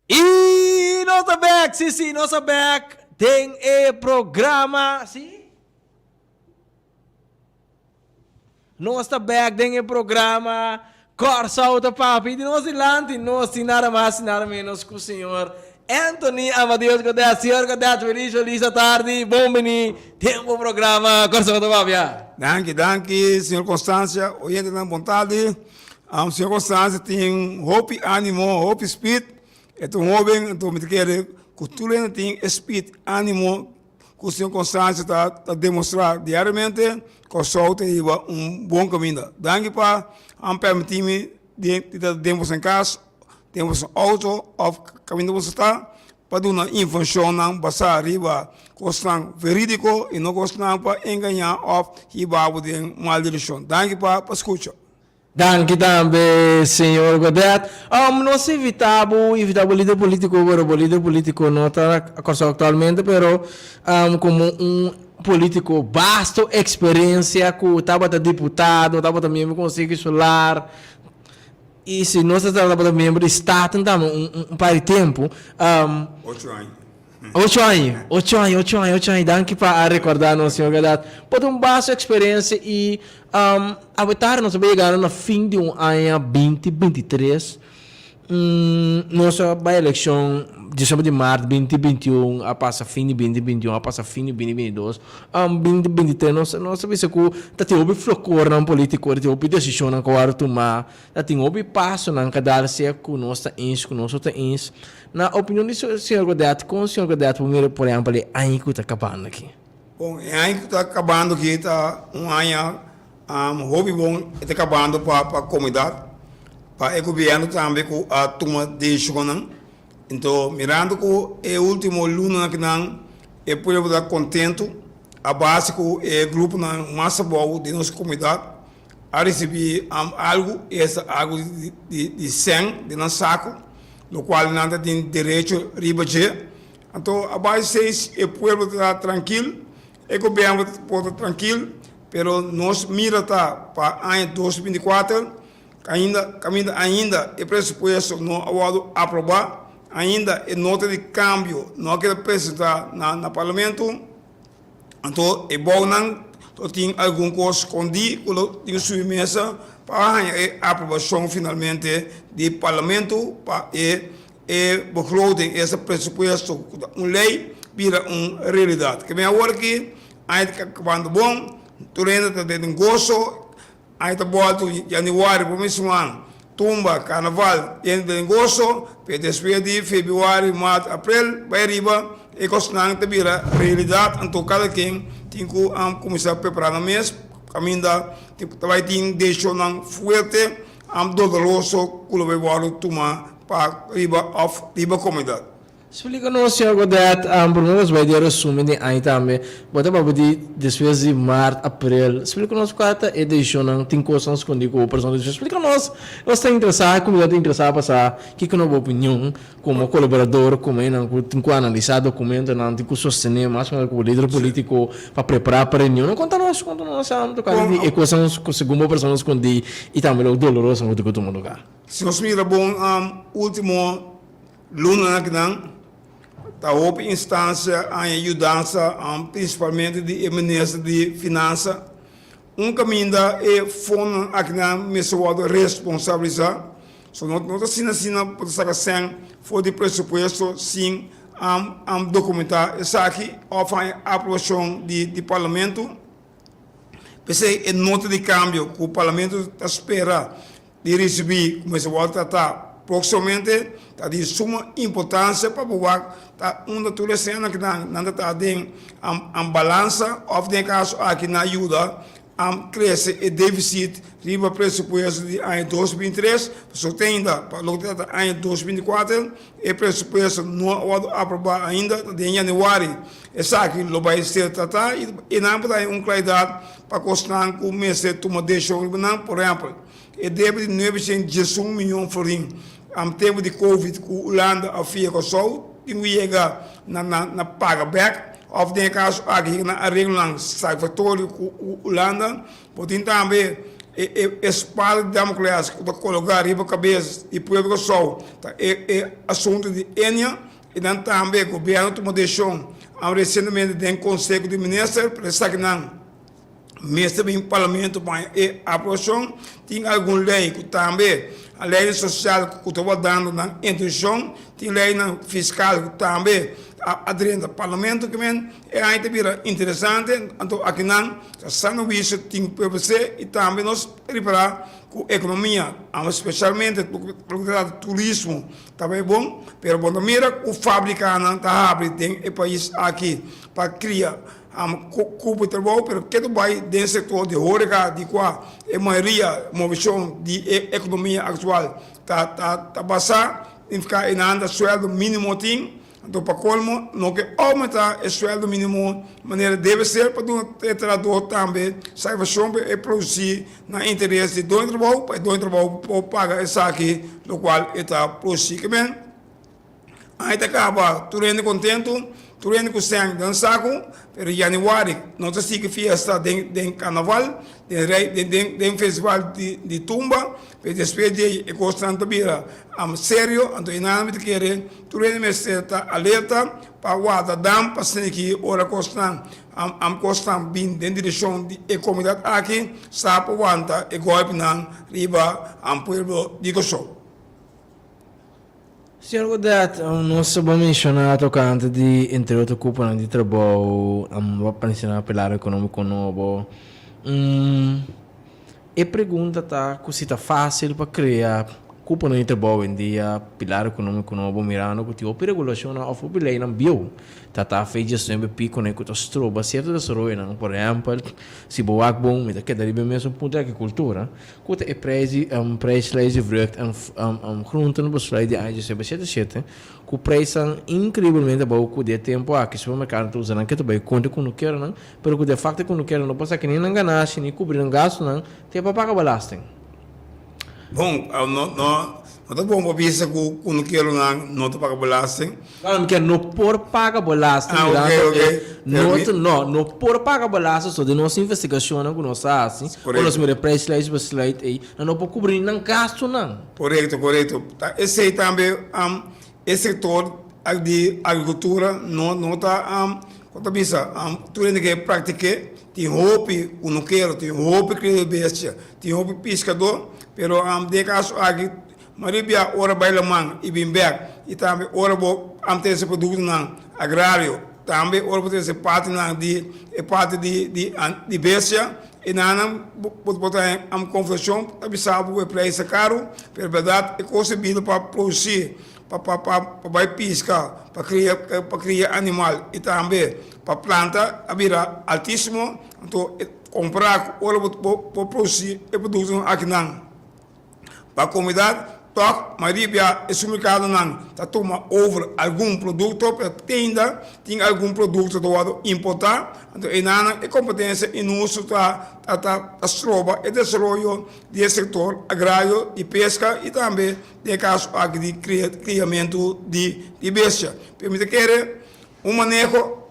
Y nos ta bek, si si, nos ta bek den e programa, si? Nos ta bek den e programa Kòrsou ta papia. I di nos dilanti nos tin nada mas i nada menos ku señor Anthony Amadeus Godett. Señor Godett, feliz feliz atardi, bon bini den bo programa Kòrsou ta papia. Danki, danki señor Constancia. Oyentenan bon tardi. Señor Constancia tin hopi animo, hopi speed. E ta un hoben, anto mi ta kere ku tur hende tin e speed, animo ku señor Constancia ta ta demostrá diariamente, Kòrsou ta hiba un bon kaminda. Danki pa a permití mi di ta den boso kas, den boso outo òf kaminda boso ta pa duna informashonnan basá riba kosnan verídiko i no kosnan pa engañá òf hiba bo den mal direkshon. Danki pa skucha. Danki tambe señor Godett. Nos invita bo, invita bo lider politico, pero bo lider politico no ta na Kòrsou actualmente, pero como un politico basto experiencia cu tabata diputado, tabata miembro di Conseho Insular y si no ta tabata miembro di Staten tambe un par di tempo. Ocho aña. Ocho aña, ocho aña, ocho aña, ocho aña. Danki pa a recorda nos, señor Godett. Por ta un basto experiencia y Awe tarde nos a bay yegando na fin di un aña binti bintitres. Nos a bay eleccion diesnuebe di maart binti bintiun, a pasa fin di binti bintiun, a pasa fin di binti bintidos. Binti bintitres nos nos a bisa cu ta tin hopi flocornan politico, ta tin hopi decisionnan cu a worde tuma, ta tin hopi pasonan ca dar sea cu nos ta eens cu nos no ta eens. Na opinion di señor Godett, con señor Godett por mira por ehempel e aña cu ta cabando aki? Bon, e aña ku ta kabando aki ta un aña hopi bon, e ta kabando pa pa komunidat, pa e gobièrnu tambe ku a tuma desishonnan. Anto mirando ku e último lunanan akinan e pueblo ta kontentu a base ku e gruponan mas abou den nos komunidat a risibí algu, esta algu di sèn den nan saku, lokual nan ta tin derecho riba dje. Anto a bai seis e pueblo ta trankil, e gobierno por ta trankil, pero nos mira ta pa aña 2024 ainda kaminda ainda e presupuesto no a wordo aproba, ainda e nota di cambio no a keda presenta na na parlamento, anto e bounan lo tin algun kos skondi ku lo tin subi mesa pa haña e aprobashon finalmente di parlamento pa e E begroting, esta presupuesto ku ta un lei, bira un realidat. Ke men awor aki, aña ta kabando bon, tur hende ta den goso, aña ta bòltu yanüari, promé siman, tumba, karnaval, hende ta den goso, pero despues di febrüari, mart, aprel, bai ariba, e kosnan ta bira realidat, anto kada ken tin ku kuminsá prepará nan mes, kaminda ta bai tin desishonnan fuerte. Am doloroso ku lo bai wòrdu tuma pa riba òf riba komunidat. Splika nos, señor Godett, promé nos bai di e resumen di aña tambe, bo ta papia di despues di mart, aprel. Splika nos kua ta e desishonnan, tin kosnan skondí ku bo persona ta disi. Splika nos, nos ta interesá, e komunidat ta interesá pa sa kiko na bo opinion komo kolaborador, komo esnan ku tin ku analisá dokumentonan, tin ku sostené mas o menos ku lider polítiko pa prepará pa reunionnan. Konta nos, konta nos tokante di e kosnan ku segun bo persona skondí i tambe lo doloroso ku tin ku tuma lugá. Si nos mira bon último lunanan akinan ta hopi instansia a haña yudansa prinsipalmente di e minister di finansa. Un kaminda e fondonan akinan mester wòrdu responsabilisá. So no no ta asina asina bo ta saka sèn for di presupuesto sin am dokumentá esaki òf haña aprobashon di di parlamento. P'esei e nota di kambio ku parlamento ta spera di risibí ku mester wòrdu tratá próksimamente ta di suma importansia pa bo wak ta unda tur e sènnan ku nan nan ta traha den am balansa òf den e kaso aki nan yuda a krese e defisit riba presupuesto di aña 2023, pasobra te ainda pa loke ta trata aña 2024 e presupuesto no a wòrdu aprobá ainda, ta den yanüari esaki lo bai ser tratá i nan por haña un klaridat pa kosnan ku mester tuma desishon riba nan, por ehèmpel e debe di 911 miyon florin tempu di covid ku Hulanda a fia Kòrsou tin ku yega na na paga bèk. Of den e kaso aki yega na areglonan satisfaktorio ku Hulanda. Bo tin tambe E e spada di Damocles ku ta kologá riba kabes di pueblo Kòrsou ta e e asuntu di Enia i nan tambe gobièrnu tuma desishon resientemente den Konseho di Minister pero esakinan mester bin Parlamento pa haña e aprobashon. Tin algun lei ku tambe lei sosial ku ta wardando nan introdushon, tin leinan fiskal ku tambe a drenta Parlamento ki men e aña ta bira interesante anto akinan ta sano huisio tin PVC i tambe nos ripará ku ekonomia spesialmente loke ta trata turismo ta bai bon pero bo ta mira ku fabrikanan ta habri den e pais aki pa kria Cupo trabou pero ke ta bai den sector di horeca di cua e mayoria movecion di e economia actual ta ta basa, significa e nan ta sueldo minimo tin, anto pa colmo no ke aumenta e sueldo minimo manera debe ser pa duna e trahador tambe satisfaccion pa e produci na interes di doño trabou pa e doño trabou por paga esaki locual e ta produci. Ai ta kaba tur hende kontentu, tur hende ku sèn den saku, pero yanüari no ta sigui fiesta den den karnaval, den rei den den den festival di di tumba, pero despues di ei e kosnan ta bira serio, anto e nan mi ta kere tur hende mester ta alerta pa warda dam pa sneki ora kosnan kosnan bin den direkshon di e komunidat aki sa pa wanta e gòlpinan riba pueblo di Kòrsou. Señor Godet, nos a bo menciona tocante di entre otro cuponan di trabou, bo a menciona pilar economico nobo. E pregunta ta cu si ta facil pa crea cuponan di trabou awendia, pilar economico nobo, mirando cu tin hopi regulacionnan of hopi leynan bieu ta ta fecha semper piconan cu ta stroba cierto desaroyonan. Por ehempel, si bo wak bon, mi ta keda riba e mesun punto di agricultura, Ku ta e prijs di prijslijst di vrucht en groenten besluit di aña diesnuebe shete shete, ku prijsnan inkreibelmente abou ku di e tempu aki supermerkadonan ta usa nan ke ta bai kontra kunukeronan, pero ku de fakto e kunukeronan no por saki ni nan ganashi ni kubri nan gastunan te pa paga belasting. Bon, no no no ta bon pa bisa ku kunukeronan no ta paga belasting. No, mi kier no por paga belasting Ah, mirando ok, ok. e no Pero ta mi no, no por paga belasting so den nos investigacionnan ku nos a hasi, ora nos Korekto. mira e prijslijst besluit ei, nan no por kubri ni nan gastunan. Korekto, korekto. Ta esei tambe e sektor di agrikultura no no ta kon ta bisa tur hende ke praktik'é tin hopi kunukero, tin hopi krio di bestia, tin hopi piskadó, pero den e kaso aki Maria ora bai laman i bin bek i tambe ora bo a trese produktonan agrario, tambe ora bo trese partinan di e parti di di di bestia e nannan bo bo ta haña konfeshon ta bisa bo ku e preis ta karu pero bèrdat e kos ta bini pa produsí pa pa pa pa bai piska pa kria pa kria animal i tambe pa planta a bira altisimo anto e kompara ku ora bo bo produsí e produktonan akinan. Pa komunidat tòg mayoria e supermerkadonan ta tuma over algun produkto pero te ainda tin algun produkto ta wòrdu importá anto enanan e kompetensia inhustu ta ta stroba e desaroyo di e sektor agrario di peska i tambe den e kaso aki di kriamentu di bestia. Pero mi ta kere un maneho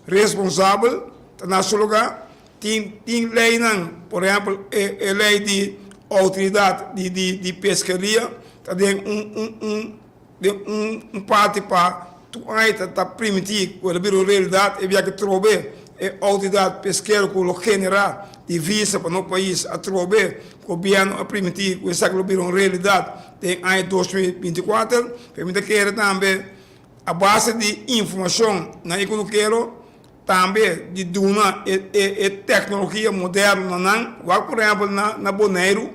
Responsabel ta na su lugar. Tin tin leynan, por ehempel e e ley di autoridad di di di peskeria ta den un un un den un un parti pa tur aña ta ta primiti ku el a bira un realidad e biaha trobe e autoridad peskero ku lo genera divisa pa nos pais atrobe gobierno a primiti ku esaki lo bira un realidad den aña 2024 pero mi ta kere tambe A base di informashon na e kunukero, tambe di duna e e teknologia moderno na nan. Wak por ehèmpel na na Boneiru,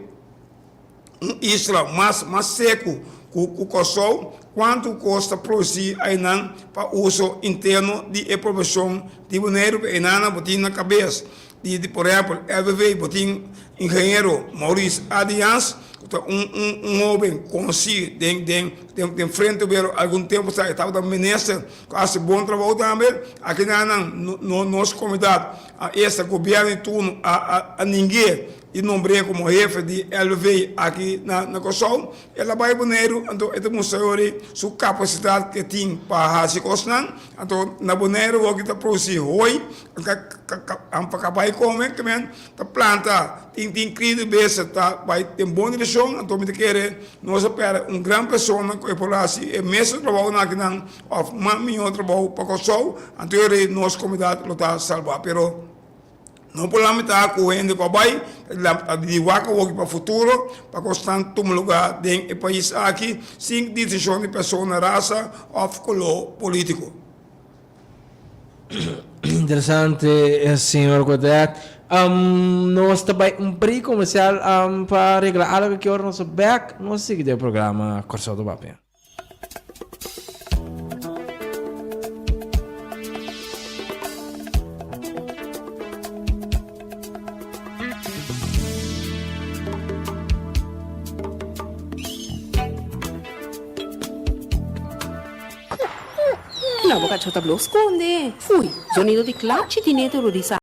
un isla mas mas seku ku ku Kòrsou, kuantu kos ta produsí einan pa uso interno di e poblashon di Boneiru. Einan bo tin na kabes di di por ehèmpel LVV bo tin ingeniero Maurice Adriaans ku ta un un un hoben konosí den den den Frente Obrero algun tempu sa e tabata minister ku a hasi bon trabou tambe. Aki nan nan no nos komunidat a esta gobièrnu di turno a a a ning'é. di nombr'é komo hefe di LV aki na na Kòrsou, el a bai Boneiru, anto e ta mustra yori su kapasidat ku e tin pa hasi kosnan. Anto na Boneiru wou ki ta produsí hoi, pa kabai kome, ke men ta planta, tin tin kri di besta ta bai den bon direkshon, anto mi ta kere nos a pèrdè un gran persona ku e por hasi e mesun trabounan akinan òf mas mihó trabou pa Kòrsou, anto yori nos komunidat lo ta salbá. Pero no por lamentá ku hende ku a bai, ta di wak awoki pa futuro pa kosnan tuma lugá den e pais aki sin distinshon di persona, rasa òf koló polítiko. Interesante, señor Godett. Nos ta bai un break comercial pa regla algo ki ora nos ta back. Nos sigui den programa Kòrsou ta Papia. Na bo kachó ta blo skonde. Fui, zonido di klachi tine ta rudisa.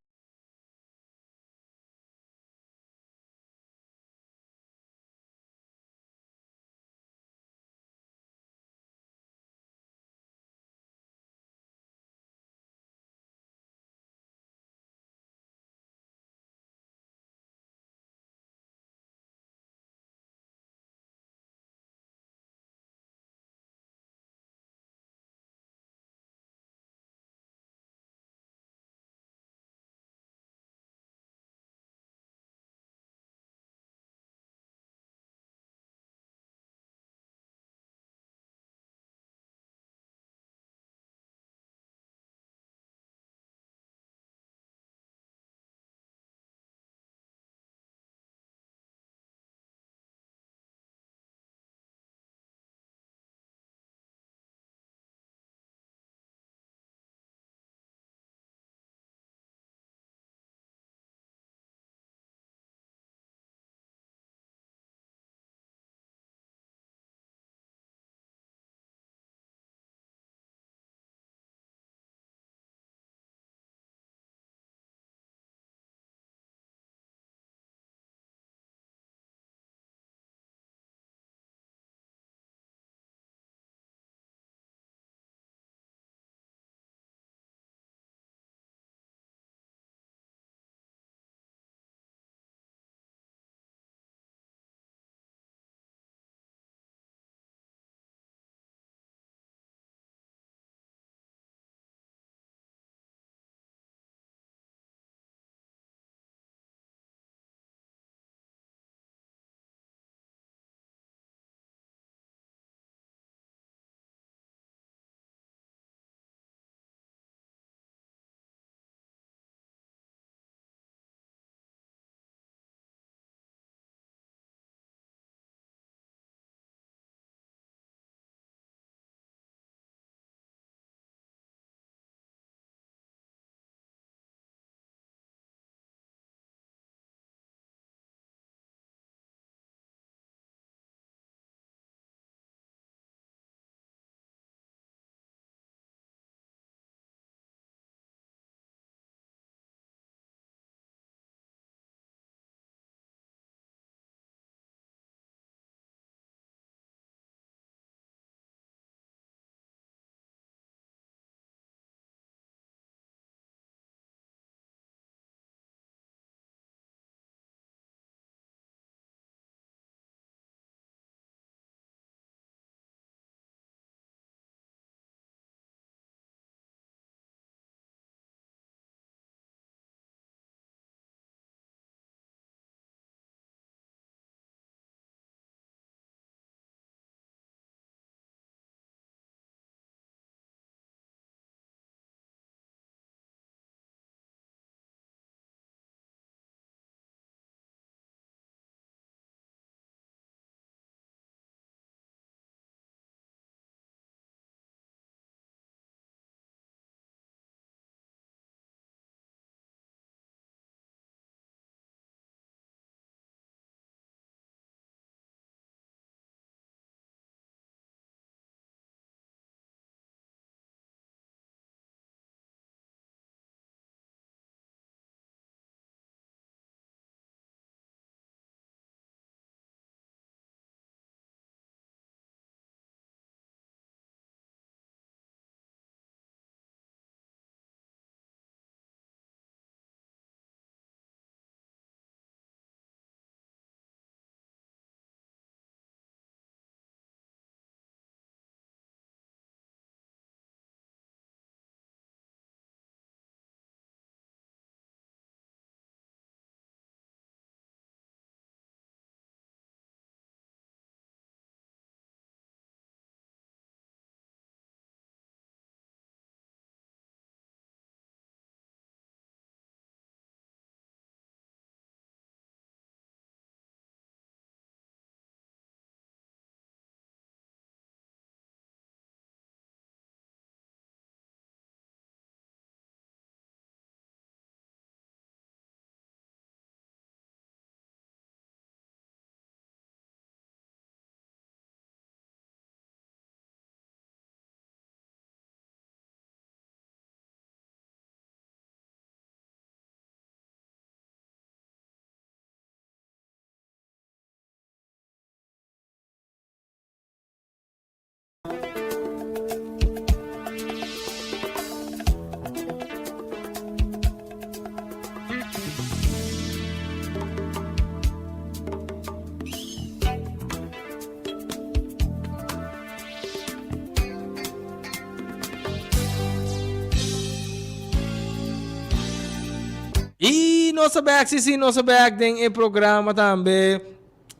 I nos ta bek, si si, nos ta bek den e programa tambe.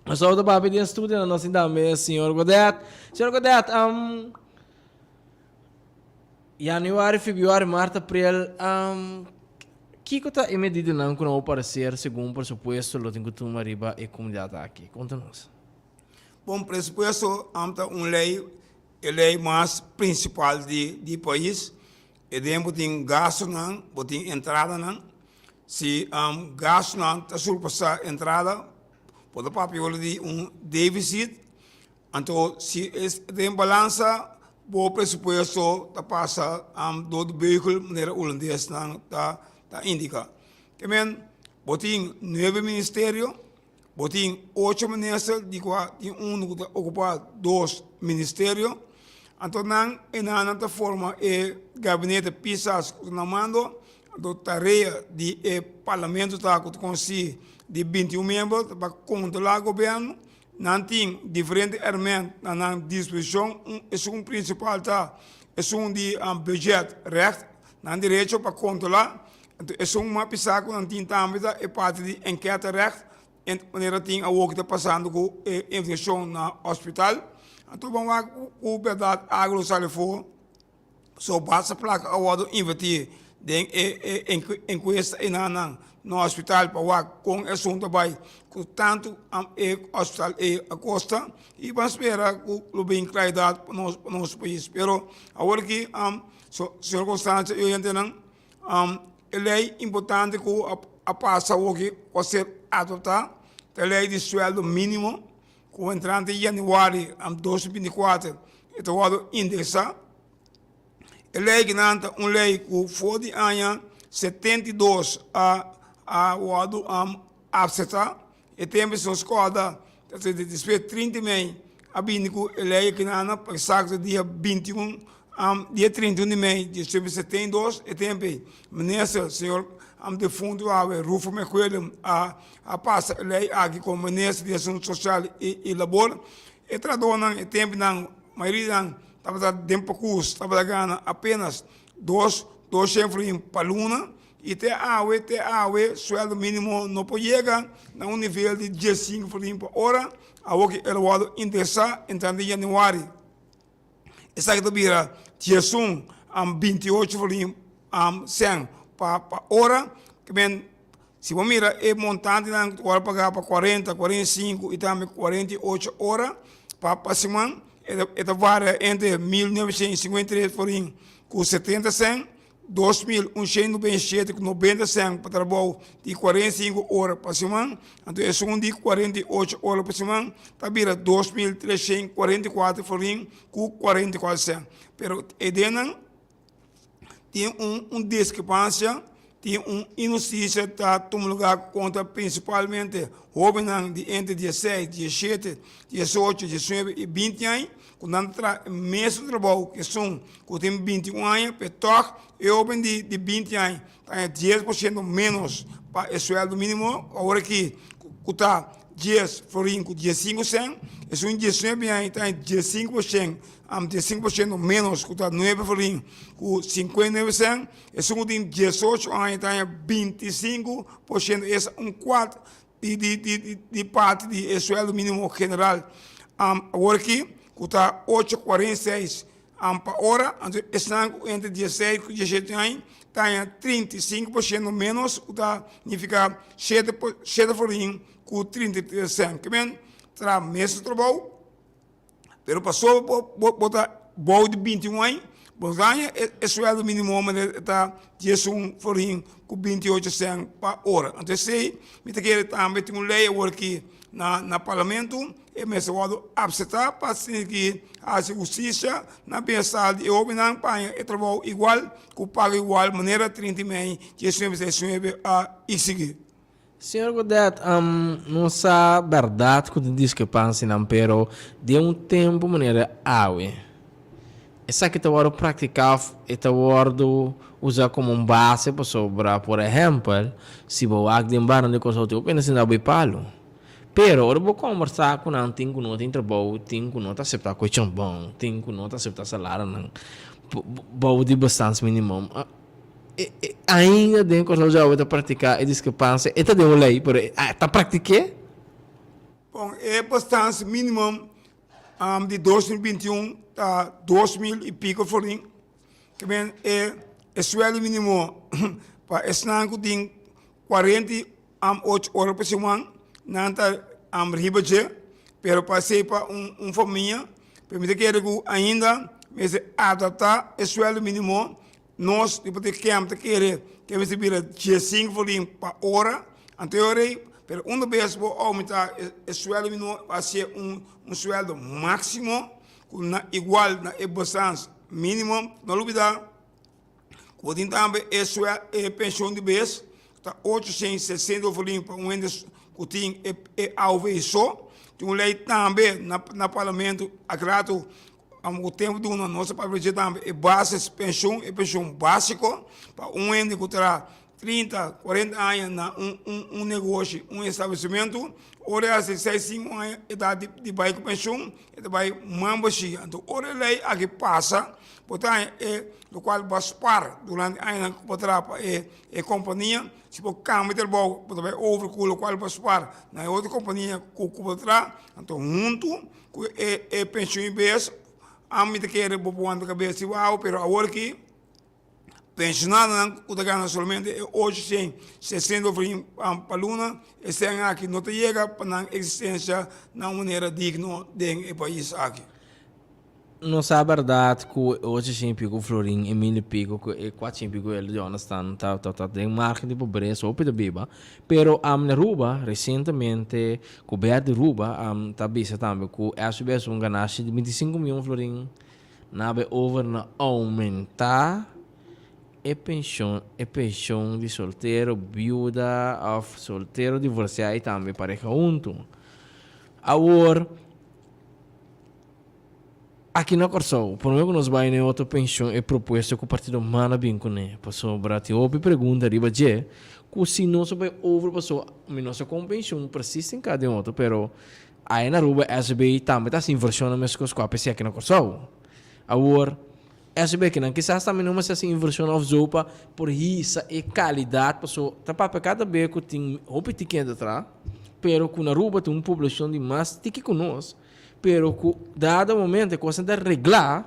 Nos ta papia den studio, nos tin tambe señor Godet. Señor Godet, um, Januari, februari, maart, april, um, kiko ta e medidanan ku nan bo parecer segun presupuesto lo tin ku tuma riba e komunidat aki? Konta nos. Bon, presupuesto am ta un lei, e lei mas prinsipal di di pais. E den bo tin gastunan, bo tin entradanan. Si gastunan ta surpasá entrada, bo ta papia ora di un deficit. Anto si e den balansa, bo presupuesto ta pasa dor di beugel manera hulandesnan ta indiká. Ke men bo tin nuebe ministerio. Bo tin ocho minister di kua tin unu ku ta okupá dos ministerio. Anto nan e nan ta forma e gabinete Pisas ku ta na mando. Anto tarea di e parlamento ta ku ta konsistí di 21 miembro ta pa kontrolá gobièrnu. Nan tin diferente èrmènt na nan disposishon. Esun prinsipal ta esun di budget recht, nan derecho pa kontrolá. Anto esun mas pisá ku nan tin tambe ta e parti di enkète règt, manera tin awor ku ta pasando ku e infekshon na hospital. Anto ban wak ku bèrdat algu lo sali afó. So basta plaka a wòrdu invertí den e enkuesta enanan na hospital pa wak kon e asuntu a bai ku tantu e hospital ei a kosta i ban spera ku lo bin klaridat pa nos pais. Pero awor aki señor Constancia i oyentenan. E lei importante ku a pasa awoki ku a ser adoptá ta e lei di suèldo mínimo ku entrante yanüari 2024 e ta wòrdu indeksá. E lei kinan ta un lei ku for di aña 72 a wòrdu aseptá. E tempu si nos kòrda ta ser di despues 30 mei a bini ku e lei akinan pa eksakto dia 21 dia 31 di mei di 1972 e tempu ei minister señor defuntu awe Rufo Mejuelem a a pasa e lei aki komo minister di asuntu sosial i labor. E trahadónan e tempunan mayoria di nan tabata den pakus tabata gana apenas dos doshen florin pa luna. I te awe, te awe, sueldo mínimo no por yega na un nivel di diesinku florin pa ora, awor ku el a wòrdu indesá entrante yanüari. Esaki ta bira diesun 28 florin sèn pa pa ora. Ke men, si bo mira e montantenan ku ta wòrdu pagá pa kuarenta, 45 i tambe 48 ora pa pa siman, e ta varia entre 1953 florin ku 70 sèn 2127 ku 90 sèn pa trabou di 45 ora pa siman, anto esun di 48 ora pa siman ta bira 2344 florin ku 44 sèn. Pero e dennan tin un un diskrepansia, tin un inhustisia ta tuma lugá kontra prinsipalmente hóbennan di entre 16, 17, 18, 19 i 20 aña ku nan ta traha e mesun trabou ku esun ku tin 21 aña, pero tòg e hóben di di 20 aña ta haña dies por siento ménos pa e suèldo mínimo awor aki ku ta dies florin ku diesinku sèn, esun 19 aña ta haña diesinku por shen, diesinku por siento ménos ku ta nuebe florin ku 59 sèn, esun ku tin 18 aña ta haña 25%, esa un kuart di di di di parti di e suèldo mínimo general awor aki ku ta ocho 46 pa ora, anto esnan ku entre dieseis ku diesshete aña ta haña 35% ménos ku ta nifiká shete shete florin ku 33 sènt. Ke men traha mesun trabou. Pero pasobra bo bo bo ta bou di 21 aña, bo gaña e e sueldo minimo manera e ta 11 florin ku 28 sèn pa ora. Anto esei mi ta kere tambe tin un lei awor aki na na parlamento e mester wòrdu apseptá pa asina ki hasi hustisia na bienestar di e hóbennan pa haña e trabou igual ku paga igual manera 30 mei 1969 a eksigí. Señor Godet, nos sa berdad cu tin discrepancianan, pero den un tempo manera awe, esaki ta wordo practica of e ta wordo usa como un base pasobra, por ehempel, si bo wak den barnan di Corsou tin hopi hende sinta bay palo. Pero ora bo combersa cu nan tin cu no tin trabou, tin cu no ta acepta cuestion bon, tin cu no ta acepta salarionan bou di bestaansminimum. Ainda den Kòrsou djawe ta praktiká e diskrepansia, e ta den un lei, pero ta praktik'é? Bon, e bestaansminimum di 2021 ta 2000 i piko florin. Ke men e e suèldo mínimo pa esnan ku tin 48 ora pa siman nan ta riba dje, pero pa esei pa un famia, pero mi ta kere ku ainda mester adaptá e suèldo mínimo. Nos di Partido Kemp ta kere ku e mester bira 15 florin pa ora, anto e ora ei, pero unda bes bo oumentá e suèldo mínimo a ser un suèldo máksimo ku na igual na e bestans mínimo. No lubidá ku bo tin tambe e e penshon di bes ta 860 florin pa un hende ku tin e AOV so. Tin un lei tambe na parlamento aki rato Amo ku tempu duna nos a papia dje tambe e basis penshon, e penshon básiko pa un hende ku traha 30, 40 aña na un un un negoshi, un establesimentu, ora e hasi seis, sinku aña e ta di di bai ku penshon, e ta bai man bashí. Anto ora e lei aki pasa bo ta haña e lokual bo a spar durante añanan ku bo traha pa e e kompania, si bo kambia trabou bo ta bai over ku lokual bo a spar na e otro kompania ku ku bo ta traha, anto huntu Ku e e penshun i bes ami ta kere bo por wanta kabes di wou pero awor aki penshonadonan ku ta gana solamente e 860 florin pa luna e sèn aki no ta yega pa nan eksistensia na un manera digno den e pais aki. No sa bèrdat ku e 800 i piko florin e mil i piko ku e 400 i piko el di Jonathan ta ta den margen di pobresa hopi ta biba Pero na Aruba recientemente Gobierno di Aruba ta bisa tambe cu SVB un ganashi di 25 miyon florin na bay over na aumenta e pension e pension di soltero, biuda of soltero divorcia y tambe pareha hunto. Awor. Aki na Kòrsou, promé ku nos bai na e otro penshon e propuesta ku Partido man a bin kuné, pasobra tin hopi pregunta riba dje ku si nos a bai over paso mi no sa kon penshon presis tin ka den otro pero aya na Aruba SB tambe ta hasi invershonnan meskos ku APC aki na Kòrsou. Awor SB kinan kisas tambe no mester hasi invershon òf zo pa por hisa e kalidat paso ta papia kada be ku tin hopi tiki hende tra pero ku na Aruba tin un poblashon di mas tiki ku nos. Pero ku dado momento e kosnan ta reglá,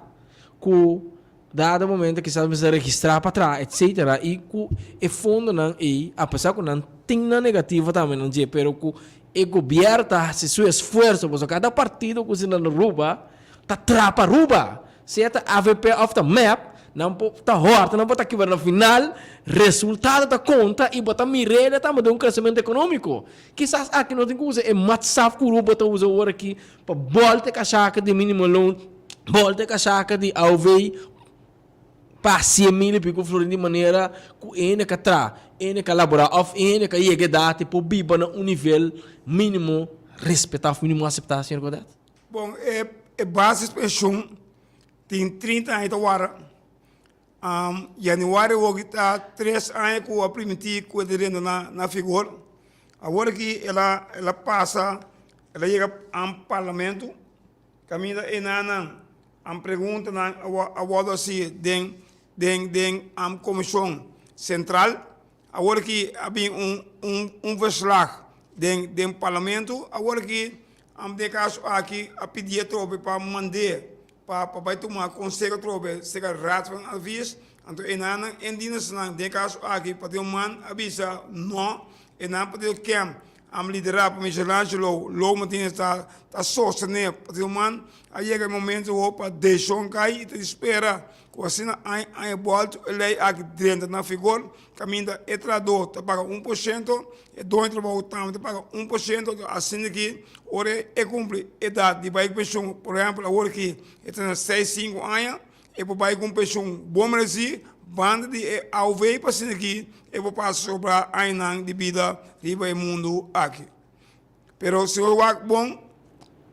ku dado momento kisas mester registrá pa traha etcetera i ku e fondonan ei apesar ku nan tin nan negativo tambe nan dje pero ku e gobièrnu ta hasi su esfuerso pasobra kada partido ku si na Aruba ta traha pa Aruba sea ta avp òf ta mep nan por ta hòrta nan por ta kibra na final resultado ta konta i bo ta mir'é tambe den un kresementu ekonómiko. Kisas aki no tin ku usa e matsaf ku Rubo ta usa ora aki pa bòlta e kashaka di minimo loon, bòlta e kashaka di AOV pa 100 mil i piko florin di manera ku e hende ka traha, e hende ka laborá òf e hende ka yega edat i por biba na un nivel minimo respetá òf minimo aseptá, señor Godett? Bon, e basis penshun tin 30 aña ta wara. Januari awor ki ta tres aña ku a primintí ku e ta drenta na figor. Awor aki el a el a pasa, el a yega parlamento kaminda e nannan preguntanan a wòrdu hasi den den den komishon sentral. Awor aki a bin un un un verslag den den parlamento. Awor aki den e kaso aki a pidi atrobe pa mand'é Pa pa bai tuma conseho atrobe cerca Raad van Advies, anto e nan indienersnan den e caso aki Partido man a bisa no, e nan Partido Kem am lidera pa Michelangelo Lo Martinez ta ta sostene Partido man a yega e momento ho pa decision cay y ta di spera cu asina aña aña bolto e ley aki drenta na figor caminda e trahador ta paga 1%, e doño di trabou tambe ta paga 1%, asina ki ora e kumpli edat di bai ku penshon, por ehèmpel awor ki e ta na seis, sinku aña, e por bai ku un penshon bon meresí banda di e AOV pa asina ki e por pasa sobra añanan di bida riba e mundu aki. Pero si bo wak bon,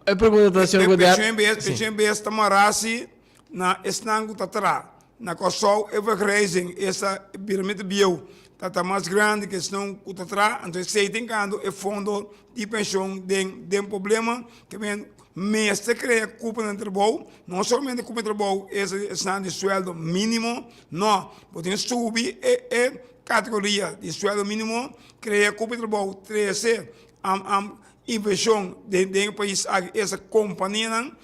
E pregunta ta, señor Godet. Penshon bes, penshon bes ta mará si na esnan ku ta traha. Na Kòrsou e vergrijzing esta biramente bieu ta ta mas grandi ku esnan ku ta traha, anto esei ta hinkando e fondo di penshon den den problema. Ke men. Mester krea kuponan di trabou, no solamente kupo di trabou esnan di sueldo mínimo, no, bo tin subi e kategoria di sueldo mínimo, krea kupo di trabou, trese invershon den e pais aki, esa kompanianan,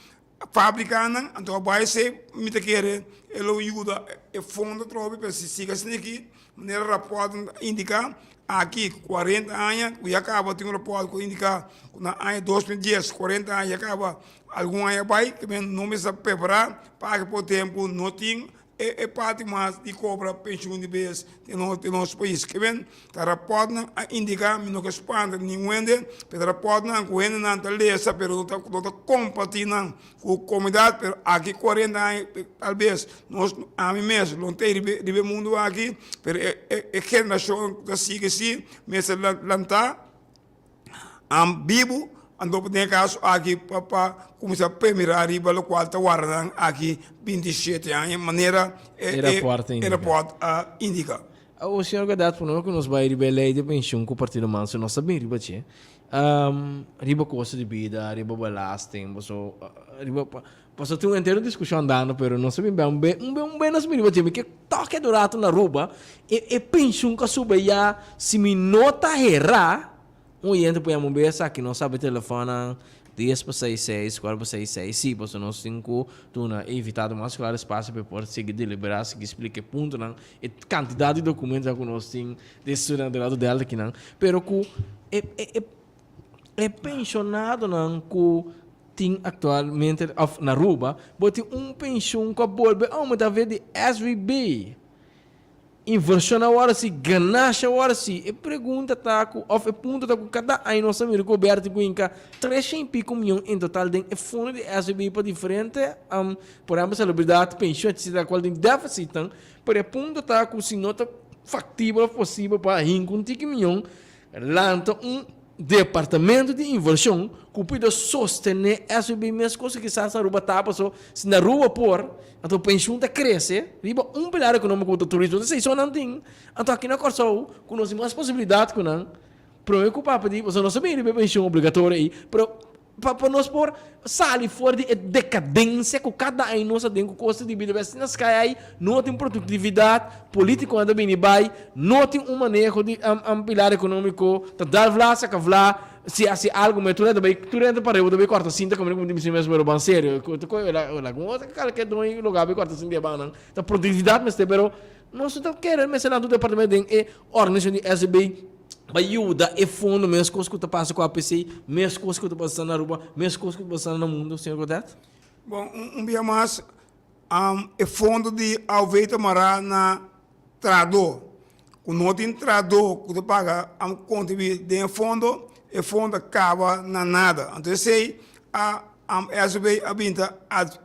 fabrikanan, anto a bai esei mi ta kere e lo yuda e fondo atrobe, pero si sigui asina aki manera rapòrtnan ta indiká aki kuarenta aña ku ya kaba tin un rapòrt ku indiká ku na aña 2010 kuarenta aña ya kaba algun aña bai ke men no mester prepará pa aki por tempu no tin e parti mas di kobra penshun di bes den nos pais. Ke men ta rapòrtnan a indiká mi no ke spanta ningun hende pero ta rapòrtnan ku hendenan ta lesa pero no ta kompartí nan ku komunidat pero aki kuarenta aña tal bes nos ami mes lo ta riba e mundu aki pero e generashon ku ta sigui si mester lanta bibu anto den e kaso aki pa kuminsá premira riba lokual ta warda nan aki 27 aña manera e rapòrt a indiká. Awor señor Gadat prome ku nos bai riba e lei di penshun ku Partido Manso nos ta bin riba dje riba kosto di bida riba belasting boso riba paso tin un entero diskushon andando pero nos ta bin un be un be un be nos bin riba dje mi ke toke durato na Aruba e e penshun ku a subi ya si mi no ta hera Un oyente por yama un bes aki nos sabi telefonnan dies pa seis seis, kuater pa seis seis, sí, pasobra nos tin ku duna e invitado mas klaro espasio pa e por sigui deliberá, sigui splika e puntonan, e kantidat di dokumentonan ku nos tin den estudio den lado Delta akinan, pero ku e e e e penshonadonan ku tin aktualmente òf na Aruba bo tin un penshun ku a bolbe oumentá via di SVB. Invershon awor si, ganashi awor si. E pregunta ta ku, òf e punto ta ku kada aña nos ta mira gobièrnu tin ku hinka treshen i piko mion en total den e fondo di SVB pa diferente, por ehèmpel salubridat, penshun etcetera kual tin dèfisitnan. Pero e punto ta ku si no ta faktibel òf posibel pa hinka un tiki mion, Lanta un departamento di inversion cu pueda sostene SVB mescos cu kisas Aruba ta paso si na Aruba por anto pensioen ta crece riba un pilar economico cu ta turismo ta esey nan tin anto aki na Corsou cu nos tin mas posibilidad cu nan prome cu papia di pasobra nos ta bini riba e pensioen obligatorio ey pero Pa pa nos por sali for di e decadencia cu cada aña nos ta den cu costo di bida asina sky high, no tin productividad, politiconan ta bini bay, no tin un maneho di pilar economico, ta dal vla saca vla, si haci algo me tur hende ta bay tur hende ta pareu ta bay corta sinta caminda como tin mes pero ban serio cu ta coge lagun otro calke doño lugar bay corta sinta e bannan ta productividad mester pero nos no ta kere mester nan tur departamento den e organisacion di SB. Pa yuda e fondo meskos ku ta pasa ku APC, meskos ku ta pasa na Aruba, meskos ku ta pasa na mundo, señor Godett? Bon, un bia mas, e fondo di AOV ta mará na trahadó. Ku no tin trahadó ku ta paga kontribuí den e fondo, e fondo ta kaba na nada. Anto esei a SVB a bin ta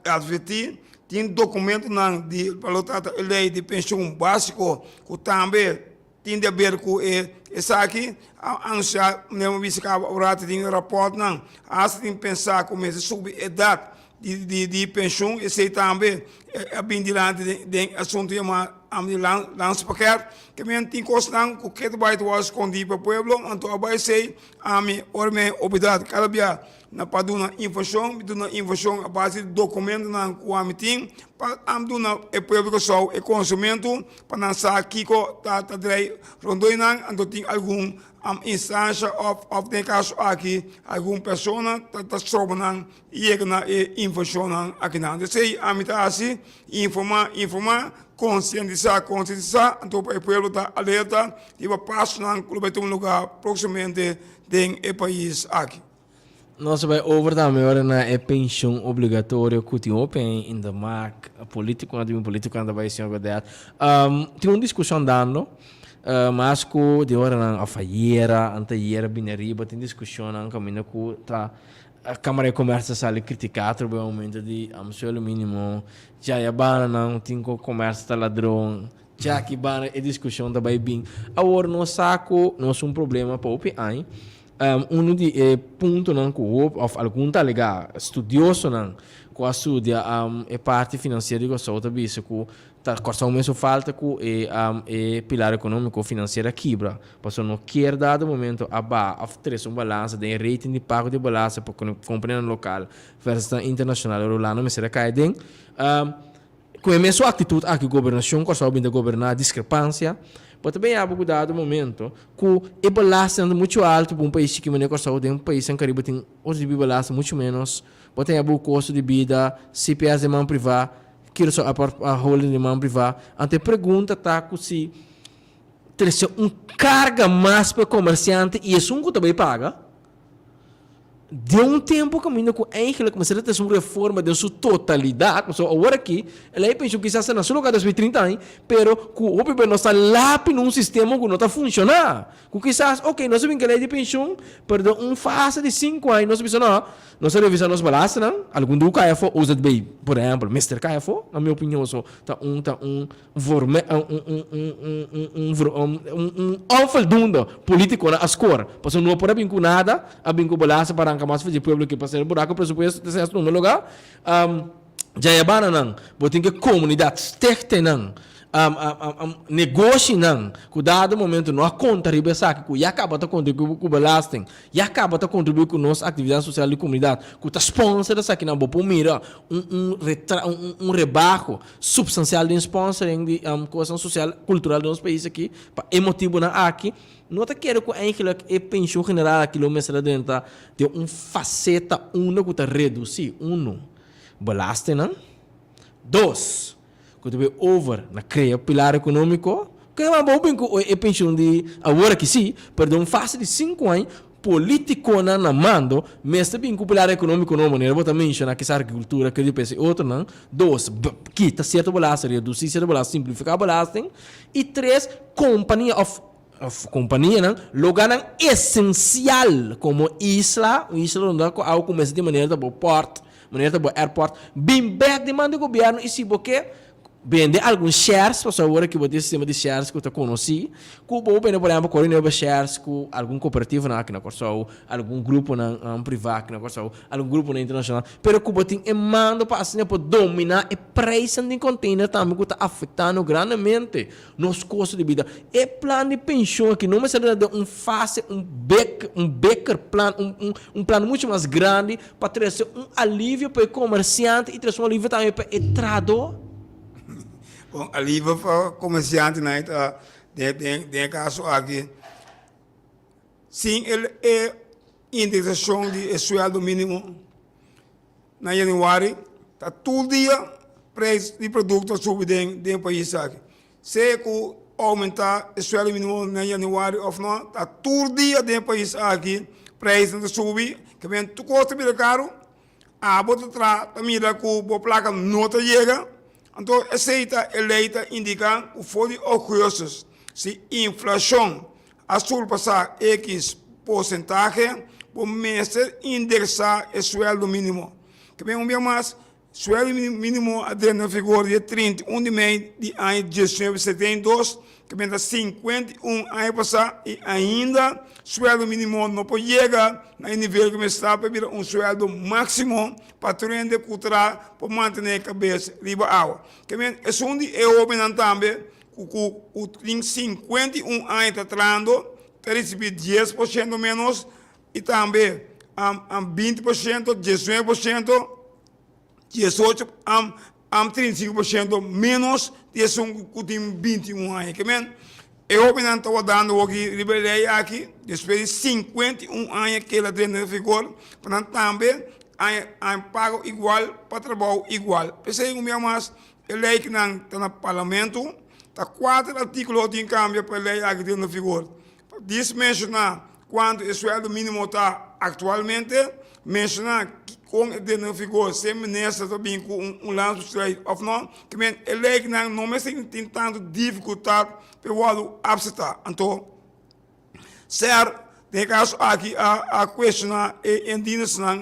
atvertí, tin dokumentonan di pa lo trata e lei di penshun básiko ku tambe Tin di haber ku e esaki a anunsiá manera mi bisa kaba ora ta tin rapòrtnan asta tin pensá ku mester subi edat di di penshun esei tambe a bin dilanti den asuntu yamá di landspakket ke men tin kosnan ku ke ta bai ta wòrdu skondí pa pueblo anto a bai esei ami ora mi oblidat kada bia Na pa duna informashon, mi duna informashon a base di dokumentonan ku ami tin pa ami duna e pueblo di Kòrsou e konosementu pa nan sa kiko ta ta drei rondó di nan. Anto tin algun instansha òf òf den e kaso aki algun persona ta ta stroba nan yega na e informashonnan akinan. Esei ami ta hasi, informá, informá, konsientisá, konsientisá, anto pa e pueblo ta alerta riba pasonan ku lo bai tuma lugá próksimamente den e pais aki. Nos a bai over tambe ora na e pensioen obligatorio cu tin hopi in de maak. Politiconan tin politiconan ta bai señor Godett. Tin un discusion dando mas cu di oranan of ayera, antayera bini ariba tin discusionnan caminda cu ta Camara di Comercio ta sali critica atrobe aumento di sueldo minimo. Djaya bananan tin cu comercio ta ladron. Djaki bana e discusion ta bai bin. Awor nos sa cu nos un problema pa hopi aña. Uno di e puntonan ku hopi òf algun ta alegá studiosonan ku a studia e parti finansiero di Kòrsou ta bisa ku ta Kòrsou mes falta ku e e pilar ekonómiko finansiero a kibra pasobra no kier dado momento a baha òf trese un balansa den e rating di pago di balansa pa kompanianan lokal versus nan internashonal. Rolando mester a kai aden. Ku e mesun aktitut aki gobernashon Kòrsou a bin ta goberná diskrepansia, bo ta bin yaba ku dado momento ku e belastingnan ta muchu altu pa un pais chiki manera Kòrsou, den paisnan Karibe tin otro tipo di belasting muchu ménos, bo ta yaba ku kosto di bida, CPS den man privá, Curaçao Airport Holding den man privá. Anto e pregunta ta ku si trese un karga mas pa e komersiante i esun ku ta bai paga, Den un tempu kaminda ku eigenlijk mester a trese un reforma den su totalidat, pasobra awor aki e lei penshon kisas ta na su lugar despues di 30 aña, pero ku hopi bes nos ta lapi na un sistema ku no ta funshoná. Ku kisas, oke, nos a bin ku e lei di penshon, pero den un fase di sinku aña nos a bisa no, nos a revisá nos balasternan, algun di ku kai afó, OZB, por ehèmpel, mester kai afó, na mi opinion, so ta un ta un Vorme un un onvoldoende politiconan a score. Pasobra no por a bin cu nada, a bin cu balaster pa ranca mas for dje pueblo ke pa ser buraco presupuesto te sesno no loga. Djayabananan bo tin ke comunidad, stichtingnan, negoshinan cu dado momento no a conta riba esaki cu ya caba ta contribui cu belasting, ya caba ta contribui cu nos actividad social di comunidad cu ta sponsor esakinan bo por mira un un retra un rebaho Supstansial den sponsoring di kosnan sosial kultural den nos pais aki pa e motibunan aki no ta kere ku eigenlik e penshun general aki lo mester a drenta den un faseta unda ku ta redusí, uno, belastingnan, dos, ku ta bai over na krea pilar ekonómiko, ke nan bo bin ku e penshun di awor aki sí, pero den un fase di sinku aña Politiconan na mando mester bin cu pilar economico no manera bo ta menciona kisa agricultura, credito pes y otronan. Dos, kita cierto belasting, reduci cierto belasting, simplifica belasting. Y tres, compania of of companianan loganan esencial como isla, un isla donde cu awe cu mester tin manera ta bo port, manera ta bo airport, bin bek den man di gobierno y si bo ke Bende algun shares, pasobra awor aki bo tin e sistema di shares ku ta konosí, ku bo por bende por ehèmpel kore nuebe shares ku algun kooperativonan aki na Kòrsou, algun gruponan privá aki na Kòrsou, algun gruponan internashonal, pero ku bo tin e mando pa asina por dominá e preisnan di container tambe ku ta afektando grandemente nos kosto di bida. E plan di penshon aki no mester ta den un fase, un big, un bigger plan, un un un plan muchu mas grandi Pa trese un alivio pa e komersiante i trese un alivio tambe pa e trahadó. Bon, alivio pa komersiantenan e ta den e kaso aki, sin e indeksashon di e suèldo mínimo na yanüari, ta tur dia preis di produkto a subi den e pais aki. Sea ku oumentá e suèldo mínimo na yanüari òf nò, ta tur dia den e pais aki preisnan ta subi, ke men tur kos ta bira karu, abo ta traha ta mira ku bo plaka no ta yega, anto esei ta e lei ta indiká ku for di ougùstùs si inflashon a surpasá ekis porsentahe bo mester indeksá e suèldo mínimo. Ke men un bia mas Sueldo minimo a drenta na vigor dia 31 di mei di aña 1972, ke benta 51 aña pasá i ainda sueldo minimo no por yega na e nivel ku mester ta pa bira un sueldo máksimo pa tur hende ku traha por mantené kabes riba awa. Ke men esun di e hóbennan tambe ku ku tin 51 aña ta trahando ta risibí 10% ménos i tambe 20%, 19%. 18 am am 35% menos di esun ku tin 21 aña. Ke men, e hobennan ta wardando hoki riba e lei aki despues di 51 aña ke el a drenta na vigor pa nan tambe haña haña pago igual pa trabou igual. P'esei un bia mas e lei ku nan ta na parlamento ta kuater artíkulo tin kambia pa e lei aki drenta na vigor. Dis menshoná kuantu e suèldo mínimo ta aktualmente, menshoná kon e drenta na vigor, si e minister ta bin ku un landsbesluit òf no. Ke men e leinan no mester tin tantu difikultat pa e wòrdu apseptá. Anto, ser den e kaso aki a kuestioná e indiensnan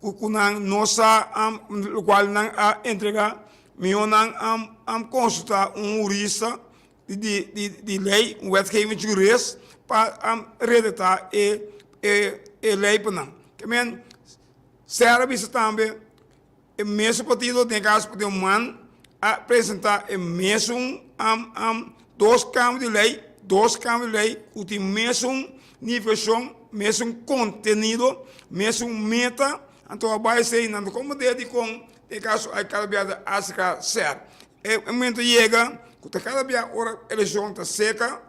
ku nan no sa lokual nan a entregá, mihó nan a konsultá un hurista di di di lei, un wetgevend jurist pa redacta e e e lei pa nan. Ke men Sarah a bisa tambe. E mesun partido, den e kaso Partido man, a presentá e mesun dos kambio di lei, dos kambio di lei ku tin mesun nifikashon, mesun kontenido, mesun meta, anto a bai esei nan ta komprendé dikon den e kaso ai kada bia ta aserká sèr. E momento yega ku ta kada bia ora elekshon ta seka.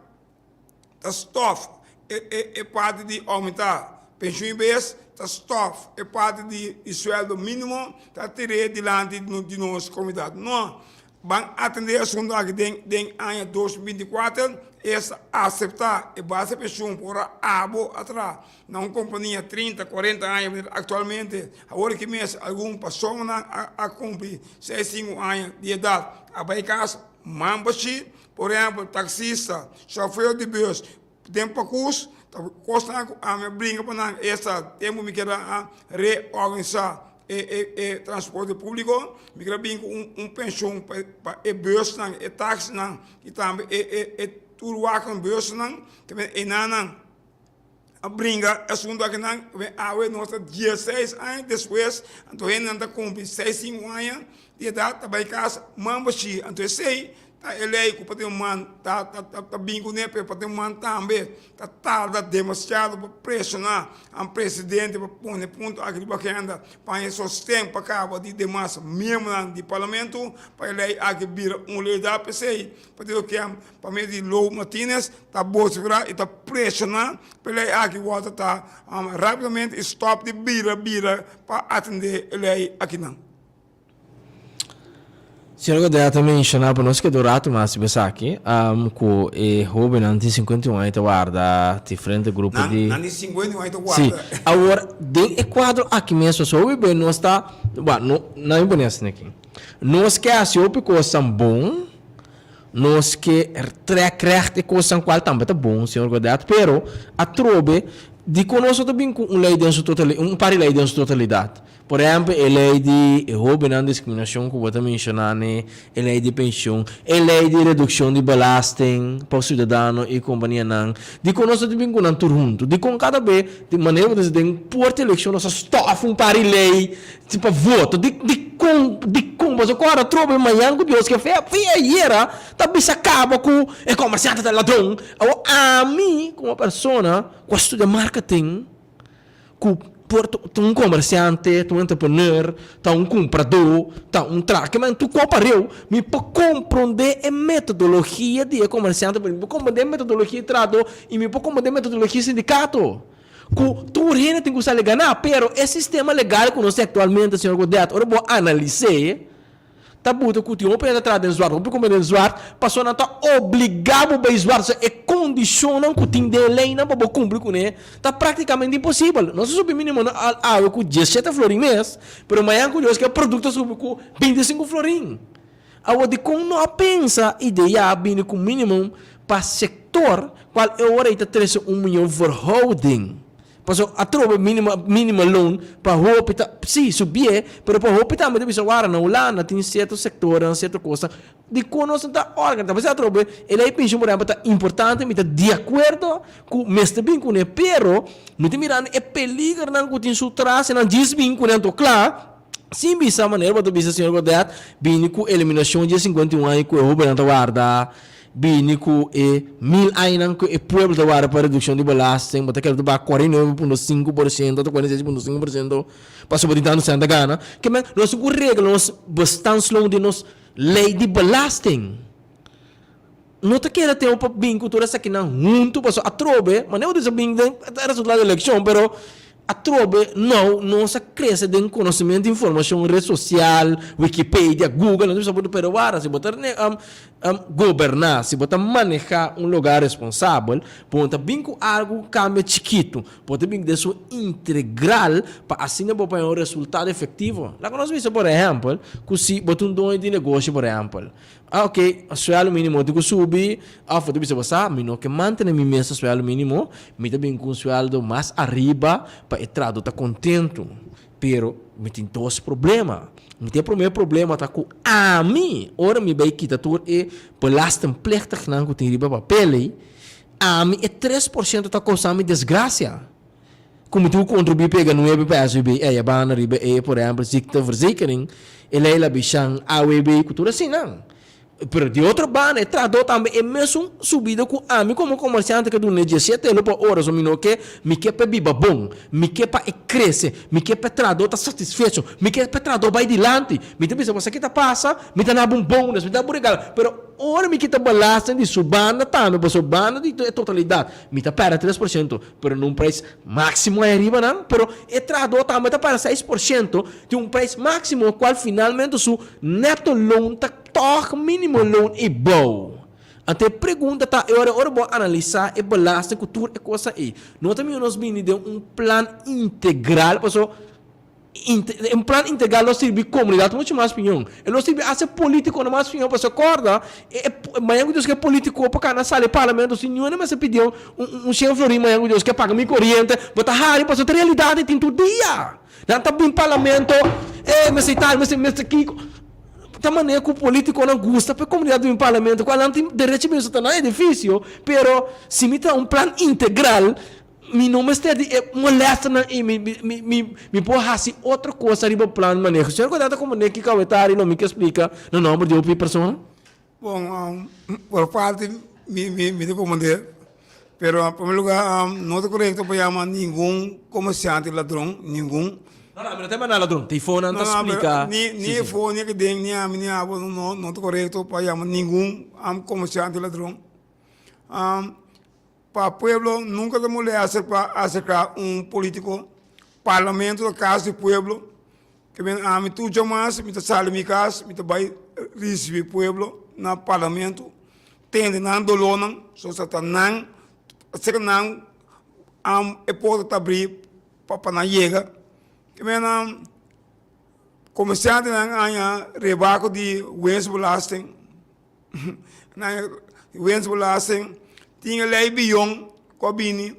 ta stòf e parti di oumentá penshun i bes, ta stòf e parti di suèldo mínimo, ta tir'é dilanti di nos komunidat. No, ban atendé e asuntu aki den aña 2024, es aseptá e base penshun por ora abo a traha na un kompania 30, 40 aña manera aktualmente, awor aki mes algun personanan a kumpli 65 aña di edat a bai kas man bashí. Por ehempel, taxista, chauffeur di bus, den pakus, ta kosnan ku ami a bringa pa nan esta tempu mi keda a reorganisa e e e transporte publiko, mi keda bin ku un un penshon pa pa e busnan, e taxinan i tambe e e e tur wagen busnan, ta bini enanan. A bringa e asuntu akinan, awe nos ta dieseis aña despues, anto hendenan ta kumpli seis sinku aña di edat ta bai kas man bashí. Anto esei ta e lei ku Partido Man ta ta bin kuné, pero Partido Man tambe ta tarda demasiado pa preshoná nan presidente pa pone punto aki riba agenda pa haña sosten pa kaba di demas miembronan di parlamento pa e lei aki bira un realidat. P'esei Partido Kem pa medio di Lou Martinez ta vociferá i ta preshoná pa e lei aki wòrdu ta rápidamente i stòp di bira bira pa atendé e lei akinan. Señor Godea ta menshoná pa nos keda un ratu mas riba esaki ku e hóbennan tin 51 aña ta warda diferente grupo di. Nan di 51 aña ta warda. Sí. Awor den e kuadro aki mes pasobra hopi be nos ta, bueno, nan mi pone asina aki. Nos ke hasi hopi kosnan bon. Nos ke trek recht e kosnan kual tambe ta bon, señor Godett, pero atrobe dikon nos no ta bin ku un lei den su totali, un par di lei den su totalidat? Por ehèmpel e lei di e hóbennan diskriminashon ku bo ta menshoná ne, e lei di penshon, e lei di redukshon di belasting pa siudadano i kompanianan. Dikon nos no ta bin ku nan tur huntu? Dikon kada be di manera ku ta bisa den puerta elekshon nos a stòf un par di lei Si pa voto, di dikon, dikon boso kòrda atrobe mañan ku Dios ke fe, fe ayera ta bisa kaba ku e komersiante ta ladron. Awor ami komo persona ku a studia marketing, ku por ta un komersiante, ta un entrepreneur, ta un kumpradó, ta un tra, ke men tur kos pareu, mi por komprondé e metodologia di e komersiante, mi por komprondé e metodologia di trahadó i mi por komprondé e metodologia di sindikato. Ku tur hende tin ku sali ganá, pero e sistema legal ku nos tin aktualmente, señor Godett, ora bo analis'é, ta buta ku tin hopi hende ta traha den zwart, hopi kompania den zwart, pasobra nan ta obligá bo bai zwart, osea e kondishonnan ku tin den e leinan pa bo kumpli kuné ta praktikamente imposibel. Nos a subi minimo na awe ku diesshete florin mes, pero mañan ku Dios ke e produkto a subi ku bintisinku florin. Awor dikon no a pensa idea bini ku minimum pa sektor kual e ora ei ta trese un miyon verhouding? Pasobra atrobe minima minima loon pa hopi ta si subié pero pa hopi tambe ta bisa wara na Hulanda tin sierto sektornan sierto kosnan dikon nos no ta organ ta atrobe e lei penshun por ehempel ta importante mi ta di akuerdo ku mester bin kuné pero mi ta mirando e peligernan ku tin su tras nan djis bin kuné anto kla. Sin bisa manera bo ta bisa señor Godett, bini ku eliminashon dje 51 aña ku e hobennan ta warda, bini ku e mil añanan ku e pueblo ta warda pa redukshon di belasting, bo ta kere ta baha 49.5% ota 46.5% pasobra bo tin tantu sèn ta gana. Ke men, nos tin ku regla nos bestaansloon den nos lei di belasting. No ta keda tempu pa bin ku tur esakinan huntu pasobra atrobe, manera bo ta bisa bin den resultado di elekshon, pero Atrobe nou nos a crece den conocimento, informacion, red social, Wikipedia, Google, nos bisa bo pero wara si bo ta goberna, si bo ta maneha un lugar responsabel, bo no ta bin cu algo cu cambia chikito, bo ta bin den su integral pa asina bo por haña un resultado efectivo. Laga nos bisa por ehempel cu si bo ta un doño di negoshi por ehempel, Ah ok, suèldo mínimo tin ku subi, òf bo ta bisa bo sa, mi no ke mantené mi mes na suèldo mínimo, mi ta bin ku un suèldo mas ariba pa e trahadó ta kontentu. Pero mi tin dos problema. Mi tin e promé problema ta ku ami, ora mi bai kita tur e belastingplichtignan ku tin riba papel ei, ami e 3% ta kousa mi desgrasia. Ku mi tin ku kontribuí pega nuebe pa SVB, ey a banda riba e por ehèmpel ziekteverzekering, e lei la bishan AWB ku tur asina. Pero di otro banda e trahadó tambe e mesun subida ku ami komo komersiante ke duna e diesisiete elo pa ora, so mi no ke, mi ke pa e biba bon, mi ke pa e krese, mi ke pa e trahadó ta satisfecho, mi ke pa e trahadó bai dilanti. Mi ta bisa bo sa ki ta pasa, mi ta naba un bonus, mi ta naba un regalo, pero ora mi kita belasting di su banda tambe, pasobra banda di e totalidat mi ta pèrdè 3%, Pero na un prijs máximo ahí ariba nan, pero e trahador tambe ta paga 6% di un prijs máximo cual finalmente su netto loon ta toch minimo loon y bou. Anto e pregunta ta e ora ora bo analisa e belasting cu tur e cosa ey, no ta mihor nos bini den un plan integral paso Un plan integral lo sirbi comunidad mucho mas piñon. E lo sirbi hasta e politiconan mas piñon pasobra corda e mañan cu Dios ke politico pa cana sali parlamento si niun hende mester pidi un un cien florin mañan cu Dios ke paga mi coriente bo ta hari pasobra ta realidad e tin tur dia. Nan ta bin parlamento e mester tal mester mester kico ta manera cu politiconan gusta pa e comunidad bin parlamento cual nan tin derecho bin ta nan edificio pero si mi traha un plan integral Mi no mester di e molesternan ei, mi, mi, mi, mi por hasi otro cosa riba plan maneho. Señor Godard ta comprende kiko awe ta ari lo mi ke splika na nomber di hopi persona? Bon, por parti mi, mi, mi ta comprende, pero en primer lugar no ta corecto pa yama ningun comerciante ladron, ningun. No, no, mi no ta yama nan ladron, Tifonan ta splika. Ni, ni e fo, ni akiden, ni ami, ni abo, no, no ta corecto pa yama ningun comerciante ladron. Pa pueblo nunca ta molester pa acerca un politico, parlamento ta cas di pueblo, ke men ami tur djamas mi ta sali mi cas mi ta bay ricibi pueblo na parlamento, tende nan dolornan, so sa ta nan acerca nan e porta ta abri pa nan yega, ke men comerciantenan haña rebaho di winstbelasting. Na winstbelasting tin e lei biyon ku a bini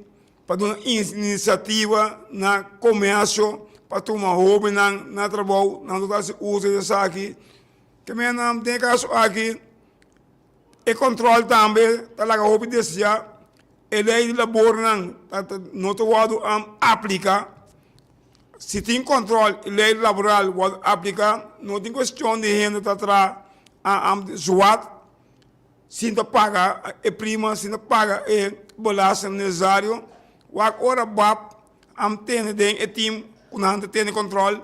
pa duna inisiativa na komersio pa tuma hóbennan na trabou, nan no ta hasi uso di esaki. Te menen den e kaso aki e kòntròl tambe ta laga hopi deseá, e lei di labornan no ta wòrdu apliká. Si tin control y ley laboral worde aplica, no tin cuestion di hende ta traha zwart sin ta paga e prima, sin ta paga e belasting necesario. Wak ora bap a tene den e team cu nan ta tene control,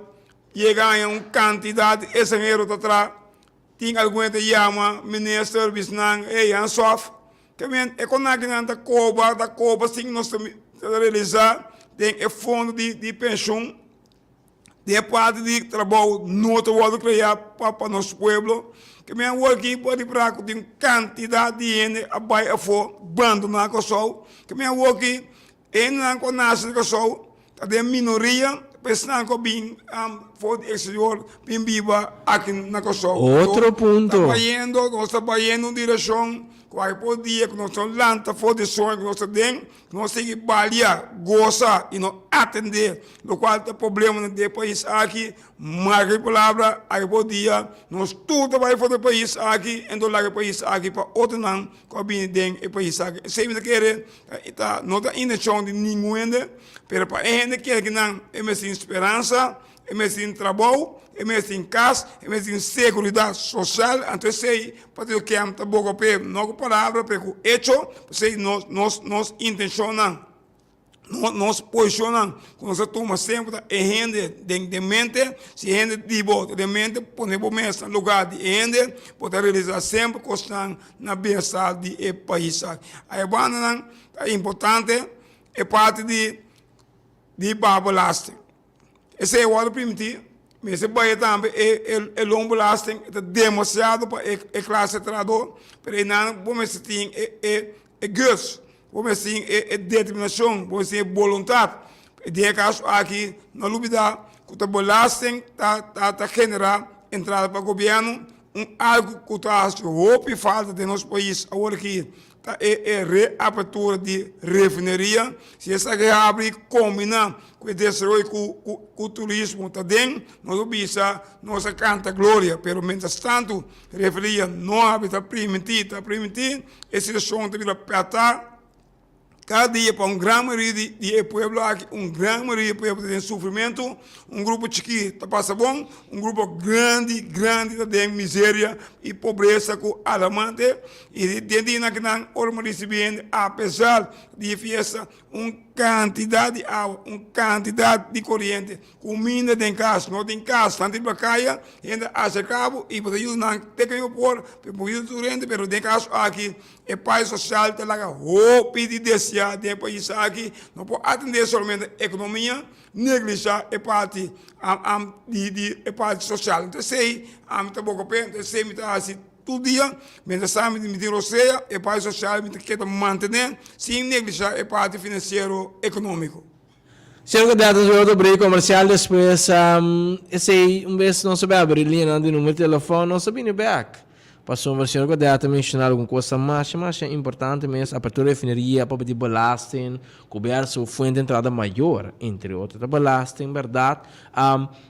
yega haña un cantidad di extranhero ta traha. Tin algun e ta yama minister bisa nan, ey, hands off. Te men e konakinan ta koba, ta koba sin nos ta realisa den e fondo di di penshun, den e parti di trabou no ta wòrdu krea pa pa nos pueblo. Te men awor aki bo a ripara ku tin kantidat di hende a bai afó bandoná Kòrsou. Te men awor aki E hendenan ku a nase na Kòrsou ta den minoria pa esnan ku a bin for di eksterior bin biba aki na Kòrsou. Otro punto. Ta bayendo, nos ta bayendo un direkshon ku aki por dia ku nos no lanta for di soño ku nos ta den, ku nos sigui balia, gosa i no atendé lokual ta problemanan den e pais aki, marka mi palabra, aki por dia nos tur ta bai for di e pais aki i no laga e pais aki pa otronan ku a bini den e pais aki. Esei mi ta kere ta no ta intenshon di ningun hende, pero pa e hende kere ki nan e mester tin speransa, e mester tin trabou, e mester tin kas, e mester tin seguridat sosial, anto esei Partido Kem ta boga p'e, no ku palabra pero ku echo, p'esei nos nos nos intenshonnan. Nos posishonnan ku nos a tuma semper ta e hende den den mente. Si e hende di bo ta den mente, pone bo mes na lugar di e hende, bo ta realisá semper kosnan na bienestar di e pais aki. Ai bandanan ta importante e parti di di baha belasting. Esei a wòrdu primintí, mester bai tambe e e loonbelasting, e ta demasiado pa e e klase trahadó, pero einan bo mester tin e e e guts, bo mester tin e e determinashon, bo mester tin e boluntat. Den e kaso aki no lubidá ku ta belasting ta ta ta generá entrada pa gobièrnu, un algu ku ta hasi hopi falta den nos pais awor aki ta e e reapertura di refineria. Si esaki habri kombiná ku e desaroyo ku ku ku turismo ta den, nos por bisa nos a kanta gloria, pero mientras tantu refineria no habri ta primintí ta primintí e situashon ta bira pètá. Kada dia pa un gran mayoria di di e pueblo aki, un gran mayoria di e pueblo ta den sufrimentu, un grupo chikí ta pasa bon, un grupo grandi grandi ta den miseria i pobresa ku alarmante. I den dianan akinan ora mi risibí hende apesar di e fiesta un kantidat di awa, un kantidat di koriente, kuminda den kas, no tin kas, nan tin pa kaya, hende a aserká bo i bo ta yuda nan te ku bo por, bo yuda tur hende, pero den kaso aki e parti sosial ta laga hopi di deseá den e pais aki, no por atendé solamente ekonomia, neglishá e parti di e parti sosial. Entonces ami ta boka p'e, entonces mi ta hasi. Tur dia, mientras sa mi tin rosea, e parti social mi ta keda mantene sin neglisha e parti financiero economico. Señor Candidato, nos otro break comercial despues esey un bes nos a bay abri liñanan di numero di telefon, nos a bini bek. Pasobra señor Candidato a menciona algun cosa masha masha importante mes, apertura refineria, papia di belasting, cubierto su fuente di entrada mayor, entre otro. Ta belasting, berdad.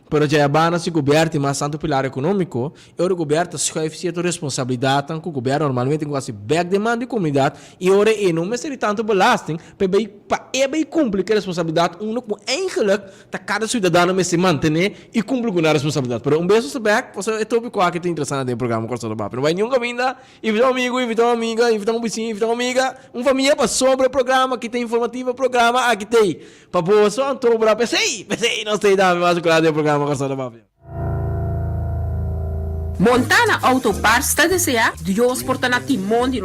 Pero djayabana si gobierno tin mas tanto pilar economico, e ora gobierno ta schuif cierto responsabilidadnan cu gobierno normalmente tin cu haci bek den man di comunidad y ora e no mester di tanto belasting pa e bay pa e bay cumpli cu e responsabilidad unda cu eigenlijk ta cada ciudadano mester mantene y cumpli cu nan responsabilidad. Pero un bes nos ta bek pasobra e topico aki ta interesante den e programa Corazon ta Papia. No bay niun caminda, invita un amigo, invita un amiga, invita un bisiña, invita un amiga, un famia pasobra e programa aki ta informativo, e programa aki t'ey. Pa boso anto bra p'esei, p'esei nos ta yudami mas ku den programa Kòrsou ta Papia. Montana Auto Parts ta deseá Dios por ta na timon di.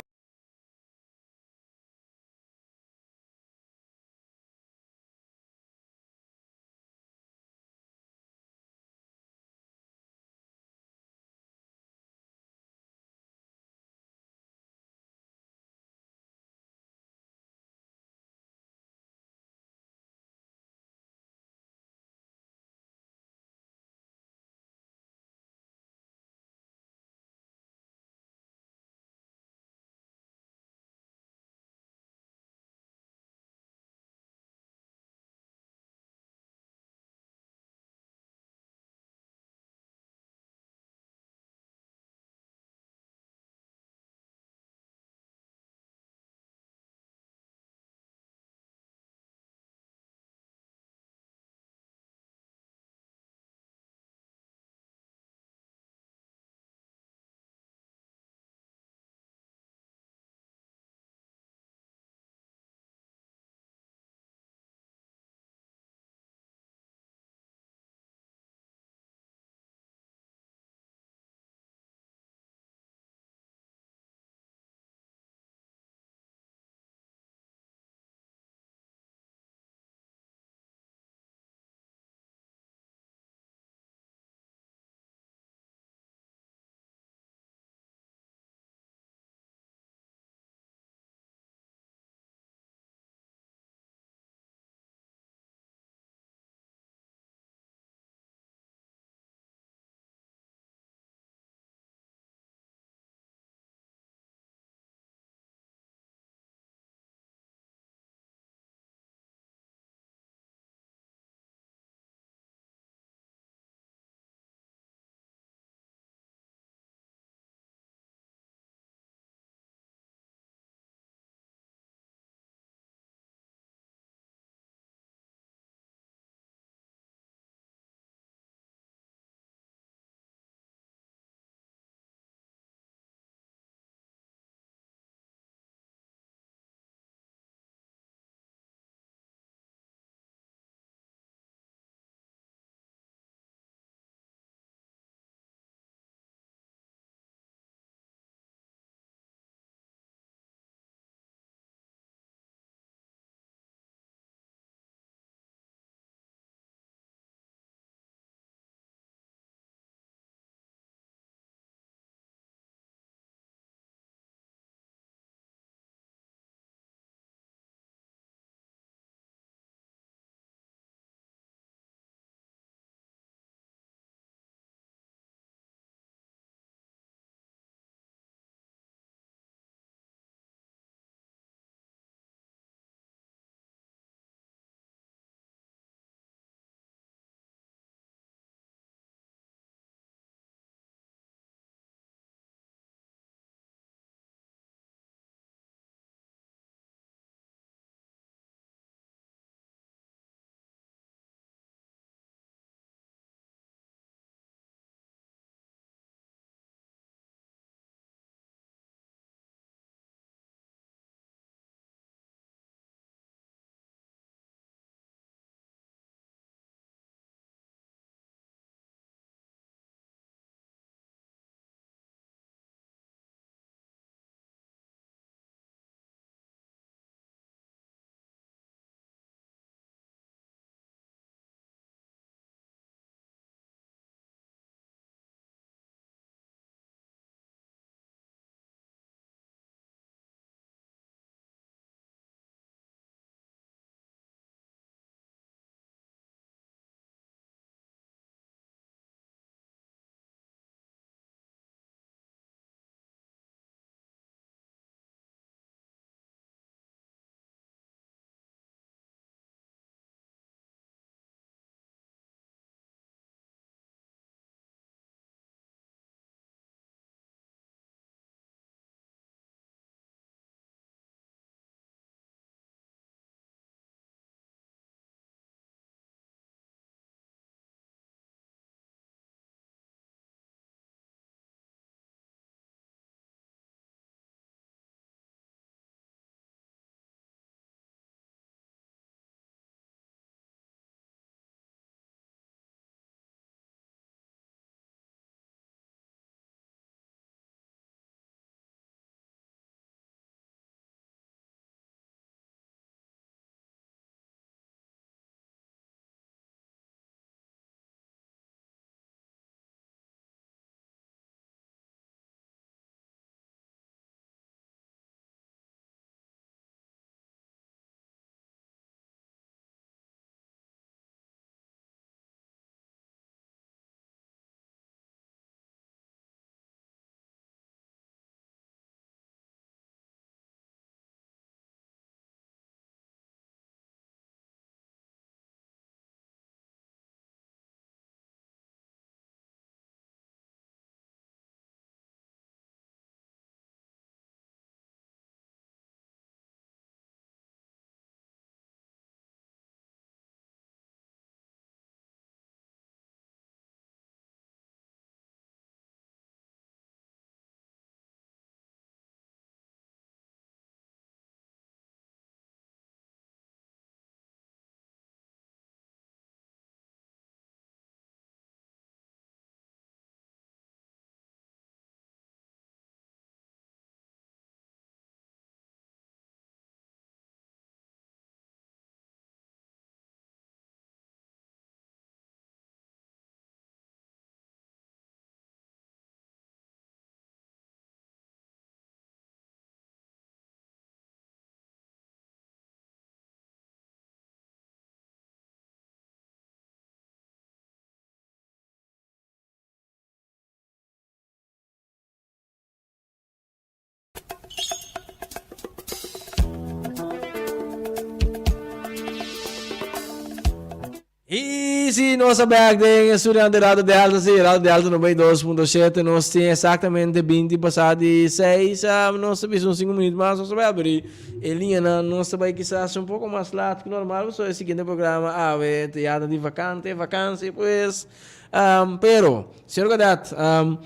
Sí, sí, nos a bek den estudiante Radio Delta, sí, Radio Delta 92.7, nos tin exactamente 20 pasá di 6, um, nos ta bisa un 5 minuut mas, nos ta bai abri e liñanan, nos ta bai kisas un poko mas laat ku normal, pasobra e siguiente programa awe ta ya ta di vakante, vakantie pues, um, pero, señor Godet, um,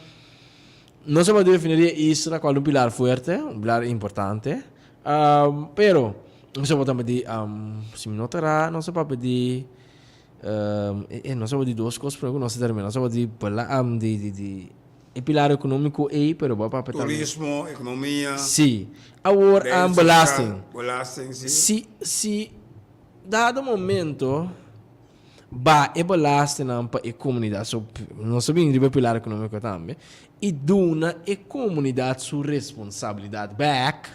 nos a bai defini e isla kual un pilar fuerte, un pilar importante, um, pero, nos a bai di, um, si mi no ta ra, nos a papia di E nos a di dos kos prome ku nos a termina. Nos a di di di di e pilar ekonómiko ei, pero bo a papia tambe. Turismo, ekonomia. Sí. Awor belasting. Belasting, sí. Si si dado momento ba e belastingnan pa e komunidat, so nos a bini riba e pilar ekonómiko tambe, i duna e komunidat su responsabilidat bèk.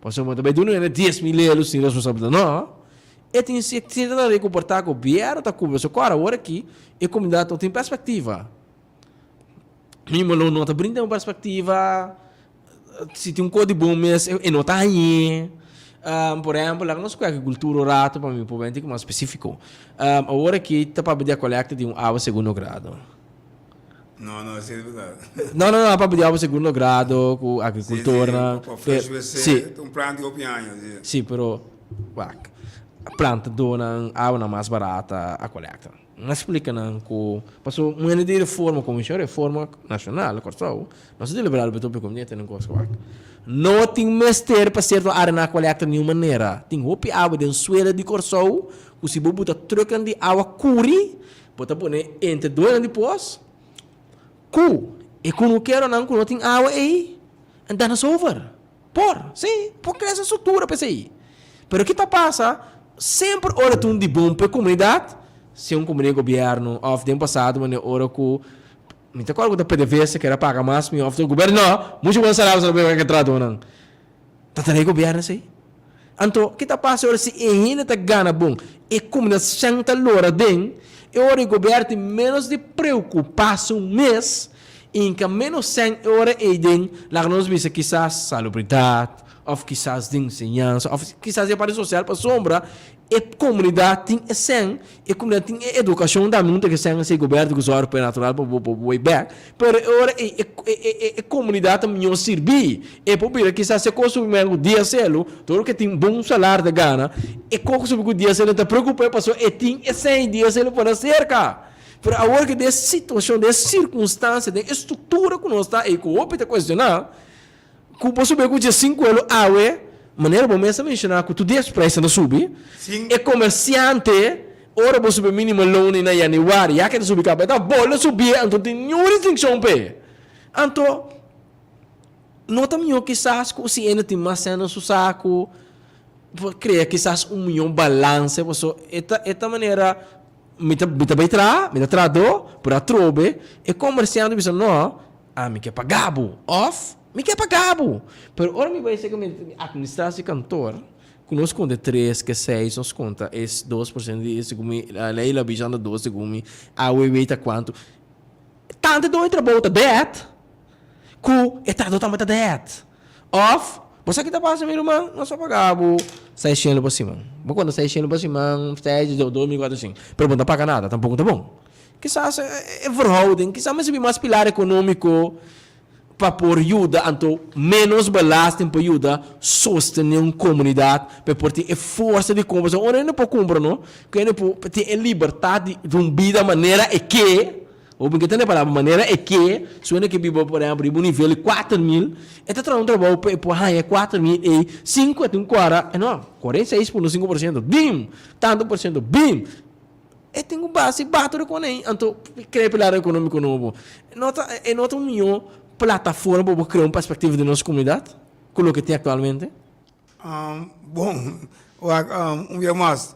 Pasobra bo ta bai duna hende 10,000 euro sin responsabilidad. No. E tin si e ta rekomportá gobierno ta kubri. Pasobra kòrda awor aki e komunidat no tin perspektiva. Mimo lo no ta brinda un perspektiva. Si tin un kos di bon mes e no ta hañ'é. Por ehèmpel laga nos ku agrikultura un rato pa mi por benti mas spesífiko. Awor aki ta papia di a kolekta di un awa segundo grado. No, no, si es verdad. No, no, no, papia di awa segundo grado ku agricultornan. Sí, sí, pa fresh WC, sí. Un plan di hopi aña, sí. Sí, pero, wak, plantadónan, awanan mas barata a kolekta. Nan a splika nan ku, paso un hende di reforma, Komishon Reforma Nashonal Kòrsou, nos a deliberá riba e tópiko, mi a tene un kos wak. No tin mester pa sierto áreanan a kolekta niun manera. Tin hopi awa den suela di Kòrsou ku si bo buta trùknan di awa kuri, Bo ta pone entre dueñonan di pos ku e kunukeronan ku no tin awa ei, en dan is over. Por, sí, por krea esa struktura pa esei. Pero ki ta pasa, semper ora tin un di bon pa e komunidat, sea un komunidat di gobièrnu òf den pasado manera ora ku mi ta kòrda ku ta PDVSA kere a paga mas mi òf gobièrnu no, muchu bon salario sa ta paga e trahadónan. Ta trae gobierno esey? Anto, ki ta pasa ora si e hende ta gana bon, e comunidad ta lora den, e ora e gobierno tin menos di preocupa su mes, inca menos cen e ora ey den, laga nos bisa kisas salubridad, of kisas den enseñansa, of kisas den parti social, pasobra e comunidad tin e cen, e comunidad tin e educacion tambe, hunto cu e cen esey gobierno tin cu zorg pa e natural pa bo por bay bek, pero e ora ey e comunidad ta miho sirbi, e por bira kisas e cos subi mester cu dia celo, todo loke tin bon salario ta gana, e cos cu subi cu dia celo ta preocupa e pasobra e tin e cen y dia celo por na cerca. Pero awor cu den e situacion, den e circunstancia, den e structura cu nos ta ey cu hopi ta cuestiona, Ku bo subi ku dje sinku elo awe, manera bo mes a menshoná ku tur dies preisnan ta subi, e komersiante ora bo subi minimo loan na yanüari ya ke ta subi kaba e ta bolbe subié anto no tin niun restrikshon p'e. Anto no ta mihó kisas ku si hende tin mas sèn na su saku por krea kisas un mihó balanse paso e ta e ta manera mi ta mi ta bai traha mi ta trahadó pero atrobe e komersiante bisa no Ami ke paga bo òf mi ke paga bo. Pero ora mi bai seka mi administratie kantoor ku nos konta tres ke seis nos konta es 2% di segun mi lei la bisa anda dos segun mi AWB ta kuantu. Tantu e doño trabou ta det ku e trahadó tambe ta det. Òf bo sa ki ta pasa mi ruman nos a paga bo seishent pa siman. Bo konta seishent pa siman seis 2400 pero bo no ta paga nada tampoko ta bon. Kisas e verhouding, kisas mester bin mas pilar economico pa por yuda, anto menos belasting pa yuda sostene un comunidad pa e por tin e forsa di compra. Pasobra ora hende por cumpra no, cu hende por tin e libertad di un bida manera e ke, hopi ke tende e palabra manera e ke, si hende ke biba por ehempel riba un nivel di 4000, e ta traha un trabou pa e por haña e 4000 ey sin cu e tin cora, no, 46.5%, bim, tanto por ciento, bim. E tin ku base bato di konei, anto krea pilar ekonómiko nobo. No ta, e no ta un mihó plataforma pa bo krea un perspektiva di nos komunidat ku loke tin aktualmente? Bon, wak, un bia mas,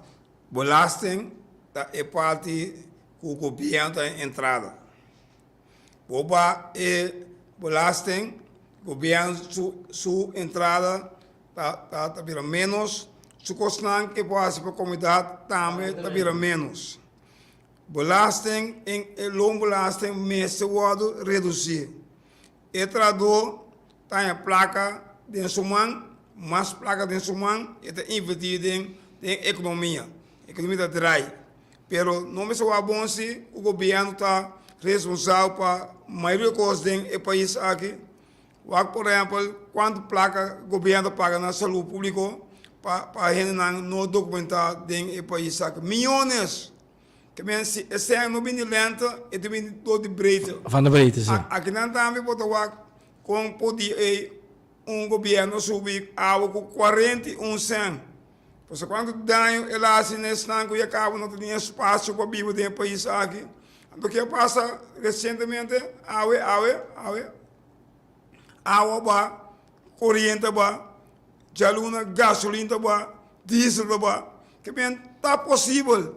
belasting ta e parti ku gobièrnu ta entrada. Bo ba e belasting, gobièrnu su su entrada ta ta ta bira ménos, su kosnan ke por hasi pa komunidat tambe ta bira ménos. Belasting en e loonbelasting mester wòrdu redusí. E trahadó ta haña plaka den su man, mas plaka den su man e ta invertí den den ekonomia, ekonomia ta drai. Pero no mester wak bon si ku gobièrnu ta responsabel pa mayoria kos den e pais aki. Wak por ehèmpel kuantu plaka gobièrnu ta paga na salú públiko pa pa hendenan no dokumentá den e pais aki. Miónes! Ke men si e sèn no bini lènte e ta bini dor di breedte. Van de breedte, si. Akinan tambe bo ta wak kon por di ei un gobièrnu a subi awa ku 41 sèn. Pasobra kuantu daño el a hasi na esnan ku ya kaba no ta tin espasio pa biba den e pais aki. Anto ke a pasa resientemente? Awe, awe, awe, awa ba, koriente ba, djaluna gasolin ta ba, diesel ta ba. Ke men ta posibel,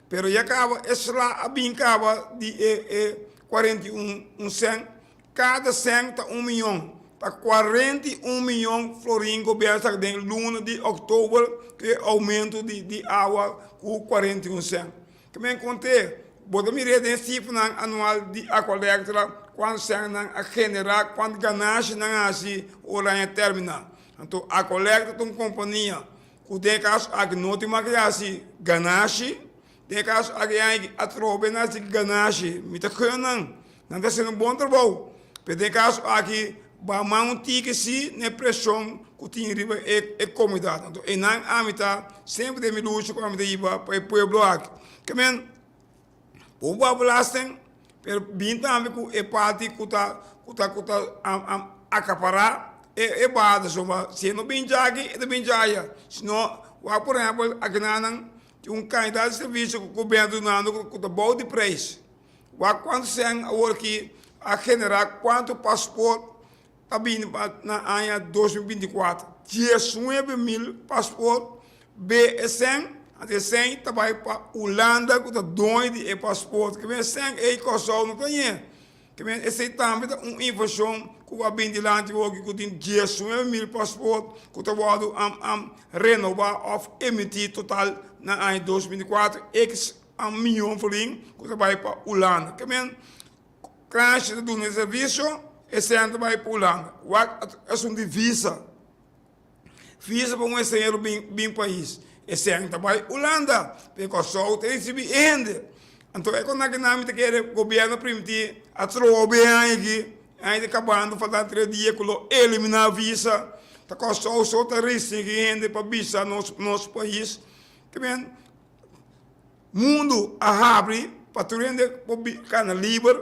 pero ya kaba e sla a bin kaba di e e 41 un sèn. Kada sèn ta un miyon. Ta 41 miyon florin gobièrnu saka den luna di òktober ku e oumento di awa ku 41 sèn. Ke men kont'é, bo ta mir'é den sifranan anual di Aqualectra kuantu sèn nan a generá, kuantu ganashi nan a hasi ora aña terminá. Anto Aqualectra ta un kompania ku den e kaso aki no tin mas ke hasi ganashi. Den e kaso aki aña atrobe nan hasi ganashi. Mi ta gun nan. Nan ta hasiendo un bon trabou, pero den e kaso aki ba man un tiki si na e preshon ku tin riba e komunidat. Anto einan ami ta semper den mi lucha ku ami ta hiba pa e pueblo aki. Ke men bo por paga belasting, pero bin tambe ku e parti ku ta ku ta ku ta akapará e bahada. So si e no bin djaki e ta bin djaya. Si no wak por ehèmpel akinanan tin un kantidat di servisio ku gobièrnu ta dunando ku ta bou di preis. Wak kuantu sèn awor ki a generá kuantu pasport ta bini pa na aña 2024. 19,000 pasport be e sèn, anto e sèn ta bai pa Hulanda ku ta doño di e pasport. Ke men e sèn ei Kòrsou no ta ñe. Ke men esei tambe ta un invashon ku a bini dilanti hopi ku tin 19,000 pasport ku ta wòrdu renobá òf emití total na aña 2024. A mion florin ku ta bai pa Hulanda. Ke men Kranshi ta duna e servisio, e sèn ta bai pa Hulanda. Wak esun di visa. Visa pa un estranhero bin bin pais. E sèn ta bai Hulanda. Pero Kòrsou ta risibí e hende. Anto e konta ki nan mi ta kere gobièrnu primintí atrobe e aña aki. Aña ta kabando falta tres dia ku lo eliminá visa. Ta Kòrsou so ta risibí hende pa bisa nos nos pais. Ke men. Mundu a habri pa tur hende por kana liber,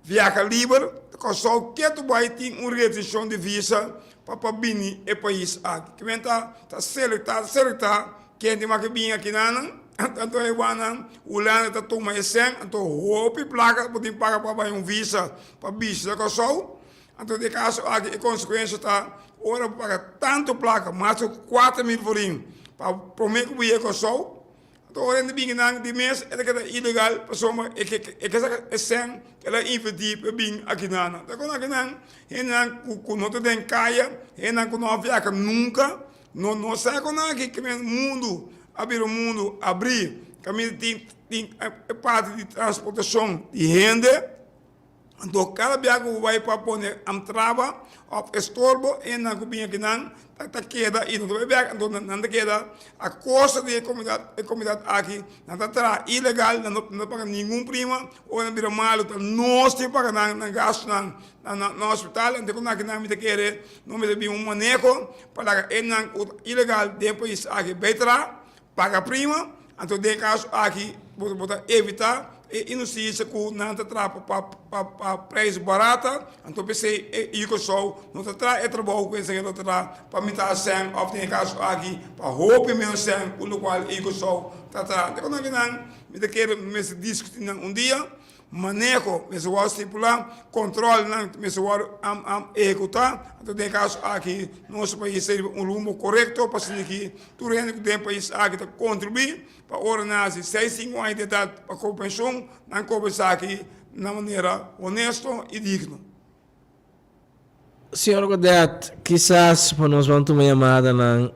viaha liber. Kòrsou ketu bai tin un restrikshon di visa pa pa bini e pais aki. Kimen ta ta selektá ta selektá ken tin wak bini akinanan. Anto e wannan Hulanda ta tuma e sèn anto hopi plaka bo tin paga pa bai un visa pa bishita Kòrsou. Anto den e kaso aki e konsekuensia ta ora bo paga tantu plaka mas ku 4000 florin pa promé ku bo yega Kòrsou. Anto ora hende bini nan di mes e ta keda ilegal pasobra e ke e ke saka e sèn ku el a invertí pa e bin aki nan. Ta kon aki nan hendenan ku ku no ta den kaya, hendenan ku no a viaha nunka no no sa kon nan aki kimen mundu a bira un mundu abrí kaminda tin tin e parti di transportashon di hende. Anto kada bia ku bo bai pa pone traba òf estorbo e nan ku bini akinan ta ta keda i no ta bai bèk anto nan ta keda a kosta di e komunidat e komunidat aki nan ta traha ilegal nan no ta paga ningun prima ora nan bira malu ta nos tin paga nan nan gastunan na na hospital anto ku akinan mi ta kere no mester bin un maneho pa laga e nan ku ta ilegal den pais aki bai traha. Paga prima, anto den e kaso aki bo bo ta evita e inhustisia ku nan ta traha pa pa pa preis barata, anto p'esei e Icosou no ta traha e trabou ku esaki lo traha pa mitad sèn òf den e kaso aki pa hopi ménos sèn ku lokual Icosou ta traha. Te ku nan mi ta kere mester diskuti nan un dia. Maneho mester wòrdu stipulá, kòntròlnan mester wòrdu ehekutá. Anto den e kaso aki nos pais ta riba un rumbo korekto pa sinti ki tur hende ku den e pais aki ta kontribuí pa ora nan hasi seis sinku aña di edat pa koba penshon, nan koba esaki na manera honesto i digno. Señor Godet, kisas pa nos ban tuma yamadanan,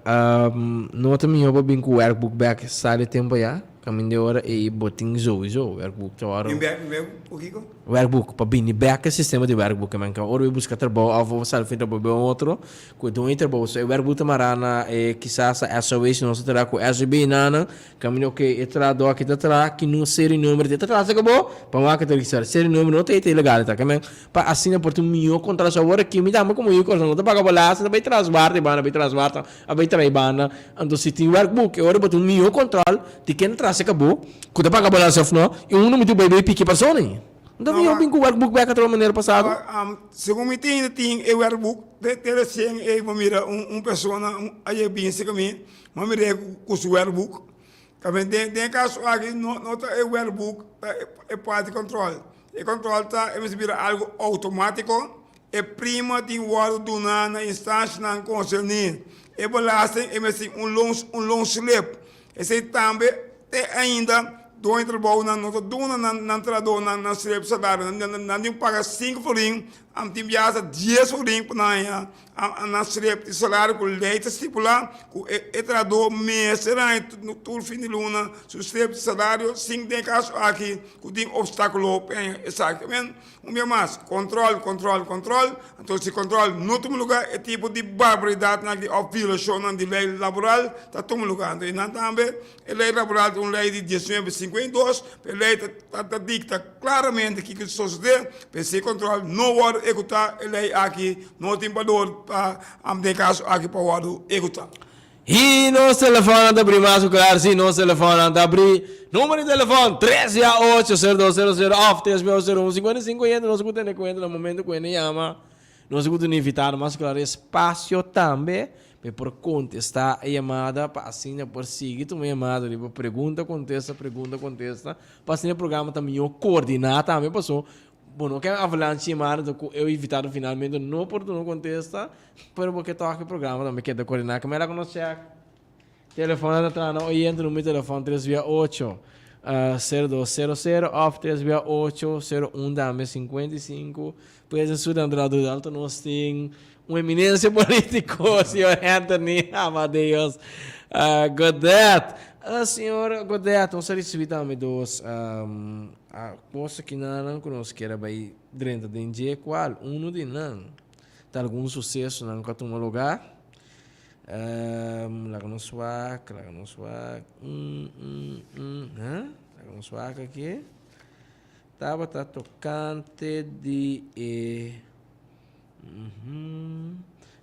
no ta mihó pa bin ku werkboek bek sa di tempu ayá? Kaminda e ora ei bo tin souiso werkboek ta ora. Bin bek, bin bek ku kiko? Werkboek, pa bini bek e sistema di werkboek men ka ora bo buska trabou of bo sali fin trabou bai un otro ku e doño di trabou so e werkboek ta mará na e kisas a SOW si nos ta traha ku SGB nanan kaminda oke e trahadó aki ta traha ki no seri number di e ta traha serka bo pa wak ta registrá seri number no ta e ta ilegal e ta ke men pa asina por tin un mihó kontrato awor aki mi tambe komo yu kòrsou no ta paga belasting ta bai tras warta e banda bai tras warta a bai traha e banda anto si tin werkboek e ora bo tin un mihó kòntròl di ken ta traha serka bo ku ta paga belasting òf no i unu mi tin bai bai piki e persona ei no ta mihó bin ku werkboek bèk atrobe manera pasado. Segun mi tin tin e werkboek te resien ei bo mira un persona a yega bin serka mi bo a mir'é ku su werkboek den e kaso aki no ta e werkboek ta e parti kòntròl E control ta e mester bira algo automatico, e prima tin wordo duna na instancianan concerni. E belasting e mester tin un loon un loonslip. Esey tambe te ainda doño trabounan no ta duna nan nan trahadornan nan slip salario. Nan nan tin paga sinku florin, am tin biaha hasta dies florin pa nan haña nan slip di salario ku ley ta stipula ku e e trahador mester haña tur fin di luna su slip di salario sin den e caso aki. Ku tin opstákulo pa esaki. Men, un bia mas, kòntròl, kòntròl, kòntròl. Anto si kòntròl no tuma lugá, e tipo di barbaridatnan aki òf violashonnan di lei laboral ta tuma lugá. Anto einan tambe e lei laboral ta un lei di diesnuebe sinkuenta i dos, pero e lei ta ta dikta klaramente kiko ta sosodé, pero si e kòntròl no wòrdu ehekutá, e lei aki no tin balor pa, den e kaso aki, pa wòrdu ehekutá. I nos telefonnan ta bri mas ku klar, sí, nos telefonnan ta bri. Numero di telefon, tres bia ocho, sero dos sero sero òf tres bia ocho sero un sinkuenta i sinku. Oyente, nos ku tene kuenta na momento ku hende yama, nos ku tene invitado mas klar espasio tambe pa e por kontestá e yamada pa asina por sigui tuma e yamada riba pregunta kontesta, pregunta kontesta, pa asina e programa ta mihó koordiná tambe paso Bo no ke avalanche yamada ta ku e invitado finalmente no por duna kontesta, pero bo ke tòg e programa tambe keda koordiná. Kemey laga nos chèk. Telefòn ta traha na oyente numero di telefòn tres bia ocho, sero dos sero sero òf tres bia ocho, sero un tambe 55. Pues en su Andra Dudalto nos tin un eminencia politico, señor Anthony Amadeus Godet. Señor Godet, nos a ricibi tambe dos cosa kinanan cu nos kier a bay drenta den dje, cual uno di nan ta algun sucesonan cu a tuma lugar. Laga nos wak, laga nos wak, laga nos wak aki. Tabata tocante di e.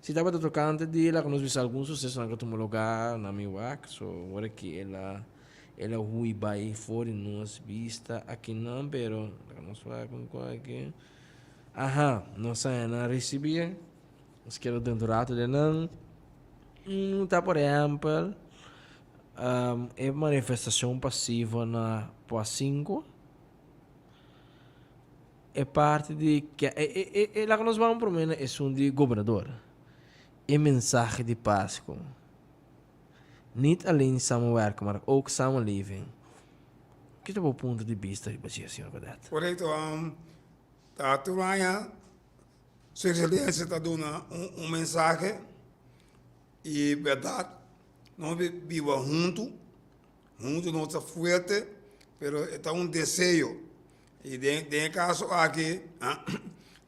Si tabata tocante di laga nos bisa algun sucesonan cu a tuma lugar na mi wak, so ora ki el a el a hui bay for di nos bista akinan, pero laga nos wak un cu aki. Aha, nos a hena ricibi, nos keda den un rato den nan. Ta por ehempel e manifestacion pasivo na Poacinco. E parti di ke e e e e laga nos ban prome na esun di gobernador. E mensahe di Pasco. Niet alleen samenwerken, maar ook samenleving. Ki ta bo punto di bista riba dje, señor Godet? Korekto, ta tur aña Su Ekselencia ta duna un mensahe i bèrdat nos biba huntu. Huntu nos ta fuerte, pero e ta un deseo. I den den e kaso aki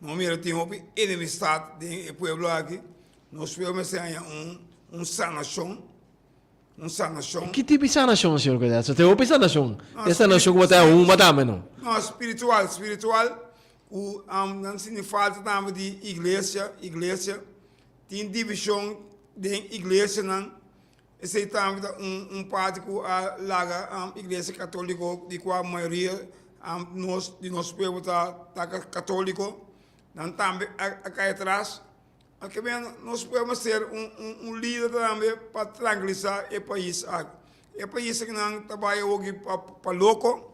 nos mira tin hopi enemistad den e pueblo aki. Nos pueblo mester haña un un sanashon, un sanashon. Ki tipo di sanashon, señor Codeso? Tin hopi sanashon. E sanashon ku bo ta huma tambe no? No, spiritual, spiritual ku nan sinti falta tambe di iglesia, iglesia. Tin divishon den iglesianan. Esei tambe ta un un parti ku a laga Iglesia Katoliko di kua mayoria nos di nos pueblo ta ta katoliko nan tambe a kai atras. Aki ben nos pueblo mester un un un lider tambe pa trankilisá e pais aki. E pais aki nan ta bai awoki pa pa loko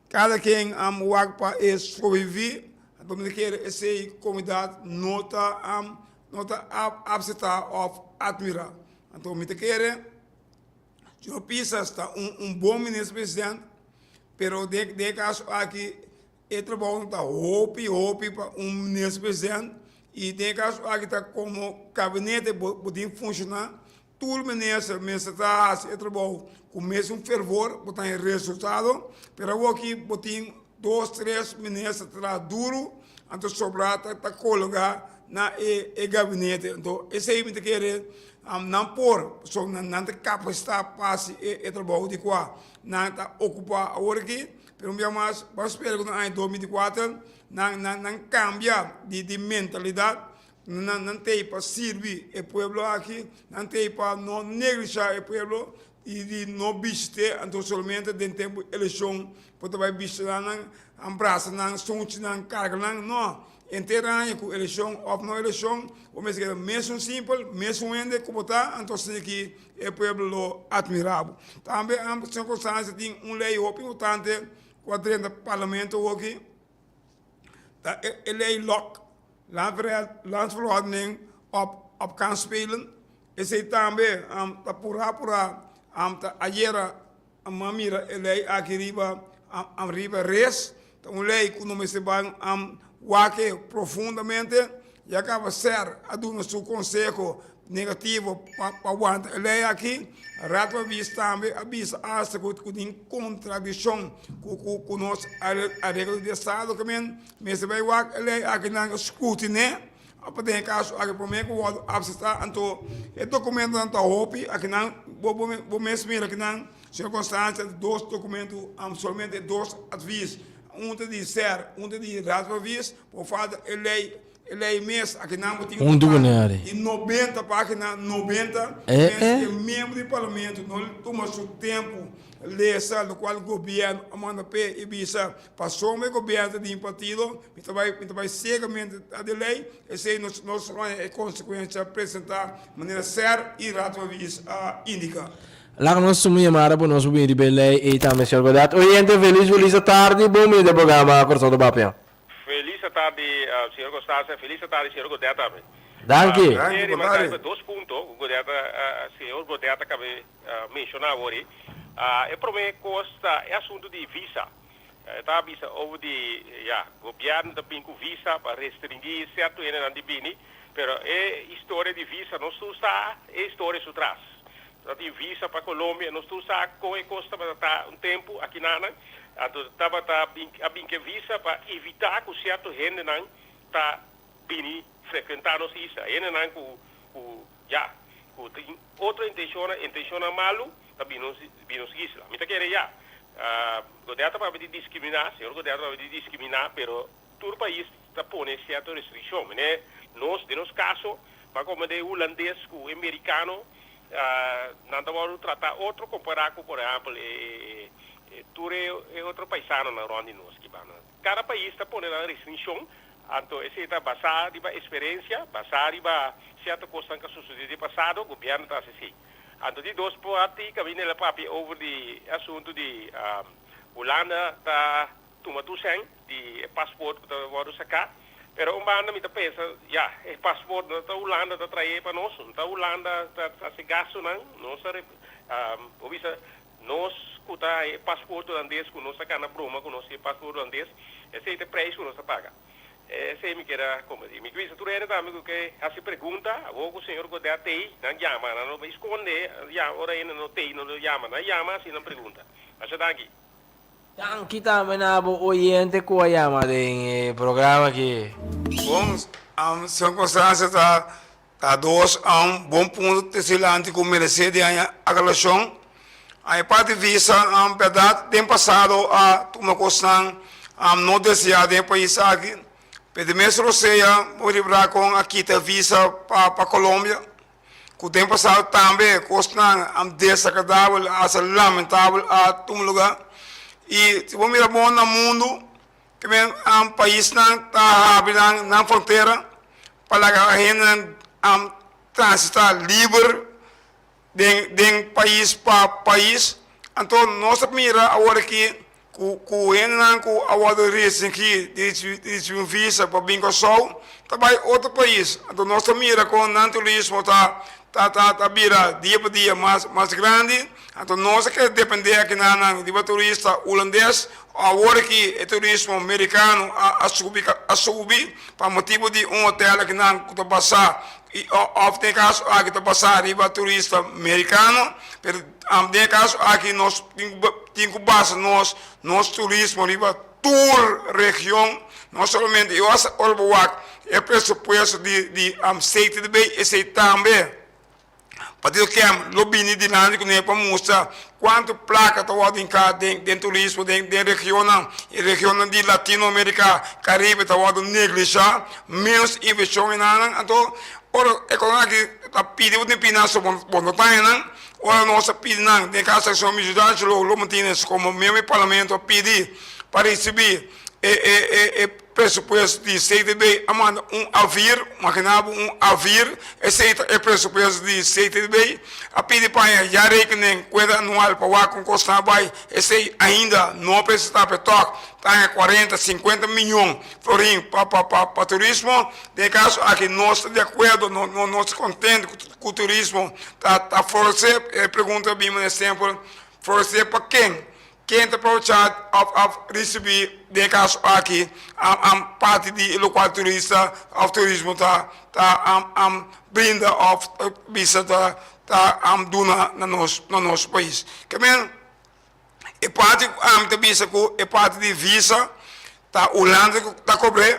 kada ken wak pa e sobreviví anto mi ta kere esei komunidat no ta no ta apseptá òf atmirá. Anto mi ta kere Señor Pisas ta un un bon minister president, pero den den e kaso aki e trabou ta hopi hopi pa un minister president i den e kaso aki ta komo kabinete bo bo tin funshoná. Tur minister mester ta hasi e trabou ku mesun fervor bo ta haña resultado, pero awoki bo tin dos tres minister ta traha duru anto sobrá ta kologa na e gabinete. Anto esei mi ta kere nan por pasobra nan ta kapasitá pa hasi e trabou di kua nan ta okupá aworaki, pero un bia mas bo a spera ku na aña 2024 nan kambia di mentalidat. Nan nan t'ei pa sirbi e pueblo aki, nan t'ei pa no neglisha e pueblo i di no bishit'é, anto solamente den tempu di elekshon bo ta bai bishita nan, ambrasa nan, sunchi nan, karga nan, no. Henter aña ku elekshon òf no elekshon, bo mester keda mesun simpel, mesun hende ku bo ta, anto asina ki e pueblo lo atmirá bo. Tambe señor Constancia tin un lei hopi importante ku a drenta parlamento awoki. Ta e lei lok, Landsverordening op op kansspelen, esei tambe ta purá purá ta ayera a mira e lei aki riba riba res, ta un lei ku no mester ban wak profundamente, ya kaba ser a duna su konseho negativo pa wanta e lei aki. Raad van Advies tambe a bisa asta ku tin kontradikshon ku nos areglo di estado ke men mester bai wak e lei aki nan skrutiné pa den e kaso aki promé ku wòrdu apseptá. Anto e dokumentonan ta hopi aki nan bo mes mira aki nan señor Constancia dos dokumento solamente dos advies un ta di ser un ta di Raad van Advies por falta e lei. E lei mes, akinan bo tin Un total di 90 pagina, 90, Eh, mens eh. e miembro di parlamento no tuma su tempo lesa locual gobierno a manda p'e y bisa pasobra e gobierno ta di mi partido, mi ta bay, mi ta bay ciegamente ta di lei, esey nos nos haña e consecuencia presenta manera ser y Raad van Advies a indica. Laga nos suma yamada pa nos por bini riba e lei ey tambe, señor Godat. Oyente, felis felis atardi, bon bini den programa Corazon ta Papia. Felis atardi señor Constanza, felis atardi señor Godet tambe. Danki. Mi Danki, ke bon remarca tardi. riba dos punto cu Godet a, señor Godet a cabe menciona awor. E prome cos ta e asunto di visa. E ta bisa over di, ya, gobierno ta bin cu visa pa restringi cierto hendenan di bini, pero e historia di visa nos tur sa e historia su tras. Ta tin visa pa Colombia, nos tur sa con e cos tabata ta un tempo akinanan. Anto tabata bin a bin ke visa pa evita cu cierto hendenan ta bini frecuenta nos isla. Hendenan cu cu ya cu tin otro intencionnan, intencionnan malu ta bin nos bin nos isla. Mi ta kere ya Godel ta papia di discrimina, señor Godel ta papia di discrimina, pero tur pais ta pone cierto restriccion. Mene nos den nos caso, ma como den hulandes cu e mericano nan ta wòrdu tratá otro kompará ku por ehèmpel e tur e otro paisanonan rònt di nos ki banda. Kada pais ta pone nan restrinshon, anto esei ta basá riba eksperensia, basá riba sierto kosnan ku a sosodé den pasado, gobièrnu ta hasi esei. Anto di dos parti kaminda el a papia over di e asuntu di Hulanda ta Tuma tur sèn di e paspoort ku ta wòrdu saká. Pero un banda mi ta pensa, ya, e paspoort no ta Hulanda ta trae pa nos, no ta Hulanda ta hasi gastunan. Nos ta bo bisa nos ku ta e paspoort hulandes ku nos ta gana broma ku nos tin e paspoort hulandes, esei ta e preis ku nos ta paga. Esei mi kier a kompartí. Mi ke bisa tur hende tambe ku ke hasi pregunta, awor ku señor Godett t'ei, nan yama, nan no bai skonde, ora hende no t'ei no yama, nan yama hasi nan pregunta. Masha danki. Danki tambe na bo oyente ku a yama den e programa aki. Bon, Señor Constancia ta ta dos bon punto te silanti ku meresé di haña aklarashon. E parti visa bèrdat den pasado a tuma kosnan no deseá den e pais aki. Pero di mes rosea bo ribrá kon a kita visa pa Colombia. Ku den pasado tambe kosnan desagradabel, hasta lamentabel a tuma lugá. I si bo mira bon na mundu, te men paisnan ta habri nan frontera pa laga hendenan transitá liber den pais pa pais. Anto nos ta mira awor aki Ku ku hendenan ku a wòrdu restringí di risibí un visa pa bin Kòrsou ta bai otro pais. Anto nos ta mira kon nan turismo ta ta ta ta bira dia pa dia mas mas grandi. Anto nos a keda dependé akinanan riba turista hulandes. Awor aki e turismo merikano a a subi a subi pa motibu di un hotel akinan ku ta basá. i òf den e kaso aki ta basá riba turista merikano, pero den e kaso aki nos tin ku basa nos nos turismo riba tur region, no solamente i ora bo wak e presupuesto di di CTB esei tambe. Partido KEM lo bini dilanti ku ne pa mustra kuantu plaka ta wòrdu hinká den den turismo den den regionnan i regionnan di Latino Amerika, Karibe ta wòrdu neglishá, ménos invershon enanan. Anto ora e kosnan aki ta pidi bo tin pidi nan so bo no ta haña nan. Ora nos a pidi nan den kaso di señor Michel D'Angelo lo Martinez komo miembro di parlamento a pidi pa risibí e e e Presupuesto di CTB a manda un avir, magina bo un avir, esey ta e presupuesto di CTB, a pidi pa haña jaarrekening, kuenta anual pa wak kon kos ta bay, esey ainda no a presenta pe tok ta haña cuarenta, cincuenta miyon florin pa pa pa pa turismo, den e kaso aki nos ta di akuerdo, no no nos ta kontento ku turismo ta ta florece, e pregunta a bin manera simpel, florece pa ken? Ken ta aprovechá òf òf risibí den e kaso aki parti di e lokual turista òf turismo ta ta brinda òf bisa ta ta duna na nos na nos pais. Ke men e parti ku ami ta bisa ku e parti di visa ta Hulanda ku ta kobr'é,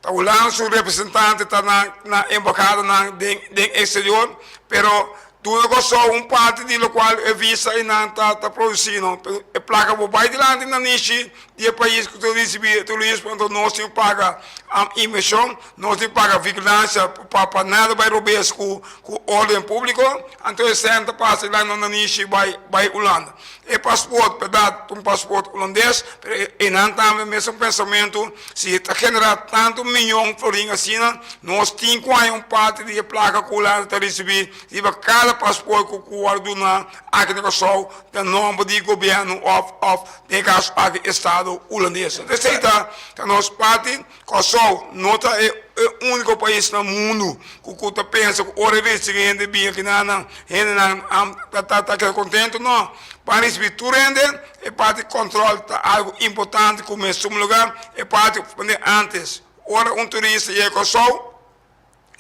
ta Hulanda su representante ta na na embahadanan den den exterior, pero duna Kòrsou un parti di lokual e visa einan ta ta produsí no, pero e plaka bo bai dilanti na nishi di e pais ku ta risibí e turismo, anto nos tin ku paga invershon, nos tin ku paga vigilansia pa pa nada bai robes ku ku orden públiko, anto e sèn ta pasa dilanti na nanishi bai bai Hulanda. E paspoort berdad ta un paspoort hulandes, pero einan tambe mesun pensamentu, si ta genera tantu miyon florin asina, nos tin ku haña un parti di e plaka ku Hulanda ta risibí riba kada paspoort ku ku wòrdu duna aki na Kòrsou den nòmber di gobièrnu òf òf den e kaso aki estado hulandes. Esei ta nos parti. Kòrsou no ta e úniko pais na mundu ku ku ta pensa ku ora e risibí hende bin aki nan nan hendenan ta ta keda kontentu. No, pa risibí tur hende e parti kòntròl ta algu importante ku mes suma lugá e parti antes ora un turista yega Kòrsou.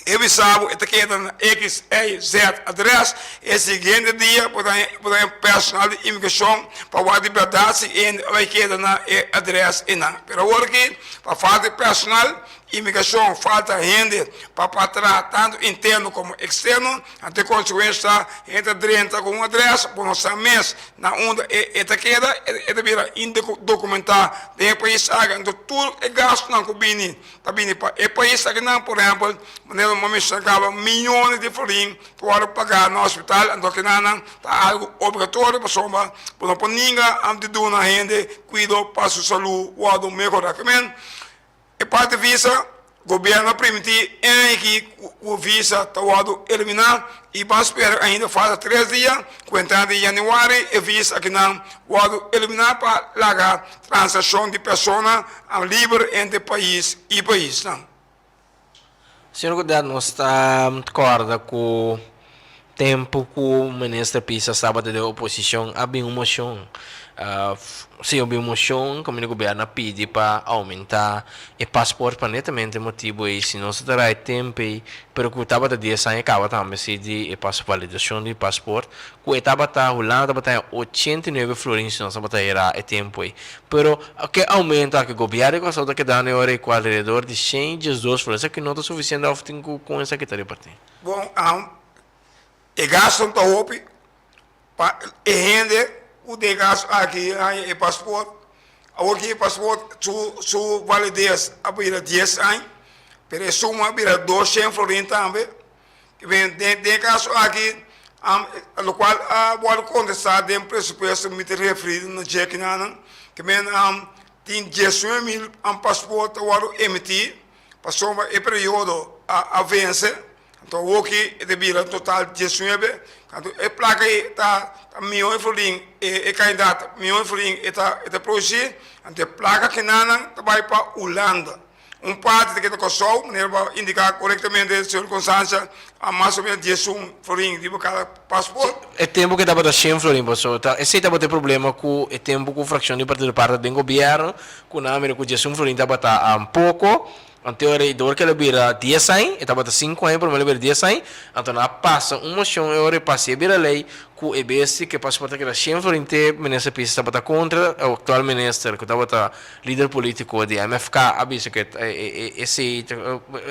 E bisa bo e ta keda na X, Y, Z adres. E siguiente dia bo ta bo ta personal di imigrashon pa wak di bèrdat si e hende a bai keda na e adres einan. Pero awor aki pa falta di personal, imigrashon falta hende pa pa traha tantu interno komo eksterno, anto e konsekuensia ta hende ta drenta ku un adres bo no sa mes na unda e e ta keda, e ta bira indokumentá den e pais aki. Anto tur e gastunan ku bini ta bini pa e pais akinan, por ehempel, manera mi a menshoná kaba, miyones di florin ta wòrdu pagá na hospital, anto kinanan ta algu obligatorio pasobra bo no por ninga di duna hende kuido pa su salú wòrdu mehorá. Ke men, e parti visa, gobièrnu a primintí e aña aki ku visa ta wòrdu eliminá i ban spera ainda falta tres dia ku entrada di yanüari e visa akinan wòrdu eliminá pa laga transakshon di persona liber entre pais i paisnan. Señor Godet, nos ta kòrda ku tempu ku Minister Pisas tabata den oposishon a bin un moshon, si a bin un moshon kaminda gobièrnu a pidi pa oumentá e pasport pa netamente motibu ei si nos ta traha e tempu ei pero ku tabata dies aña kaba tambe si di e validashon di pasport ku e tabata Hulanda tabata haña 89 florin si nos tabata hera e tempu ei. Pero ke aumento aki gobièrnu di Kòrsou ta kedando e ora ei ku alrededor di 112 florin. Esaki no ta sufisiente òf tin ku kon esaki ta repartí? Bon, e gastunan ta hopi pa e hende ku den e kaso aki haña e pasport. Awor ki e pasport su su valides a bira dies aña, pero e suma a bira 200 florin tambe. Den e kaso aki, lokual a wòrdu kontestá den presupuesto mi ta referí na dje kinanan, ke men tin 19,000 pasport ta wòrdu emití pasobra e periodo a vense, anto awoki e ta bira total 19, anto e plaka ei ta mihó e florin e kandidat mihó e florin e ta produsí, anto e plaka kinanan ta bai pa Hulanda. Un parti ta keda Kòrsou, manera bo a indiká korektamente, señor Constancia, a mas o menos 11 florin riba kada pasport. E tempu ke tabata shen florin paso ta esei tabata e problema ku e tempu ku frakshon di Partido Parta den gobièrnu ku nan a mira ku 11 florin tabata poko. Anto e ora ei dor ku el a bira dies aña, e tabata sinku aña promé el a bira dies aña, anto nan a pasa un moshon e ora ei pa si e bira lei ku e bes ku e pasport a keda shen florin te minister Pisas tabata kontra, e aktual minister ku tabata lider politiko di MFK a bisa ku esei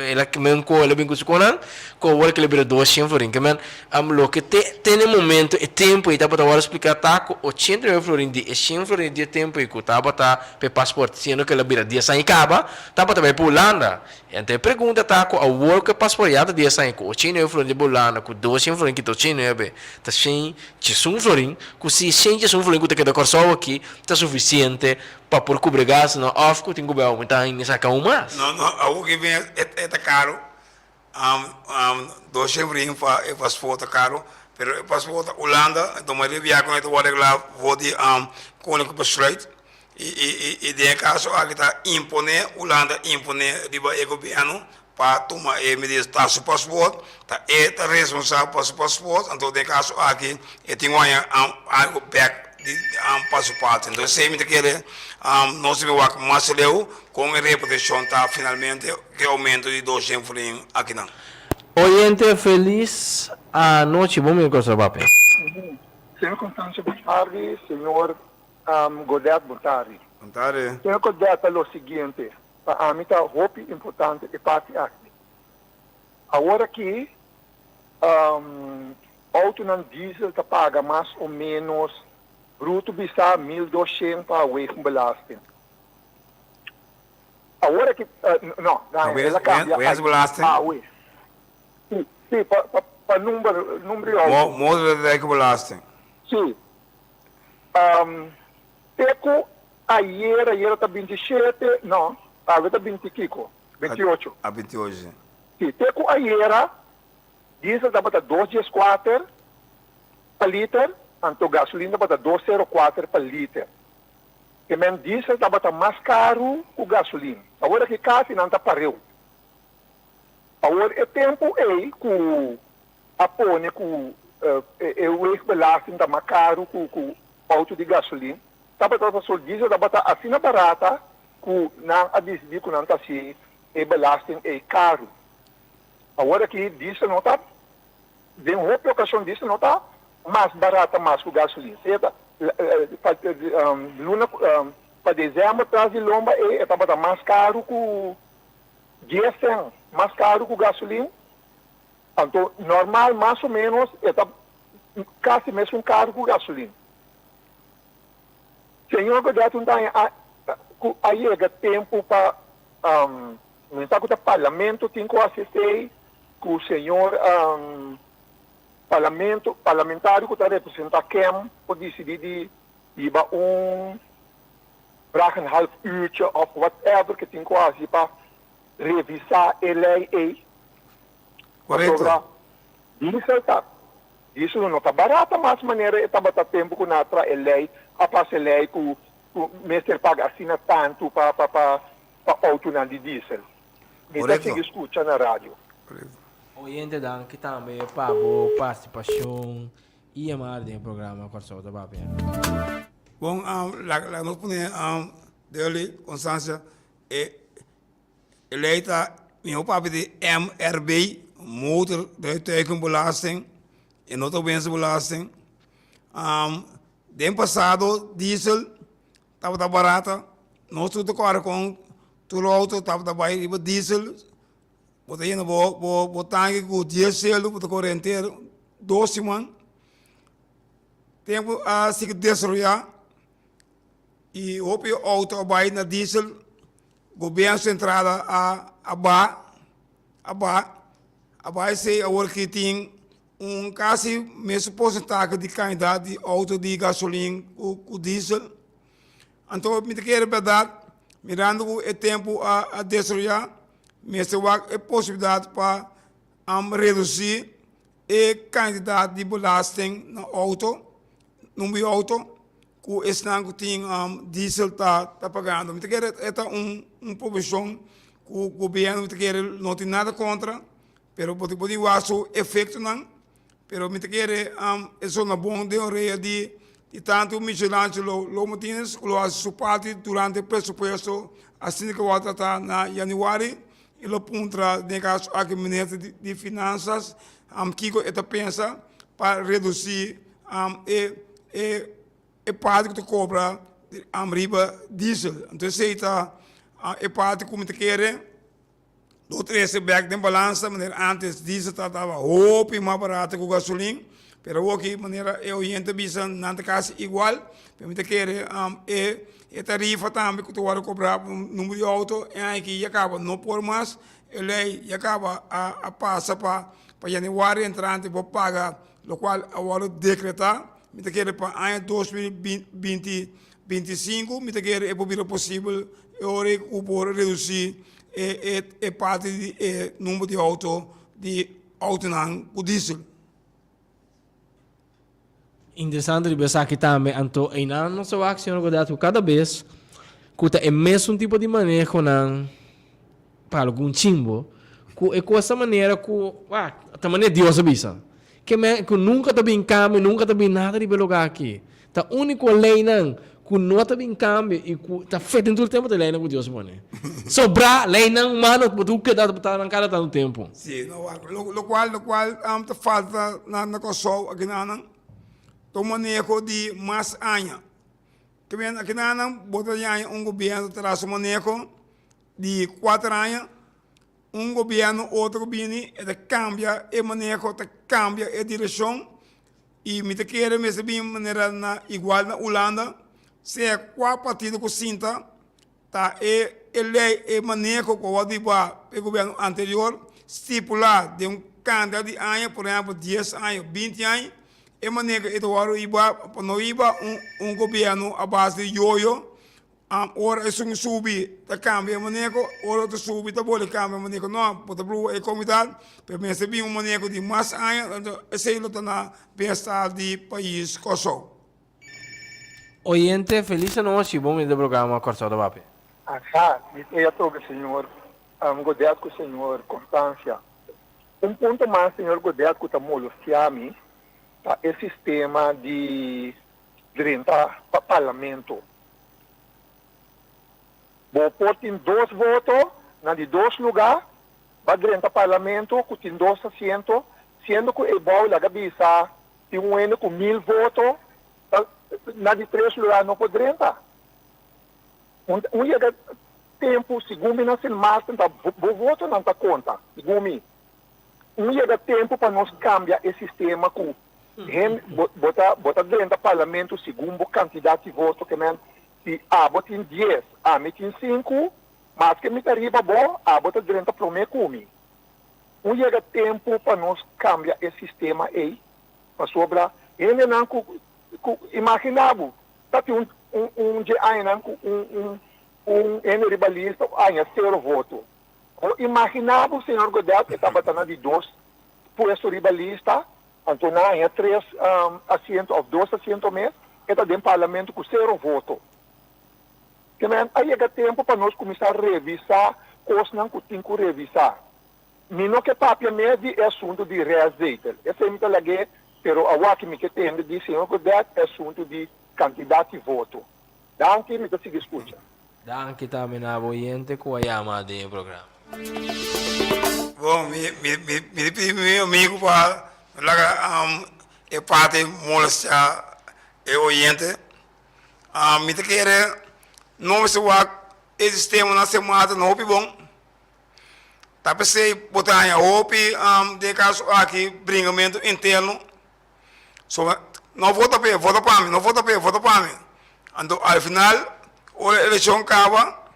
el a men ku el a bin ku su konan ku awor ku el a bira dos shen florin. Ke men loke te te na e momento e tempu ei tabata wòrdu spliká ta ku 89 florin di e shen florin di e tempu ei ku tabata pa e pasport siendo ku el a bira dies aña kaba Tabata bai pa Hulanda. Anto e pregunta ta ku awor ku e pasport ya ta dies aña ku 89 florin di Hulanda ku 200 florin kita 89 ta 111 florin ku si 111 florin ku ta keda Kòrsou aki ta sufisiente pa por kubri gastunan òf ku tin ku bai oumentá ainda saka un mas. No no awor ki bin e ta karu 200 florin pa e pasport ta karu pero e pasport ta Hulanda anto mayoria biaha ku nan ta wòrdu regla for di Koninklijk Besluit I den e kaso aki ta imponé, Hulanda imponé riba e gobièrnu pa tuma e medida. Ta su paspoort, ta e ta responsabel pa su paspoort, anto den e kaso aki e tin ku haña algu bèk di pa su parti. Entonces esei mi ta kere nos debe wak mas leu kon e repartishon ta finalmente ku e oumento di 200 florin akinan. Oyente felis anochi bon mi cosa papia. Señor Constancio bon tardi, señor Godet bon tardi. Bon tardi. Señor Godet ta lo siguiente, pa ami ta hopi importante e parti aki. Awor aki autonan diesel ta paga mas o menos bruto bisa 1200 pa wegenbelasting. Awor aki no, el a cambia awe. Si, si, pa number, number di auto. Motorrijkenbelasting. Si. Te ku ayera, ayera ta 27, no, awe ta binti kiko? 28. A 28, si. Si, te ku ayera diesel tabata dos dies kuater pa liter, anto gasolin tabata dos sero kuater pa liter. Ke men diesel tabata mas karu ku gasolin. Awor aki kasi nan ta pareu. Awor e tempu ei ku a pone ku e weegbelasting ta mas karu ku ku outo di gasolin, tabata pasobra diesel tabata asina barata ku nan a disidí ku nan ta hasi e belasting ei karu. Awor aki diesel no ta, den hopi okashon diesel no ta mas barata mas ku gasolin. Sea ta pa luna pa desèmber tras di lomba ei e tabata mas karu ku dies sèn mas karu ku gasolin. Anto normal mas o menos e ta casi mesun caro cu gasolin. Señor Godet un daña a cu a yega tempo pa mi sa cu ta parlamento tin cu haci esey cu señor parlamento parlamentario cu ta representa kem por dicidi di hiba un vraag een half uurtje of whatever cu tin cu haci pa revisa e ley ey. Pasobra diesel ta diesel no ta barata mas manera e tabata tempu ku nan a traha e lei, a pasa e lei ku ku mester paga asina tantu pa pa pa pa outonan di diesel. Mi ta sigui skucha na radio. Oyente danki tambe pa bo partisipashon i yamada den e programa Kòrsou ta Papia. Bon, laga nos pone Deli, Constancia, e E lei ta mihó papia di MRB, Motorrijtuigenbelasting, e no ta winstbelasting. Den pasado diesel tabata barata, nos tur ta kòrda kon tur outo tabata bai riba diesel, bo ta yena bo bo tanki ku dies selu bo ta kore henter dos siman. Tempu a sigui desaroyá i hopi outo a bai na diesel. Gobierno Central a a baha, a baha, a baha esey awor ki tin un casi mesun porcentahe di cantidad di auto di gasolin cu cu diesel. Anto mi ta kere berdad mirando cu e tempo a a desaroya mester wak e posibilidad pa reduci e cantidad di belasting na auto, number di auto. Ku esnan ku tin diesel ta ta pagando. Mi ta kere e ta un un provishon ku gobièrnu mi ta kere no tin nada kontra, pero bo tin wak su efektonan, pero mi ta kere e zona bon den orea di di tantu Michelangelo Lo Martinez ku lo hasi su parti durante e presupuesto asina ku wòrdu tratá na yanüari. e lo puntra den e kaso aki minister di finansas kiko e ta pensa pa redusí e parti ku ta kobra riba diesel. Anto esei ta e parti ku mi ta kere lo trese bek den balansa manera antes diesel tabata hopi mas barato ku gasolin pero awoki manera e oyente a bisa nan ta kasi igual pero mi ta kere e e tarifa tambe ku ta wòrdu kobrá pa number di outo e aña aki ya kaba no por mas e lei ya kaba a pasa pa yanüari entrante bo paga lokual a wòrdu dekretá mi ta kere pa aña 2025 mi ta kere e por bira posibel e ora ku por redusí e e parti di e number di outo di outonan ku diesel. Interesante riba esaki tambe anto einan nos ta wak señor Godet ku kada bes ku ta e mesun tipo di manehonan pa algun chimbo ku e kos ta manera ku wak ta manera Dios a bisa ke men ku nunka ta bin kambio nunka ta bin nada riba e lugar aki ta uniko leinan ku no ta bin kambio i ku ta fet den tur tempu ta e leinan ku Dios a pone sobra leinan humano bo tin ku keda ta nan kada tantu tempu. Si no wak lokual lokual ta falta na na Kòrsou akinanan ta un maneho di mas aña ke men akinanan bo ta yaña un gobièrnu ta traha su maneho di kuater aña un gobièrnu otro ku bini e ta kambia e maneho ta kambia e direkshon i mi ta kere mester bin manera na igual na Hulanda sea kua partido ku sinta ta e e lei e maneho ku a wòrdu hiba pa e gobièrnu anterior stipulá den un kantidat di aña por ehèmpel dies aña binti aña e maneho ei ta wòrdu hiba pa no hiba un un gobièrnu a base di yoyo Ora esun subi ta cambia e maneho, ora otro subi ta bolbe cambia e maneho. No, bo ta bruha e comunidad, pero mester bin un maneho di mas aña, anto esey lo ta na bienestar di pais Kòrsou. Oyente, felis anochi, bon bini den programa Kòrsou ta Papia. Aha, mi ta ya toca señor Godet cu señor Constancia. Un punto mas señor Godet cu ta molestia mi ta e sistema di drenta pa parlamento. Bo por tin dos voto na di dos luga ba drenta parlamento cu tin dos asiento, siendo cu e bou laga bisa tin un hende cu mil voto ta na di tres luga no por drenta. Un un yega tempo segun mi na Sint Maarten ta bo votonan ta conta, segun mi. Un yega tempo pa nos cambia e sistema cu Hen bo bo ta bo ta drenta parlamento segun bo kantidat di voto ke men si abo tin dies ami tin sinku maske mi ta riba bo abo ta drenta prome ku mi. Un yega tempu pa nos kambia e sistema ei pasobra hendenan ku ku imagina bo ta tin un un un dje añanan ku un un un hende riba lista haña sero voto bo imagina bo señor Godet e tabata na di dos puesto riba lista Anto nan haña tres asiento of dos asiento mes, e ta den parlamento ku sero voto. Ke men a yega tempu pa nos kuminsá revisá kosnan ku tin ku revisá. Mi no ke papia mes di e asuntu di restzetel, esei mi ta lag'é, pero awaki mi ke tende di señor Godett e asuntu di kantidat di voto. Danki, mi ta sigui skucha. Danki tambe na bo oyente ku a yama den e programa. Bon, mi mi mi mi ta pidi mi amigu pa no laga e parti molestia e oyente. Mi ta kere no mester wak e sistema na semana no hopi bon. Ta p'esei bo ta haña hopi den e kaso aki bringamentu interno. So no vota p'e, vota pa mi, no vota p'e, vota pa mi. Anto al final ora eleccion caba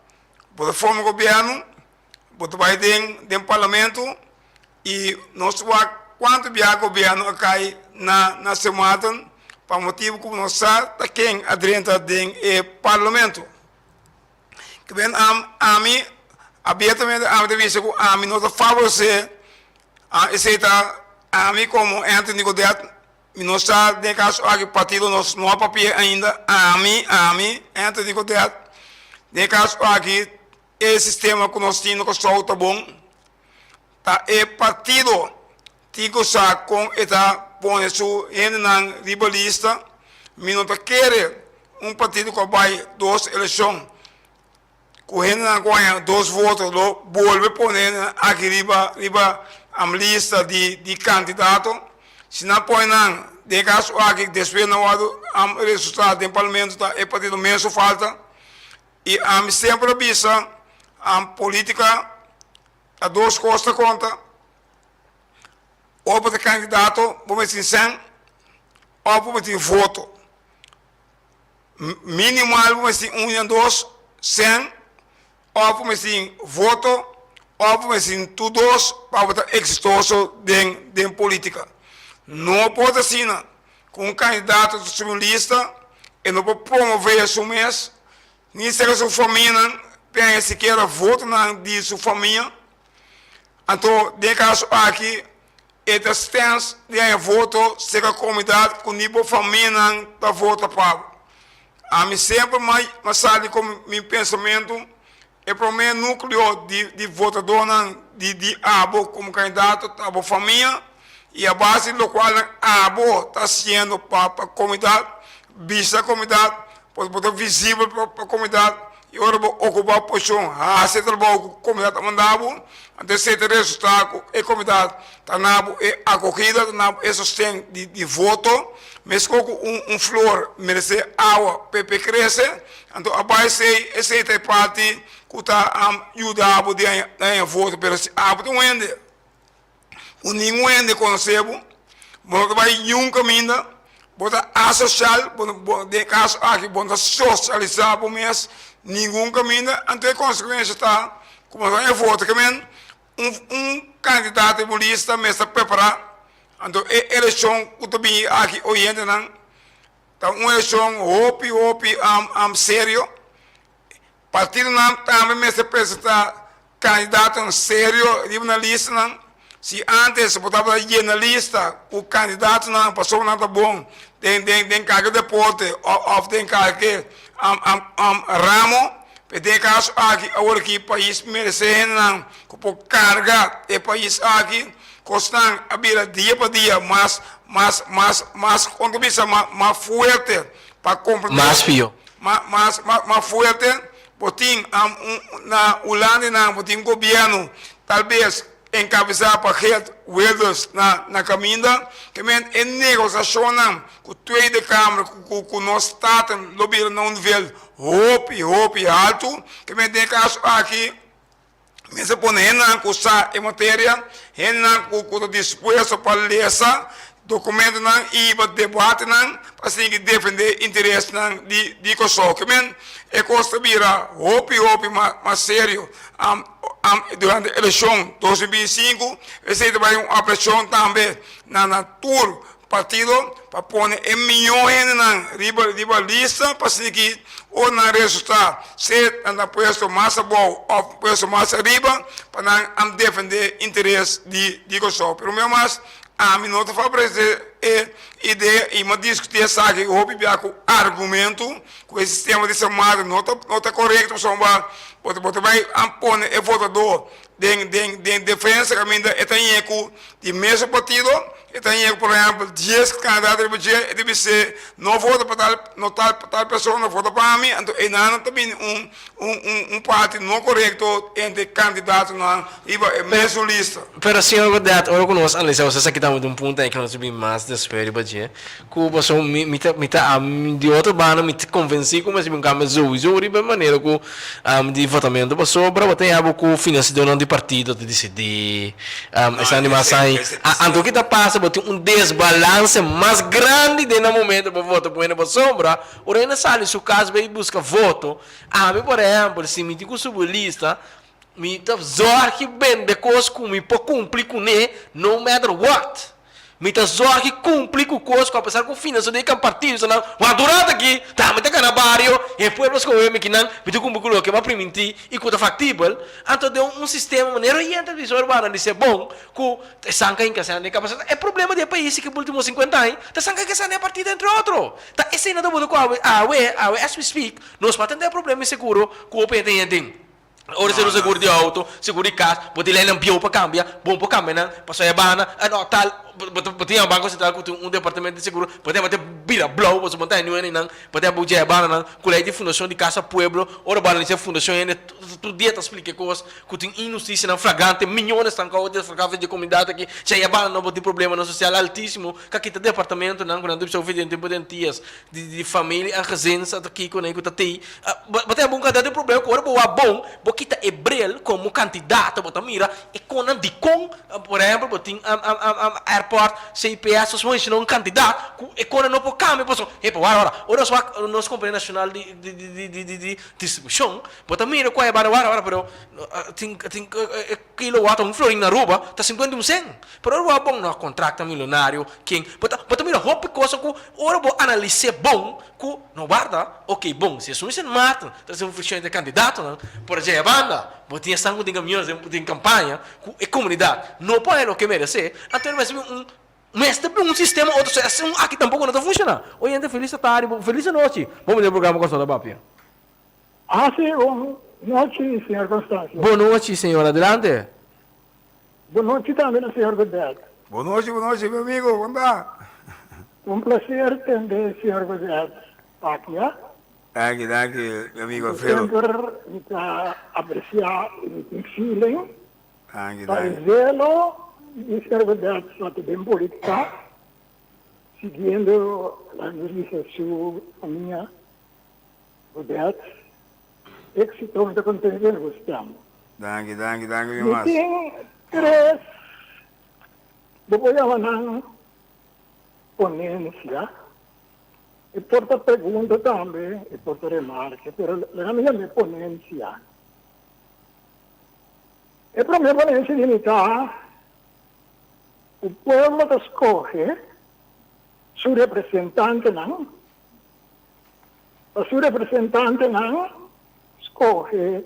bo ta forma gobierno, bo ta bay den den parlamento y nos wak cuanto bia gobierno a cay na na Sint Maarten pa motibo cu nos sa ta ken a drenta den e parlamento. Ke ben ami abiertamente ami ta bisa cu ami no ta favorece esey ta ami como Anthony Godett mi no sa den e caso aki partido nos no a papia ainda ami ami Anthony Godett den e caso aki e sistema cu nos tin na Kòrsou ta bon ta e partido tin cu sa con e ta pone su hendenan riba lista mi no ta kere un partido cu a bay dos eleccion. ku hendenan ku haña dos voto lo bolbe pone hendenan aki riba riba lista di di kandidato. Si nan pone nan den e kaso aki despues nan wòrdu resultá den parlamento ta e partido mes su falta. I ami semper a bisa polítika ta dos kos ta konta, ora bo ta kandidato bo mester tin sèn òf bo mester tin voto. Minimal bo mester tin un di nan dos sèn òf bo mester tin voto òf bo mester tin tur dos pa bo ta eksitoso den den polítika. No por ta asina ku un kandidato ta subi un lista e no por promové su mes ni serka su famianan p'e sikiera votonan di su famia. Anto den e kaso aki e ta stens di haña voto serka komunidat ku ni bo famianan ta vota pa bo. Ami semper m'a sali ku mi pensamentu e promé núkleo di di votadónan di di abo komo kandidato ta bo famia i a base di lokualnan abo ta hasiendo pa pa komunidat, bista komunidat, bo ta visibel pa komunidat. I ora bo okupá posishon, hasi e trabou ku komunidat a manda bo, anto esei ta resultá ku e komunidat ta na bo e akogida, ta na bo e sosten di voto. Meskos ku un flor meresé awa pa e krese, anto a bai esei, esei ta e parti ku ta yuda bo di haña voto. Pero si abo ta un hende ku ningun hende konosé bo, bo no ta bai niun kaminda, bo ta asosial, bo bo den e kaso aki bo no ta sosialisá bo mes ningun kaminda, anto e konsekuensia ta ku bo no ta haña voto. Ke men un un kandidato di bo lista mester prepará, anto e elekshon ku ta bini aki oyentenan ta un elekshon hopi hopi serio. Partidonan tambe mester presentá kandidatonan serio riba nan listanan. Si ántes bo tabata yena lista ku kandidatonan pasobra nan ta bon den den den kalke deporte òf den kalke ramo, pero den e kaso aki awor aki pais meresé hendenan ku por karga e pais aki. Kosnan a bira dia pa dia mas mas mas mas kon ta bisa mas fuerte pa komprendé. Mas pió. Mas mas fuerte bo tin na Hulandenan bo tin gobierno tal bes encabeza pa Geert Wilders na na caminda ke men e negociacionnan ku Tweede Kamer ku ku nos Staten lo bira na un nivel hopi hopi haltu ke men den e kaso aki Mester pone hendenan ku sa e materia, hendenan ku ku ta dispuesto pa lesa dokumentonan i pa debatenan pa sigui defendé interesnan di di Kòrsou. Ke men e kos ta bira hopi hopi mas serio durante elekshon 2025, esei ta bai un apreshon tambe na na tur Partido pa pone e mihó hendenan riba riba lista pa sigui ora nan resultá ser nan ta puesto mas abou òf puesto mas ariba pa nan a defendé interes di di Kòrsou. Pero mihó mas ami no ta favoresé e idea i mi a diskutí esaki hopi bia ku argumentu ku e sistema di San Martin no ta no ta korekto pasobra bo ta bo ta bai a pone e votadó den den den defensa kaminda e ta ñe ku di mesun partido e ta ñe ku por ehèmpel dies kandidato riba dje e ta bis'é no vota pa tal no tal tal persona vota pa mi anto einan ta bini un un un un parti no korekto entre kandidatonan riba e mesun lista. Pero señor Godett ora ku nos analisá nos esaki ta un punto ei ku nos ta bin mas despues riba dje ku pasobra mi mi ta mi ta di otro banda mi ta konvensí ku mester bin un kambio souiso riba e manera ku di votamentu pasobra bo ta yaba ku finansiadornan di partido ta disidí esnan di mas aña anto ki ta pasa bo tin un desbalanse mas grandi den nan momento bo vota ku hende pasobra ora hende sali su kas bai buska voto ami por ehèmpel si mi tin ku subi lista mi ta zòrgi bende kos ku mi por kumpli kuné no matter what. Mi ta zorg i kumpli ku kos ku apesar ku finansa di e kan partido esnan wak durante aki tambe ta gana bario e pueblo skohe mi kinan mi ta kumpli ku loke mi a primintí i ku ta faktibel. Anto den un sistema manera oyente di sor bo analis'é bon ku esnan ka hinka esnan den kapasidat. E problema di e pais ki ultimo sinkuenta aña ta esnan ka hinka esnan den e partido entre otro. Ta esei nan ta worde ku awe awe awe as we speak nos por a tende e problema inseguro ku hopi hende hende tin. Ora ser un segur di auto, segur di cas, bo tin leynan bieu pa cambia, bon por cambia nan, pasobra e banda, no, tal. Bo tin a Banco Central ku tin un departamento di seguro, bo tin a bate bira blou pasobra bo no ta niun hende nan, bo tin a buja e banda nan ku lei di fundashon di Casa Pueblo, ora bo analisá e fundashon hende tur dia ta splika e kos ku tin inhustisianan flagrante, miyones tan kau desfragá for di e komunidat aki, dja e banda nan bo tin problemanan sosial altisimo, ka kita departamentonan ku nan ta bisa ofer den tempu den tias di familia en gezins a ta kiko nan ku ta tei, bo tin a bon kantidat di problema ku ora bo wak bon bo kita e bril komo kandidato bo ta mira e konnan dikon. Por ehempel, bo tin airport, CPS, nos menciona un cantidad cu e cona no por cambia pasobra, hey, pero wara, wara, ora nos wak nos compania nacional di di di di di di distribucion, bo ta mira cu a banda, wara, wara, pero tin tin e kilowatt un florin na Aruba ta 51 cent, pero ora bo a bon no a contracta milonario, ken, bo ta bo ta mira hopi cosa cu ora bo analise bon cu no warda, ok, bon, si esun Sint Maarten ta haci un funcion entre candidatonan, por allá e banda, bo tin esnan cu tin camiones den den campaña, ku e komunidat no por haña loke meresé, anto e mester bin un mester bin un sistema otro so esun aki tampoko no ta funshoná. Oyente felis tardi, felis anochi. Bon bini programa Kòrsou ta Papia. Ah si, bon nochi señor Constancio. Bon nochi señor, adelante. Bon nochi tambe na señor Godett. Bon nochi, bon nochi mi amigo, kon ta? Un placer tende señor Godett papia. Danki, danki, mi amigo Alfredo. Semper mi ta aprecia y mi tin feeling Danki, pa e danki. zelo di Señor Godett pa ta den politica, siguiendo laga nos bisa su famia Godett. Exito, mi ta contento den bo stem. Danki, danki, danki mi Mi mas. tin tres, bo por yama nan ponencia. E por ta pregunta tambe, e por ta remarke, pero laga mi yam'é ponencia. E promé ponencia di mi ta ku pueblo ta skohe su representantenan, pa su representantenan skohe,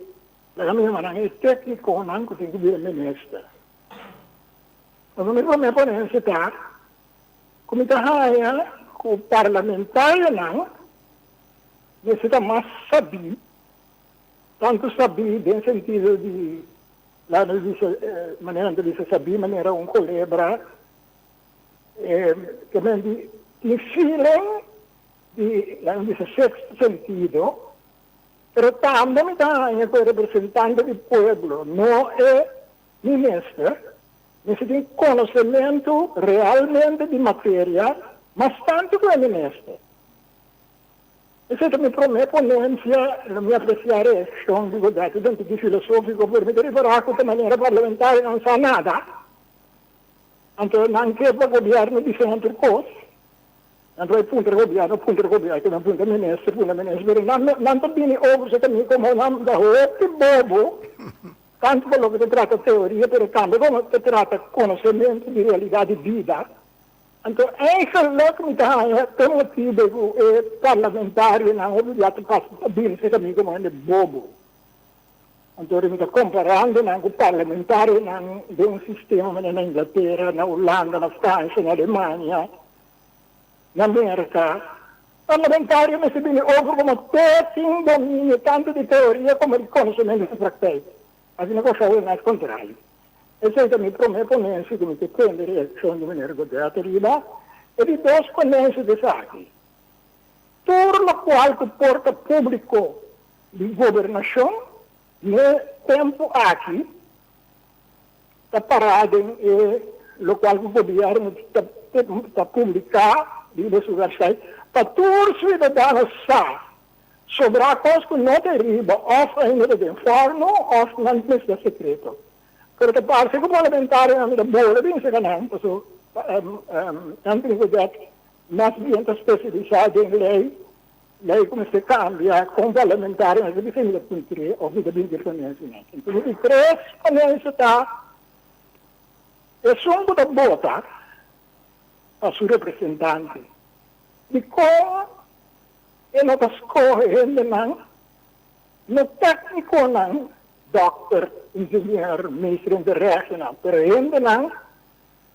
laga mi yama nan e téknikonan ku tin ku bira minister. Pasobra mi promé ponencia ta Ku mi ta haña ku parlamentarionan mester ta mas sabí, tantu sabí den sentido di laga nos bisa manera nan ta bisa sabí manera un kolebra, ke men di tin feeling di laga nos bisa sexto sentido, pero tambe mi ta haña ku e representante di pueblo no e minister. Mester tin konosementu realmente di materia mas tantu ku e minister. Esei ta mi promé ponensia, lo mi apresiá reakshon di Godett den tiki filosófiko, pero mi ta ripará ku ta manera parlamentario nan sa nada. Anto nan ke pa gobièrnu bisa nan tur kos. Nan ta bai puntra gobièrnu, puntra gobièrnu, nan puntra minister, puntra minister, pero nan nan ta bini over sa tambe komo nan ta hopi bobo. Tantu pa loke ta trata teoria pero tambe komo ta trata konosementu di realidat di bida. Anto eigenlik mi ta haña te motibu ku e parlamentarionan hopi bia ta pasa ta bini serka mi komo hende bobo. Anto mi ta komparando nan ku parlamentarionan den un sistema manera na Inglatera, na Hulanda, na Fransha, na Alemania. Na Merka, parlamentario mester bini over komo te tin dominio tantu di teoria komo di konosementu di praktijk. Asina Kòrsou e mas kontrario. Esei ta mi promé ponensia ku mi ke tende reakshon di meneer Godett riba. E di dos ponensia ta esaki, Tur lokual ku por ta públiko di gobernashon n'e tempu aki ta pará den e lokual ku gobièrnu ta ta publiká riba su wèpsait pa tur suidadano sa sobrá kos ku no ta riba òf ainda ta den fòrnu òf nan mester ta sekreto. Pero ta parse ku parlamentarionan ta bola bin serka nan paso Anthony Godett mas bien ta spesialisá den lei, lei ku mester kambia kon parlamentarionan ta bisa mi ta puntr'é òf mi ta bin di ponencia nan. Entonces di tres ponencia ta Esun ku ta bota pa su representante, dikon e no ta skohe hendenan no téknikonan, dòkter, ingenier, meester in de rèchtennan, pero hendenan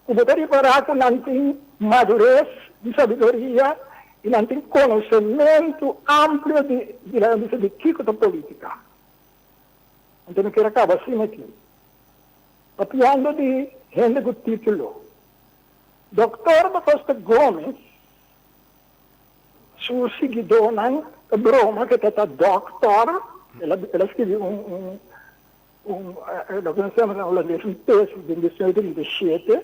ku bo ta ripará ku nan tin madures di sabiduria i nan tin konosementu amplio di di laga bisa di kiko ta polítika. Anto mi kier a kaba asina aki. Papiando di hende ku título. Dòkter Da Costa Gomez su siguidónan ta broma ku e ta ta dòkter, el a el a skibi un un un loke nos yama na hulandes un tesis den 1937,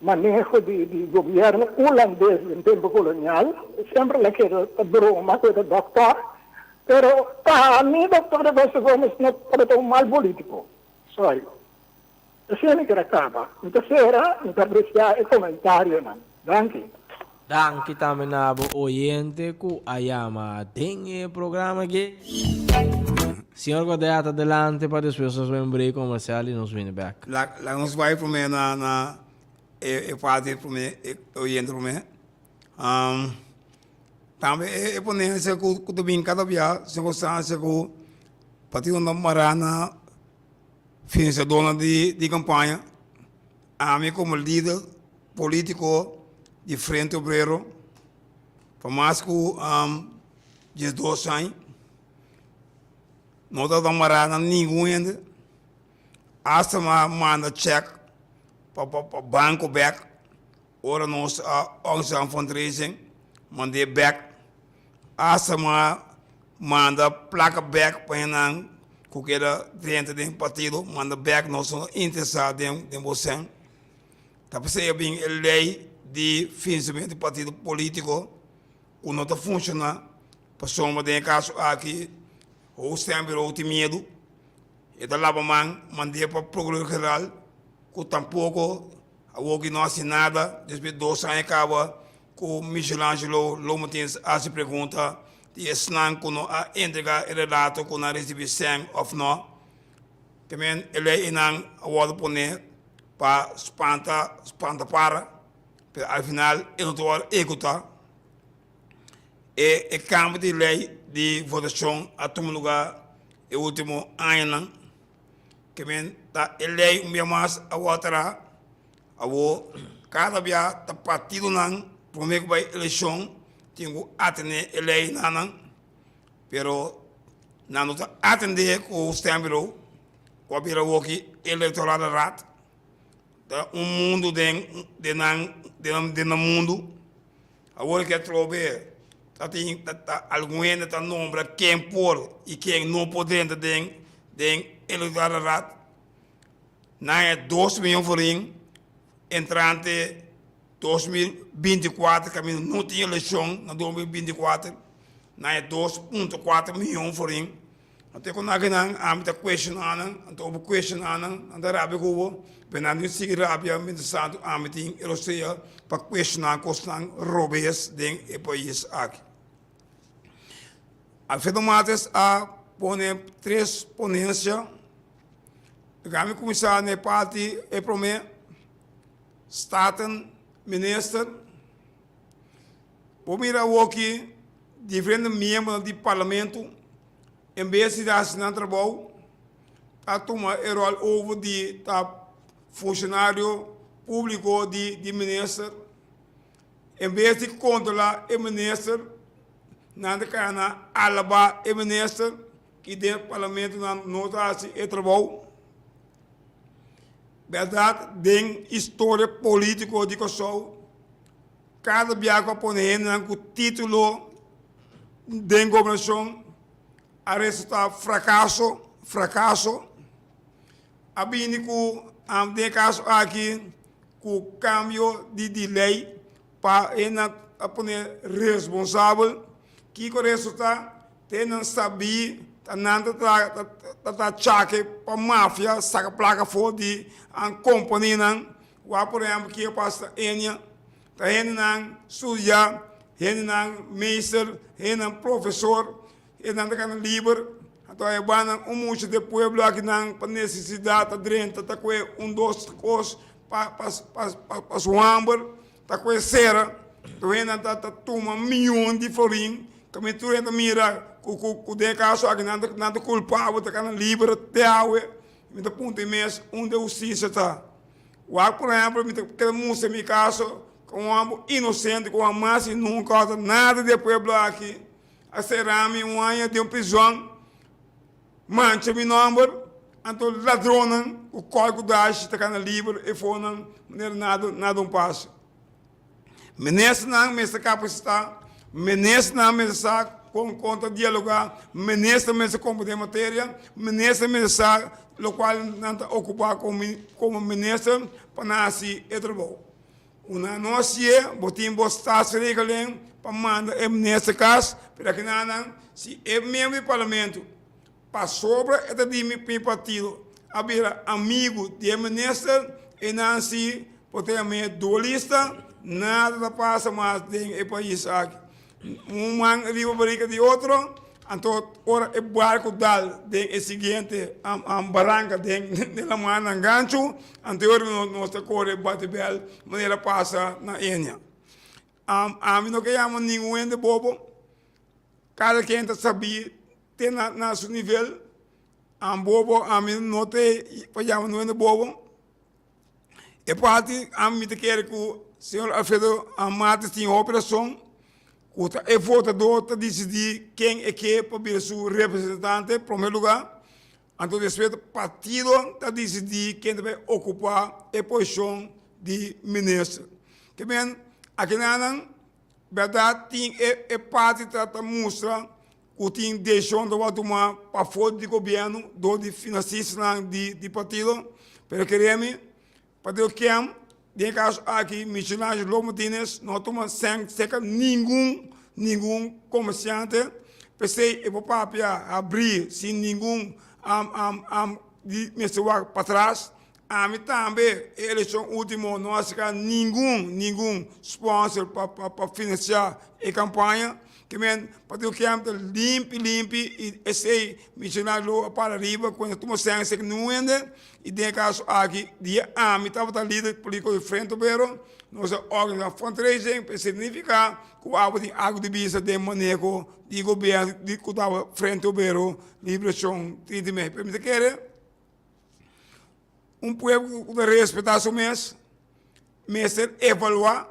maneho di di gobièrnu hulandes den tempu kolonial, semper el a keda ta broma ku e ta dòkter, pero pa mi dòkter Da Costa Gomez no tabata un mal polítiko, sorry. Asina mi ker a kaba. Mi ta sera, mi ta apresiá e komentarionan. Danki. Danki tambe na bo oyente ku a yama den e programa aki. Señor Godet adelante pa despues nos bai un break comercial y nos bini bek. Laga nos bai prome na na e parti prome e oyente prome. Tambe e ponencia ku ta bin kada bia circunstancia ku partido no mara na Financiadornan di campaña, ami como lider politico di Frente Obrero pa mas cu diesdos aña no tabata mara na ningun hende, hasta mi a manda check pa banco bek ora nos a organisa un fundraising mand'e bek. Hasta mi a manda plaka bek pa hendenan ku keda drenta den partido, manda bek nos no interesa den bo sèn. Ta p'esei a bin e lei di financiamento di partido politico ku no ta funciona pasobra den e kaso aki Hoogstemburo tin miedu, e ta laba man mand'é pa Procurador General ku tampoko awor ki no hasi nada despues di dos aña kaba. Ku Michelangelo Lomatins a hasi pregunta di esnan ku no a entregá e relato ku nan risibí sèn òf nò. Tamen e lei einan a wòrdu poné pa spanta spanta para, pero al final e no ta wòrdu ehekutá. E e kambio di lei di votashon a tuma lugá e último añanan. Tamen ta e lei un bia mas a wòrdu traha. Awor, kada bia ta partidonan prome ku bai elekshon tin ku atendé e leinan, pero nan no ta atendé ku stembureau ku a bira awoki electorale raad. Ta un mundu den den nan den nan mundu. Awor ke atrobe ta tin ta algun hende ta nombra ken por i ken no por drenta den den electorale raad. Nan e 2 miyon florin entrante 2024 kaminda no tin elekshon na 2024 nan e 2.4 miyon florin. Anto e ku nan akinan ami ta kuestioná nan, anto bo kuestioná nan, nan ta rabia ku bo, pero nan tin sigui rabia mientrastantu ami tin e rosea pa kuestioná kosnan robes den e pais aki. Alfredo Mates a pone tres ponensia. Laga mi kuminsá na e parti e promé, Staten Minister. Bo mira awoki diferente miembronan di parlamento en bes di hasi nan trabou ta tuma e ròl over di ta funshonario públiko di minister. En bes di kontrolá e minister nan ta kana alabá e minister. Ki den parlamentonan no ta hasi e trabou. Bèrdat den historia polítiko di Kòrsou kada bia ku a pone hendenan ku título den gobernashon a resultá frakaso, frakaso. A bini ku den e kaso aki ku kambio di lei pa hendenan a pone responsabel. Kiko resultá? Te nan sabí ta nan ta traha ta ta chake pa mafia saka plaka for di an kompaninan. Wak por ehèmpel kiko pasa ta Enia, ta hendenan studia, hendenan meester, hendenan profesor, hendenan ta kana liber. Anto e bannan un mucha di e pueblo akinan pa nesesidat ta drenta ta kue un dos kos pa pa pa su hamber. Ta ku e sera, tur hende ta ta tuma miyon di florin, kaminda tur hende ta mira ku ku ku den e kaso aki nan ta nan ta kulpabel, ta kana liber te awe. Mi ta puntra mi mes unda e hustisia ta. Wak por ehempel mi ta kere mustra mi kaso ku un hòmber inosente ku hamas i nunka a hòrta nada di e pueblo aki a sera mi un aña den prizòn, mancha mi nòmber, anto ladronnan. ku kòl ku dashi ta kana liber e fonan manera nada nada un pasa. Ministernan mester kapasitá, ministernan mester sa kon kon ta dialogá, minister mester komprendé materia, minister mester sa lokual nan ta okupá komo minister pa nan hasi e trabou. Una no hasié, bo tin bo staatsregeling pa manda e minister kas, pero akinanan si e miembro di parlamento Pasobra e ta di mi mi partido a bira amigu di e minister i nan si por ta yam'é dualista, nada ta pasa mas den e pais aki. Un man riba barika di otro, anto ora e barku dal den e siguiente baranka den laman nan ganchu, anto e ora nos ta kore bati bèl manera pasa na Enia. Ami no ke yama ningun hende bobo, kada ken ta sabí te na na su nivel. Am bobo, ami no te pa yama ningun hende bobo. E parti ami mi ta kere ku señor Alfredo Martes tin hopi rason, ku ta e votadó ta disidí ken e ke pa bira su representante prome lugá. Anto despues partido ta disidí ken ta bai okupá e posishon di minister. Ke men akinanan bèrdat tin e e parti ta ta mustra ku tin desishon ta wòrdu tumá pafó di gobièrnu dor di finansistanan di di partido, pero kere mi Partido Kem, den e kaso aki Michelangelo López Martínez no a tuma sèn serka ningun ningun komersiante, p'esei e por papia habrí sin ningun di mester wak patras. Ami tambe e elekshon último no a saka ningun ningun sponsor pa pa finansiá e kampaña. Ke men Partido Kem ta limpi limpi i esei Michelangelo a para riba ku e no tuma sèn serka ningun hende. I den e kaso aki, dia ami tabata lider politiko di Frente Obrero, nos a organisá fundraising, pa signifiká ku abo tin algu di bisa den maneho di gobièrnu di ku tabata Frente Obrero Liberashon 30 mei. Pero mi ta kere un pueblo ku ta respetá su mes mester evaluá,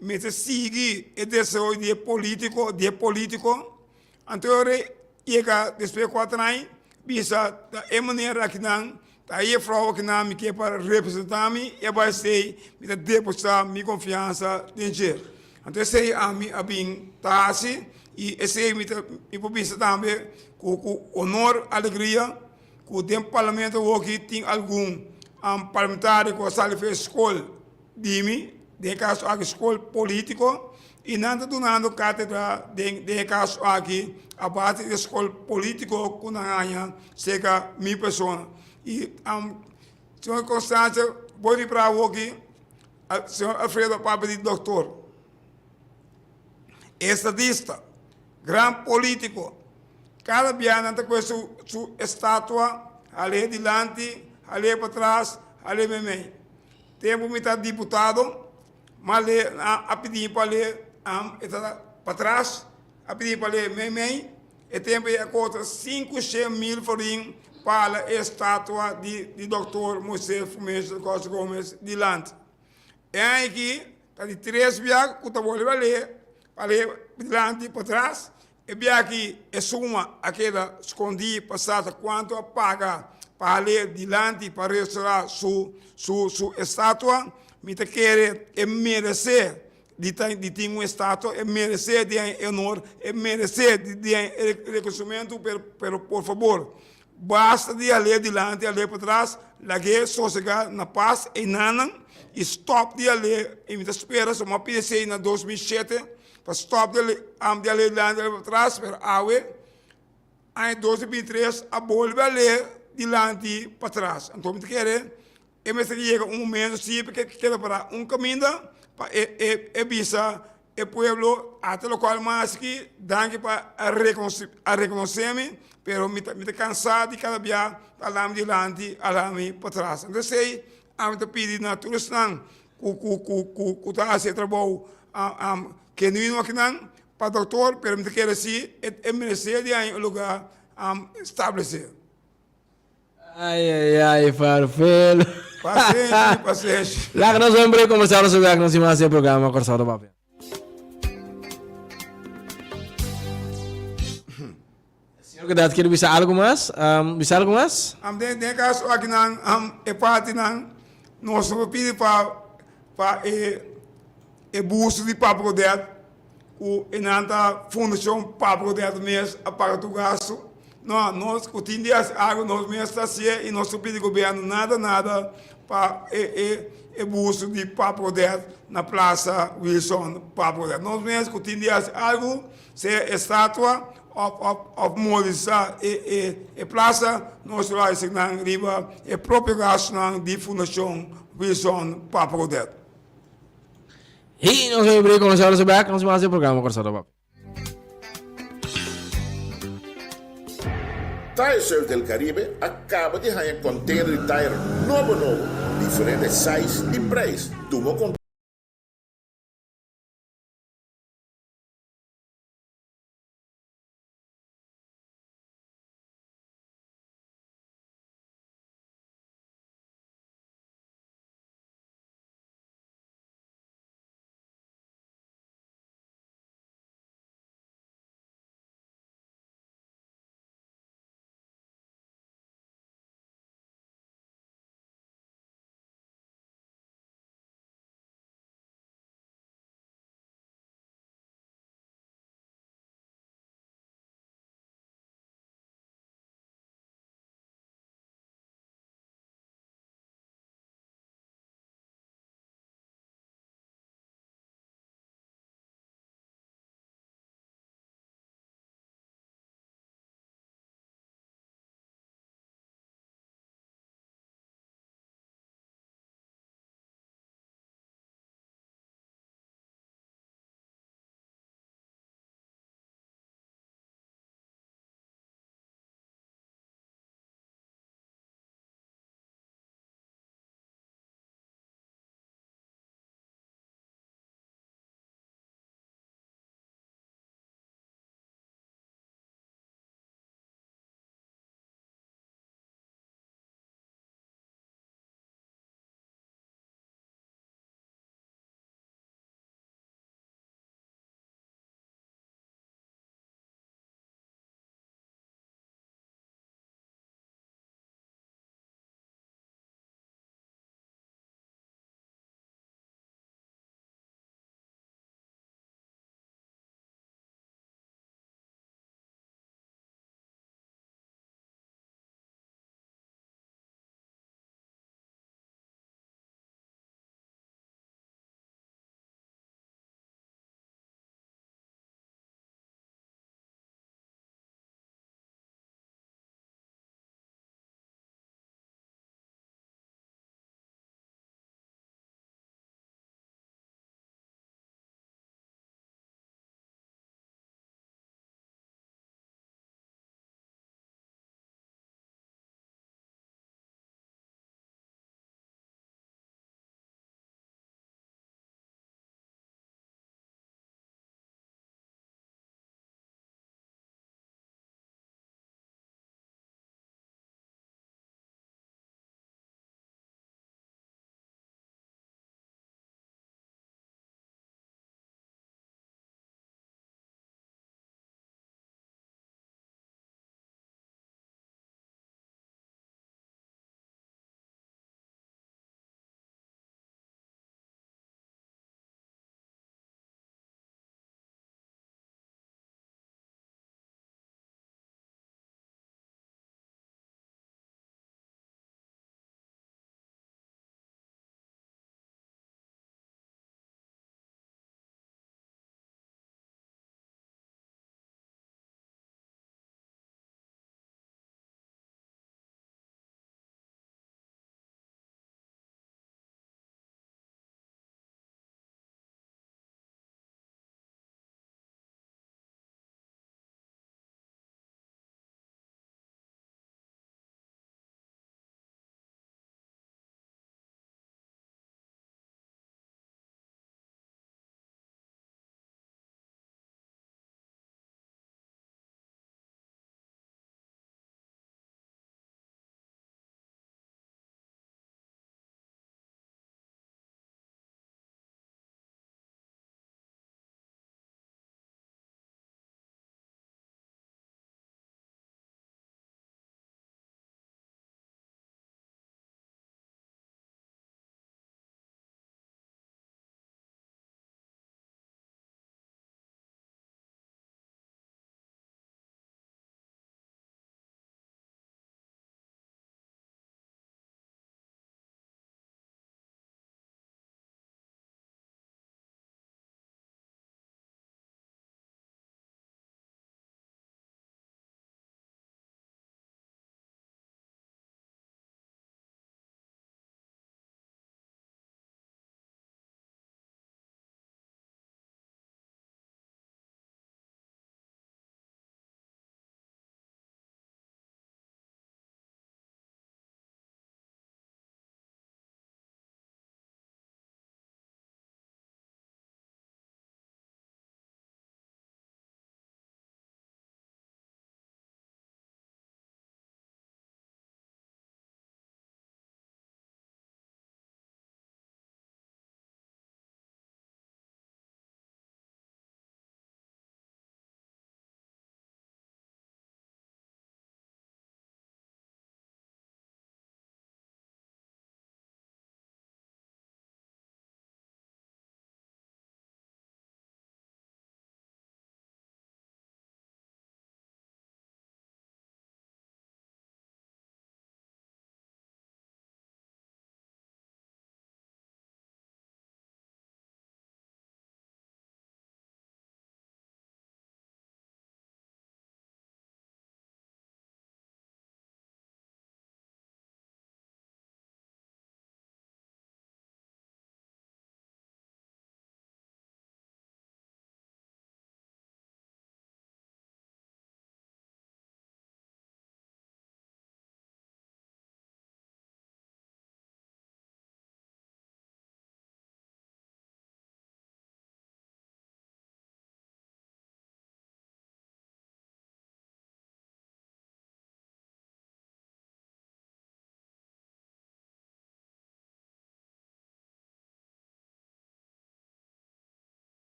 mester sigui e desaroyo di e politiko, di e politiko. Anto e yega despues di kuater aña bisa ta e manera akinan, ta e juffrouw akinan mi ke pa representa mi i a bai esei mi ta deposita mi konfiansa den dje. Anto esei ami a bin ta hasi i esei mi ta mi por bisa tambe ku ku honor alegria ku den parlamento awoki tin algun parlamentario ku a sali for e skol di mi, den e kaso aki skol politiko i nan ta dunando katedra den den e kaso aki a base di e skol politiko ku nan haña serka mi persona. I señor Constancia bo ripara awoki señor Alfredo a papia di doktor, estadista, gran politiko, kada bia nan ta kohe su su estatua hal'é dilanti, hal'é patras, hal'é meimei. Tempu mi ta diputado, m'a lé, a pidi mi pa lé, e ta patras, a pidi mi pa lé meimei. E tempu ei a kosta 500.000 florin pa hala e estatua di di dòkter Moisés Fumencio da Costa Gomez dilanti. E aña aki ta di tres bia ku ta bolbe a lé, pa lé dilanti i patras. E bia aki e suma a keda skondí pa sa ta kuantu a paga pa hal'é dilanti pa restorá su su su estatua. Mi ta kere e meresé di ta di tin un estatua, e meresé di haña e honor, e meresé di di haña e rekonosimentu, pero pero por fabor basta di hal'é dilanti hal'é patras, lag'é sosegá na pas einanan i stòp di hal'é i mi ta spera so mi a pidi esei na 2007 Pa stop di am di a lei dilanti pa tras, pero awe aña 2023 a bolbe a lei dilanti pa tras. Anto mi ta kere e mester yega un momento si pa keda para un kaminda pa e e e bisa e pueblo ata lokual mas aki danki pa a a rekonosé mi pero mi ta mi ta kansa di kada bia ta alami dilanti alami pa tras. Anto esei ami ta pidi na tur esnan ku ku ku ku ku ta hasi e trabou genuino akinan pa doktor pero mi ta kere si e meresé di haña un lugar establesé. Ay ay ay Farfelo. Pasenshi pasenshi. Laga nos un break comercial nos wek nos tin mas den programa Kòrsou ta Papia. Señor. Señor Godet kier bisa algo mas? Bisa algo mas? Den e kaso akinan e partinan nos lo pidi pa pa e e busto di Papa Godet ku e nan ta Fundashon Papa Godet mes a paga tur gastu. No, nos ku tin di hasi algu nos mes ta hasié i nos no pidi gobièrnu nada nada pa e e e busto di Papa Godet na Plaza Wilson Papa Godet. Nos mes ku tin di hasi algu sea estatua òf òf òf molisá e e e plaza nos lo hasi nan riba e propio gastunan di Fundashon Wilson Papa Godet. Hey, nos a break, nos a back, nos mas e programa Kòrsou ta Papia. Tire Service del Caribe a caba di haña container di tire nobo nobo, diferente size y prijs. Tuma contacto.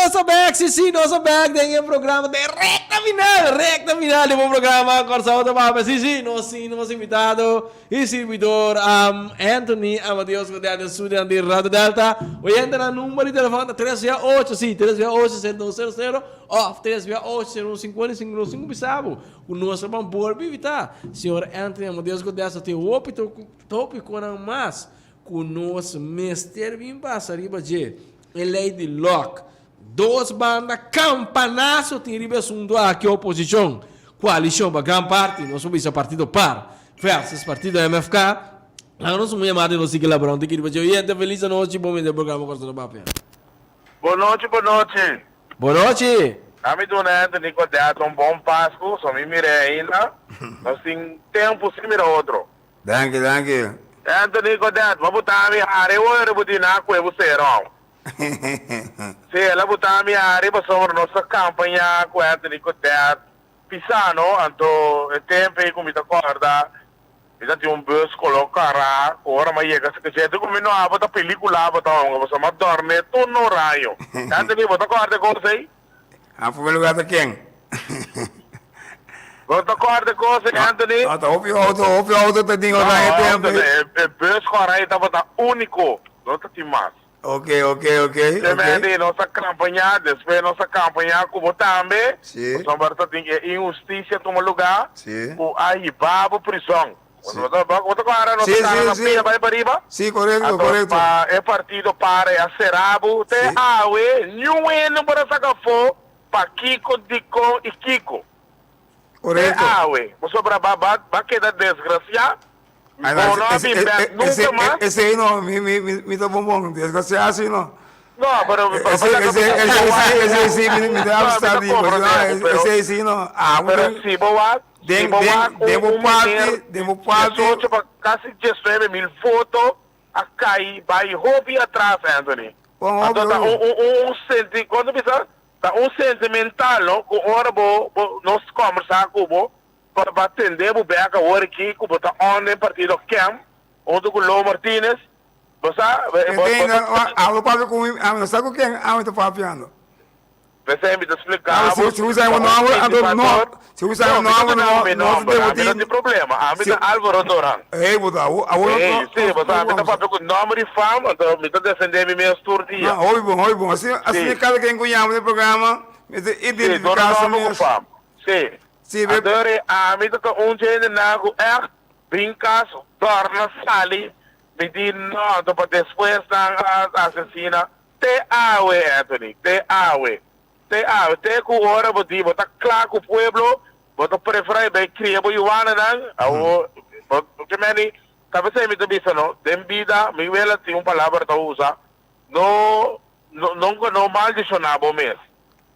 Nos a bek, si si, nos a bek den e programa den recta final, recta final di bo programa Kòrsou ta Papia. Si si, nos tin nos invitado y sirbidor Anthony Amadeus Godett den studio di Radio Delta. Oyentenan, number di telefòn ta tres via ocho, si, tres via ocho sero sero sero òf tres via ocho sero un sinkuenta i sinku nos tin ku bisa bo ku nos ta ban bolbe invitá señor Anthony Amadeus Godett so tin hopi tópikonan mas Ku nos mester bin pasa riba dje, e lei di Locke. Dos banda kampanaso tin riba e asuntu aki, oposishon, koalishon pa gran parti, nos por bisa partido par versus partido MFK. Laga nos un yamada i nos sigui labra un tiki riba dje. Oyente, felis anochi, bon bini den programa Kòrsou ta Papia. Bon nochi, bon nochi. Bon nochi. Ami duna Anthony Godett un bon Pasku, so mi mir'é ainda. Nos tin tempu sin mira otro. Danki, danki. Anthony Godett, bo buta mi hari ora bo di na kue bo seron. Si, el a buta mi hari pasobra nos a kampaña ku Anthony Godett pisa no, anto e tempu ei ku mi ta kòrda mi ta tin un bus koló kara ku ora mi a yega Sekeshete ku mi no a bo ta pelikula bo ta honga pasobra mi a dòrm'é tur no raño. Anthony, bo ta kòrda e kos ei? A primer lugar ta ken? Bo ta kòrda kos ei, Anthony? No, ta hopi outo, hopi outo ta tin oranje tempu. No, e bus kòrda ei tabata úniko, no ta tin mas. Ok, ok, ok, ok. Te mende nos a kampañá, despues nos a kampañá ku bo tambe. Sí. Pasobra ta tin e inhustisia tuma lugá. Sí. Ku a hiba bo prizòn. Sí. Bo ta kòrda nos Sí, a kara sí, na sí. pia bai pariba? Sí, korekto, Anto korekto. pa e partido para e a sera bo te Sí. awe niun hende por a saka afó pakiko, dikon i kiko. Te Korekto. awe. Pasobra ba ba ba keda desgrasiá. Ay, no, Bo no a ese, bin ese, bèk ese, nunka mas. ese no, mi, mi, mi, mi ta bon bon. Desgrasiá si no. No, pero pa Ese, pa ese, ese, ese, ese sí, mi, mi ta No, mi absta ta di, pues, komprondé no, bo, pero ese sí no. Ah, pero bo- si bo wak Si Den, bo den, wak un, den bo un parti, meneer den bo parti. 18 pa kasi 19 mil voto a kai bai hopi atras Anthony. Bon hopi, Anto ta hopi. un un un senti kon ta bisa? Ta un sentimental no ku ora bo bo nos kombersa ku bo pa pa tende bo bek awor aki ku bo ta on den partido kem hunto ku Lo Martinez bo sa bo bo Enten, ta abo papia ku mi, abo no sa ku ken abo ta papiando. P'esei mi ta spliká Ah, bo si, si usa pa un un nomber, anto no, antipator. si usa No, un mi ta nomber, duna no, mi no nomber, debo ami no tin. tin problema. Ami Si, ta Alvaro Doran. hey, bo ta, awo, awo no, Hey, no, sí, no, bo sa, no mi ta vamos. papia ku nomber i fam, anto mi ta defendé mi mes tur No, dia. hopi bon, hopi bon. Asina, asina Sí. kada ken ku yama den programa, mester Sí, duna identifiká su nomber ku mes. fam. Sí. Sí, be, Anto ri, ami ta ta un dje hendenan ku ègt bin kas, dòrna sali, mi di no, anto pa despues nan a asesina. Te awe, Anthony, te awe. Te awe. Te ku ora bo di bo ta kla ku pueblo, bo ta prefera e bai kria bo yuananan, awo bo ke meni, ta p'esei mi ta bisa no, den bida mi wela tin un palabra ta usa, no no nunka no maldishoná bo mes.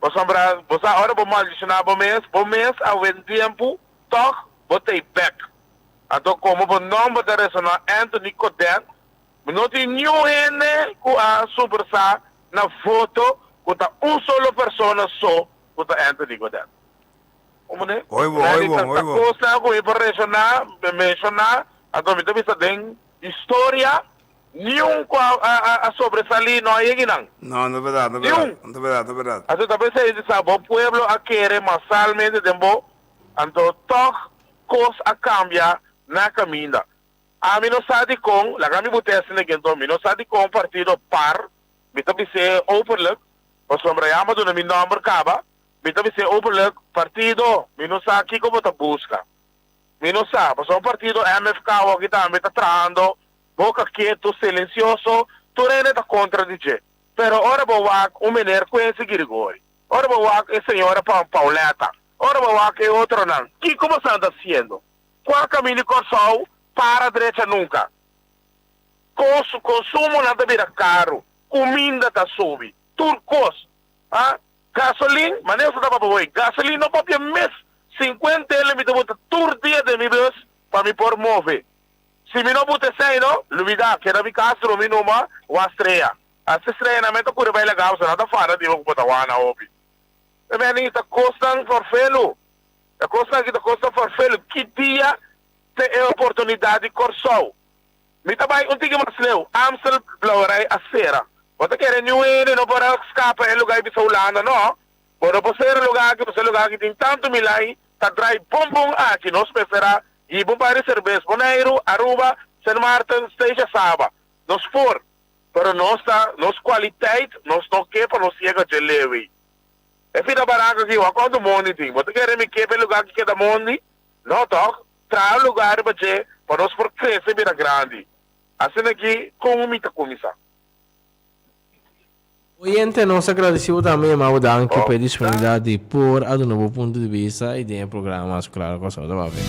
Pasobra bo sa ora bo maldishoná bo mes, bo mes awe tempu tòg bo t'ei bèk. Anto komo bo nòmber ta resoná Anthony Godett, Mi no tin niun hende ku a supersa na voto ku ta un solo persona so ku ta Anthony Godett. Como ne? Hoi bon, hoi bon, hoi Ta bon. kosnan ku mi por reshoná, menshoná, anto mi ta bisa den historia niun ku a a a sobresalí no a yega nan. No, no ta bèrdat, no ta bèrdat, Niun. no ta bèrdat, no ta bèrdat. Anto ta p'esei di sa bo pueblo a kere masalmente den bo, anto tòg kos a kambia na kaminda. Ami no sa dikon, laga mi but'e asina aki anto, mi no sa dikon partido par, mi ta bis'é openlijk, pasobra ya mi a duna mi nòmber kaba, mi ta bis'é openlijk, partido, mi no sa kiko bo ta buska. Mi no sa, pasobra partido MFK awor aki tambe ta trahando boka ketu, silensioso, tur hende ta kontra di dje. Pero ora bo wak un meneer Quincy Girigori, ora bo wak e señora Pauletta, ora bo wak e otronan, kiko bo sa ta hasiendo? Kua kaminda di Kòrsou para drecha nunka. Kos, konsumonan ta bira karu, kuminda ta subi, tur kos. Ha? Gasolin, manera su ta papia hoy, gasolin no papia mes. Sinkuenta ele mi ta buta tur dia den mi bus pa mi por move. Si mi no buta esei no, lubida, keda mi kas drumi numa, wak strea. Hasta streanan men ta kuri bai laga pasobra nan ta fada di bo ku bo ta wana hopi. E meni ta kosnan forfelu. E kosnan aki ta kosnan forfelu. Ki dia ta e oportunidat di Kòrsou? Mi ta bai un tiki mas leu. Amstel Brouwerij a sera. Bo ta kere niun hende no por a skapa e lugá i bisa Hulanda, no. Bo no por sera e lugá aki pasobra e lugá aki tin tantu milai ta drai bon bon aki. Nos mester a hiba un par di serbes Boneiru, Aruba, Sint Maarten, Statia, Saba. Nos por, pero nos ta nos kwaliteit nos no ke pa nos yega dje leu ei. E fita baraka aki wak kuantu mondi tin. Bo ta kere mi ke pa e lugá aki keda mondi? No tòg? Traha un lugá riba dje pa nos por krese bira grandi. Asina aki kon mi ta kuminsá. Oyente, nos ta gradeci bo tambe yama bo danki pa e disponibilidad di por a duna bo punto di bista y den e programa Mas Claro Kòrsou ta papia.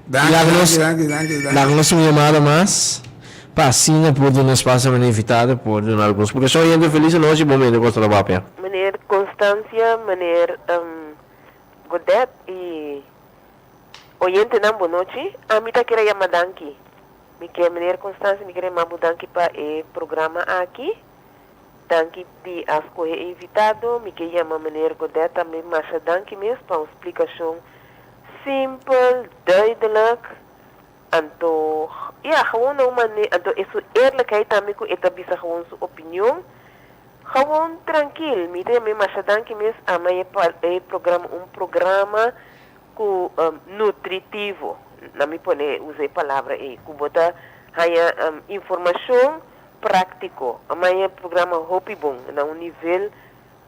Danki, Laga nos, danki, danki, danki. laga nos un yamada mas pa asina por duna espacio a meneer invitado por duna algun splicacion. Oyente, feliz anochi, bon bini Kòrsou ta papia. Meneer Constancia, meneer Godet y oyentenan bonochi. Ami ta kere yama danki. Mi ke meneer Constancia mi kere yama bo danki pa e programa aki. Danki di a scohe e invitado. Mi ke yama meneer Godet tambe masha danki mes pa un splicacion simpel, duidelijk, anto ya gewoon na un mane anto e su eerlijkheid tambe cu e ta bisa gewoon su opinion. Gewoon trankil. Mi ta yama e masha danki mes ama e e programa un programa ku nutritivo, na mi pone usa e palabra ei, ku bo ta haña informashon práktiko. A haña e programa hopi bon, na un nivel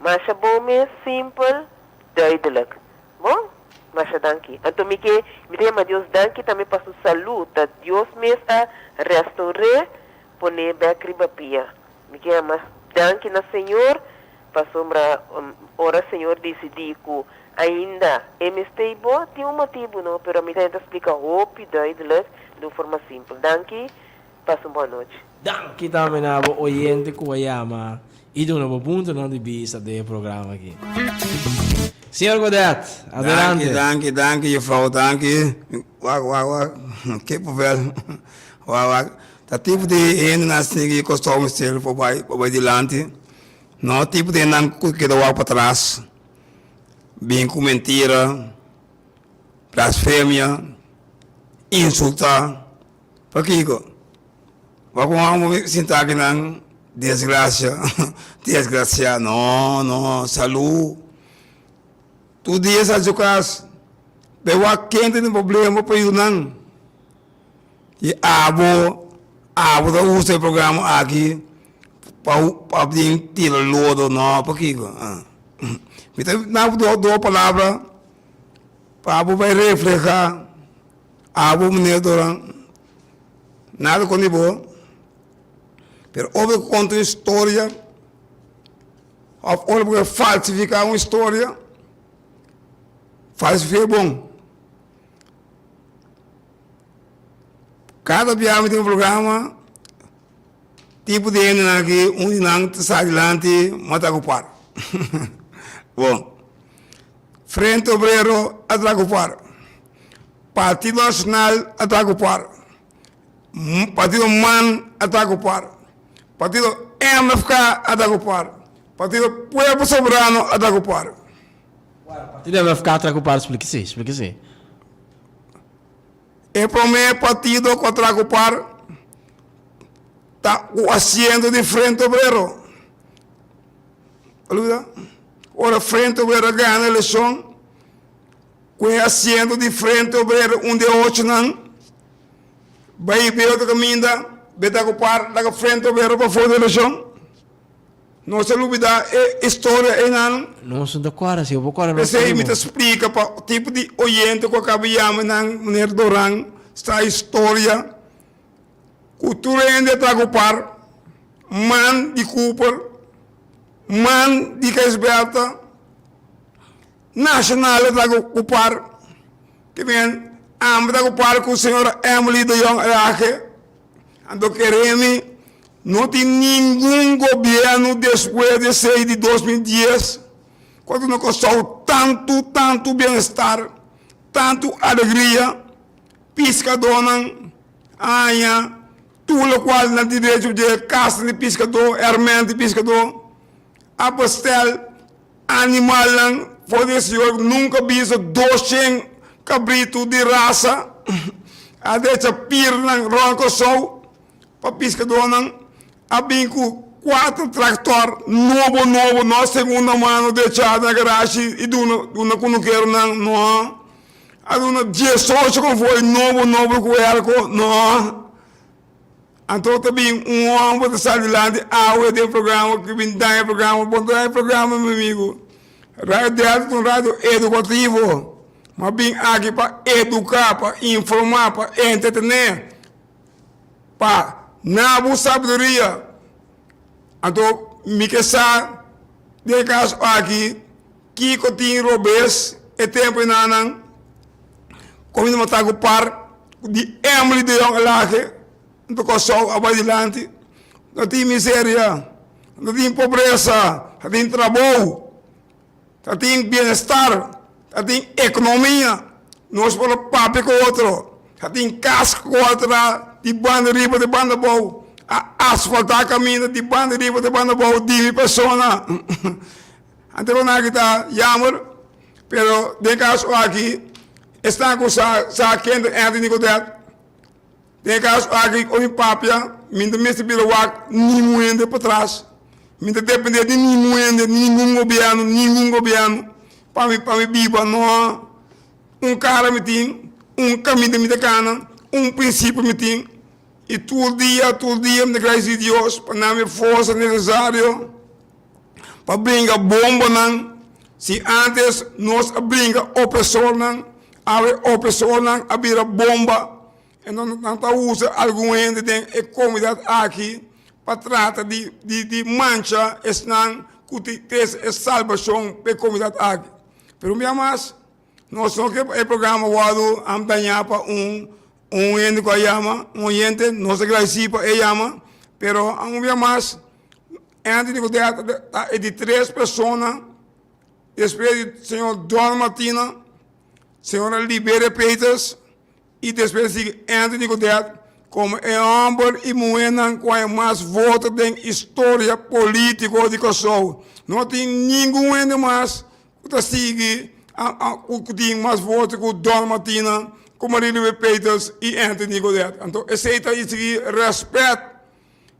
masha bon mes, simpel, duidelijk. Bon, masha danki. Anto mi ke, mi ta yama Dios danki tambe pa su salú, ta Dios mes a restour'é, pon'é bèk riba pia. Mi ke yama danki na Señor pasobra ora Señor disidí ku ainda e mester bo, tin un motibu no, pero mi ta intenta splika hopi duidelijk den un forma simpel. Danki, pasa un bon anochi. Danki tambe na bo oyente ku a yama i duna bo puntonan di bista den e programa aki. Señor Godet, adelante. Danki, danki, danki juffrouw, danki. Wak, wak, wak, kippenvel. Wak, wak. Ta tipo di hendenan sigui Kòrsou mester por bai por bai dilanti. No tipo di hendenan ku keda wak patras, bin ku mentira, blasfemia, insultá. Pakiko? Wak un hòmber sinta akinan, desgrasia, desgrasiá. No, no, salú. Tur dia sa su kas, bai wak ken tin problema pa yuda nan. I abo, abo ta usa e programa aki pa pa bin tira lodo, no, pakiko? Mi ta na bo dos palabra pa abo bai refleha abo meneer Doran, nada kontra di bo, pero ora bo konta un historia òf ora bo falsifiká un historia, falsifiká bon. Kada bia mi tin un programa, tipo di hendenan aki, un di nan ta sa dilanti mata ku par. Bon, Frente Obrero a traha ku par, Partido Nacional a traha ku par, Partido man a traha ku par, Partido MFK a traha ku par, Partido Pueblo Soberano a traha ku par. Partido MFK a traha ku par, splika si, splika si. E promé partido ku a traha ku par ta ku asiento di Frente Obrero. Ora Frente Obrero a gana elekshon ku e asiento di Frente Obrero un di e ochonan bai bay otro kaminda bay traha ku par laga Frente Obrero pafó di elekshon. Nos a lubida e historia einan. Nos no ta kòrda, si bo por kòrda nos P'esei mi ta splika pa tipo di oyente ku a kaba yama nan meneer Doran sa historia ku tur hende a traha ku par, man di Cooper, man di Gijsbertha, Nacional a traha ku par, ke men ami a traha ku par ku señora Emily de Jong Rage. Anto keremi no tin ningun gobierno despues di esey di 2010 cu a duna Corsou tantu tantu bienestar, tantu alegria, piscadornan a haña tur locual nan tin derecho dje, casnan di piscador, herment di piscador, a bestel Animalnan for di e Señor nunca bisto doshen cabrito di rasa a decha pirnan rond Kòrsou pa piskadónan a bin ku. Cuatro tractor nobo nobo no segunda mano decha na garashi y duna duna cunukeronan no. A duna diesocho convoy nobo nobo cu airco no. Anto ta bin un homber ta sali dilanti awe den programa cu bin daña programa bo no ta daña programa mi amigo. Radio Delta ta un radio educativo. Ma bin aki pa educa pa informa pa entretene. Pa na bo sabiduria. Anto mi ke sa den e kaso aki kiko tin robes e tempo enanan komo mi ta ku par di Emily de Jong Elhage anto Kòrsou a bai dilanti no tin miseria no tin pobresa ta tin trabou. Ta tin bienestar, ta tin ekonomia, nos por a papia ku otro, ta tin kas ku a traha di banda riba te banda abou, a asfaltá kaminda di banda riba te banda abou di mi persona. Anto ku nan aki ta yammer, pero den kaso aki esnan ku sa sa ken ta Anthony Godett. Den e kaso aki ora mi papia mi no ta mester bira wak ningun hende patras, mi no ta depende di ningun hende, ningun gobièrnu, ningun gobièrnu pa mi pa mi biba no. Un kara mi tin, un kaminda mi ta kana, un prinsipio mi tin i tur dia tur dia mi ta gradisí Dios pa nan mi forsa nesesario pa bringa bombanan. Si antes nos a bringa opresornan, awe opresornan a bira bomba. Enton nan ta usa algun hende den e komunidat aki pa trata di di mancha esnan ku ta trese e salbashon pa e komunidat aki. Pero un bia mas, nos no ke pa e programa wòrdu dañá pa un un hende ku a yama, un oyente, nos ta gradisí pa e yama, pero un bia mas Anthony Godett ta e di tres persona despues di señor Don Martina, señora Liberia Peters, I despues sigui Anthony Godett komo e hòmber i muhénan ku haña mas voto den historia polítiko di Kòrsou. No tin ningun hende mas ku ta sigui ku tin mas voto ku Don Martina, ku Marie Louise Peters i Anthony Godett. Anto esei ta sigui rèspèt,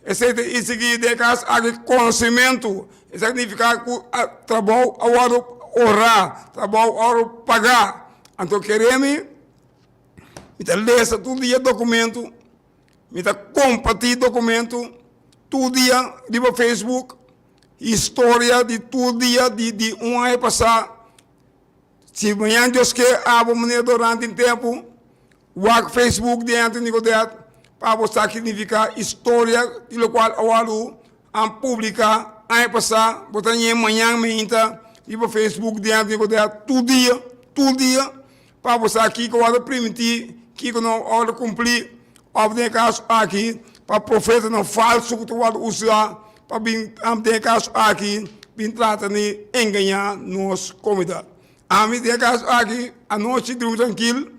esei ta sigui den e kas aki konosementu. Esaki nifiká ku trabou a wòrdu orá, trabou a wòrdu pagá. Anto kere mi. Mi ta lesa tur dia documento, mi ta comparti documento tur dia riba Facebook, historia di tur dia di di un aña pasa. Si mañana Dios ke abo manera durante un tempo, wak Facebook di Anthony Godett pa bo sa significa historia di locual a wòrdu a publica aña pasa, bo ta ñe mañana meinta riba Facebook di Anthony Godett tur dia, tur dia. Pa bo sa kiko wòrdu primintí, kiko no wòrdu kumplí, òf den e kaso aki, pa profetanan falsu ku ta wòrdu usá pa bin, den e kaso aki, bin trata di engañá nos komunidat. Ami den e kaso aki, anochi drumi trankil,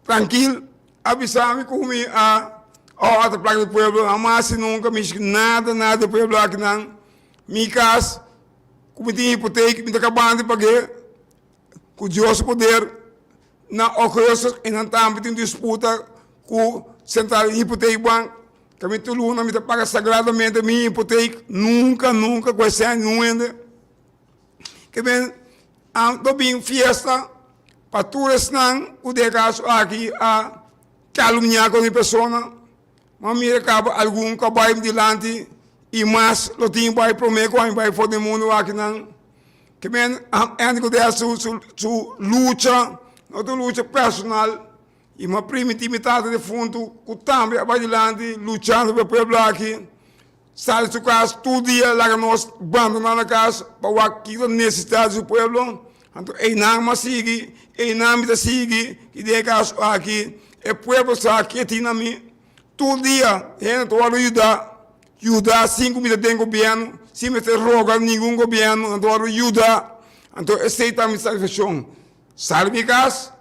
trankil, a bisa mi ku mi a hòrta plaka di pueblo, hamas i nunka mi hasi nada, nada di pueblo akinan. Mi kas ku mi tin hipotek, mi ta kabando di pag'é. Ku Dios su poder, na Augustus e nan tambe tin disputa ku Central Hypotheekbank. Kaminda tur luna mi ta paga sagradamente mi hipotek, nunka nunka ku esei niun hende. Ke men a bin fiesta pa tur esnan ku den e kaso aki a kalumnia ku mi persona. Ma mira kaba algun ku a bai mi dilanti i mas lo tin bai promé ku ami bai for di e mundu akinan. Ke men Andy Godett su su su lucha no ta un lucha personal i mi a primintí mi tata defuntu ku tambe a bai dilanti luchando pa e pueblo aki sali su kas tur dia laga nos bandoná na kas pa wak kiko ta nesesidat di su pueblo anto einan mi a sigui einan mi ta sigui i den e kaso aki e pueblo sa ke tin na mi. Tur dia hende ta wòrdu yuda, yuda sin ku mi ta den gobièrnu, sin mester roga ningun gobièrnu, nan ta wòrdu yuda. Anto esei ta mi satisfakshon. Sali mi kas,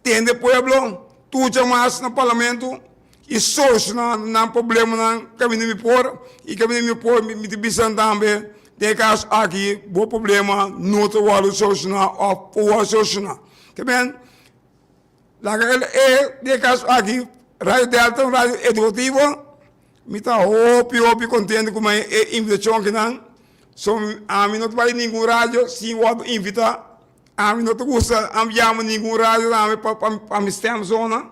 tende pueblo, tucha mas na parlamento i solushoná nan problemanan kaminda mi por i kaminda mi por mi ta bisa nan tambe den e kaso aki bo problema no ta wòrdu solushoná òf por wòrdu solushoná. Te men. Laga el e di e kaso aki, Radio Delta un radio edukativo. Mi ta hopi hopi contento cu mi e invitacion akinan. So ami no ta bai ningun radio sin wordo invita. Ami no ta gusta ami yama ningun radio tambe pa pa mi stem zona.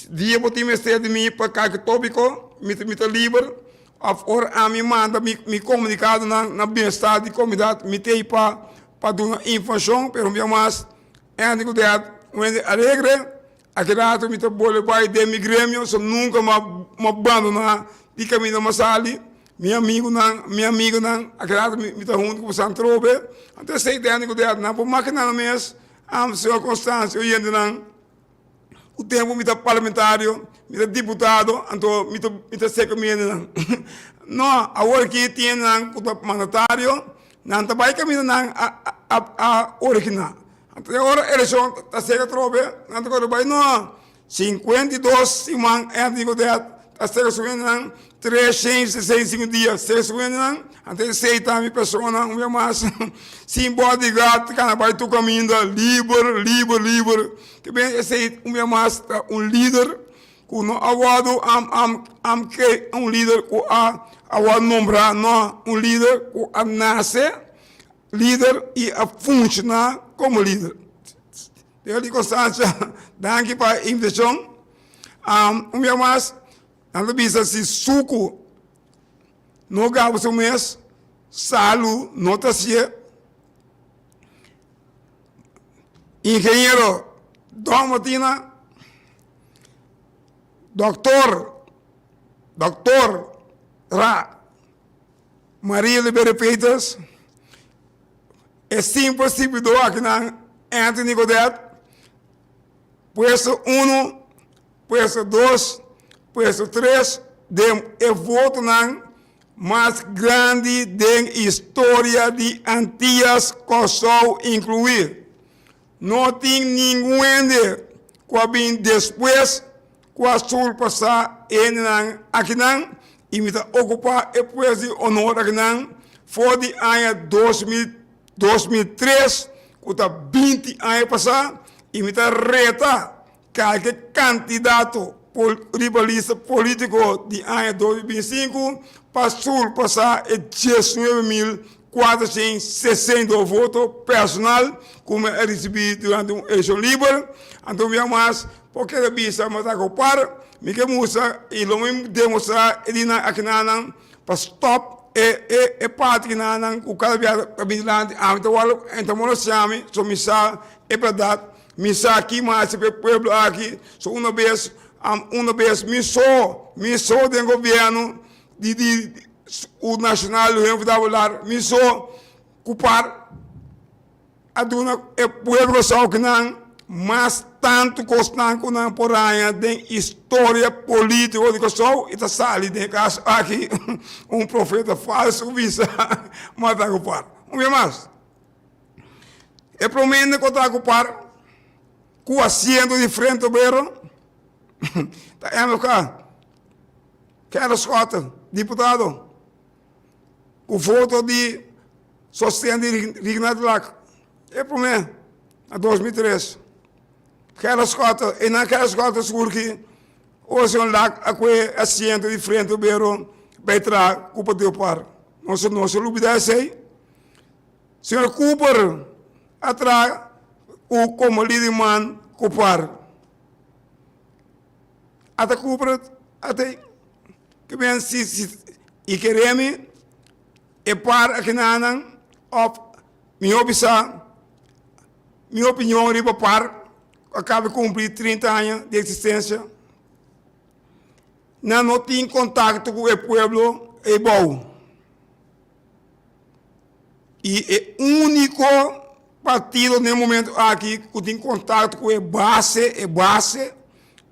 Dia bo tin mester di mi pa kalke topico mi ta mi ta liber of ora ami manda mi mi comunicadonan na bienestar di comunidad mi ta ei pa pa duna informacion pero un bia mas Andy Godett un hende alegre. Aki rato mi ta bolbe bai den mi gremio, so nunca m'a bandona di caminda m'a sali. Mi amigunan, mi amigonan, aki rato mi ta hunto cu San Trobe. Anto esey ta hende cu ta nan por makina nan mes. Am señor Constancio oyentenan, cu tempo mi ta parlamentario, mi ta diputado, anto mi ta mi ta seca mi hendenan. No, awor aki tin hendenan cu ta mandatario, nan ta bai caminda nan a a a origina. Anto e ora elekshon ta sega atrobe, nan ta kore bai no. 52 siman Anthony Godett ta sega su hendenan, 365 dia sega su hendenan. Anto esei ta mi persona un bia mas sin bodyguard ta kana bai tur kaminda liber, liber, liber. Ke ben esei un bia mas ta un lider ku no a wòrdu am am am ke un lider ku a a wòrdu nombrá no, un lider ku a nase. Lider y a funciona como lider. Señor Di Constancia, danki pa e invitacion. Un bia mas, nan ta bisa si suku no gaba su mes, salu no ta hacié. Ingeniero Don Martina, Doctor, Doctor Ra. Maria Liberia Peters, e simpel sirbidó akinan Anthony Godett, puesto uno, puesto dos, puesto tres den e votonan mas grandi den historia di Antias, Kòrsou inkluí. No tin ningun hende ku a bin despues ku a surpasá e hendenan akinan i mi ta okupá e puesto di honor akinan for di aña 2003, ku ta 20 aña pasá, i mi ta reta kalke kandidato riba lista polítiko di aña 2025 pa surpasá e 19.462 voto personal ku mi a risibí durante un elekshon liber. Anto mi a mas por keda bisa mi ta okupar, mi ke mustra i lo mi demostrá e dinan akinanan pa stòp e e e parti kinanan ku kada bia ta bini dilanti. Ami ta wòrdu enta molestiá mi, so mi sa e bèrdat, mi sa ki mi a hasi pa e pueblo aki. So una bes una bes mi so mi so den gobièrnu di di u nashonal Humphrey Davelaar mi so ku par. A duna e pueblo Kòrsoukinan mas tantu kosnan ku nan por haña den historia polítiko di Kòrsou i ta sali den e kaso aki un profeta falsu bisa mata ku par. Un bia mas, e promé hende ku ta ku par ku asiento di Frente Obrero ta MFK, Gerrit Schotte, diputado. Ku foto di sosten di Rignat Lak e promé na 2003. Gerrit Schotte, einan Gerrit Schotte surgi ora señor Lak a kue asiento di Frente Obrero bai traha ku Partido Par. Nos no a lubida esei. Señor Cooper a traha ku komo liderman ku par. Ata Cooper ata Ke men si si i kere mi e par akinanan of mihó bisa mi opinion riba par ku a kaba di kumpli 30 aña di eksistensia. Nan no tin kontakto ku e pueblo eibou. I e úniko partido den e momento aki ku tin kontakto ku e base, e base,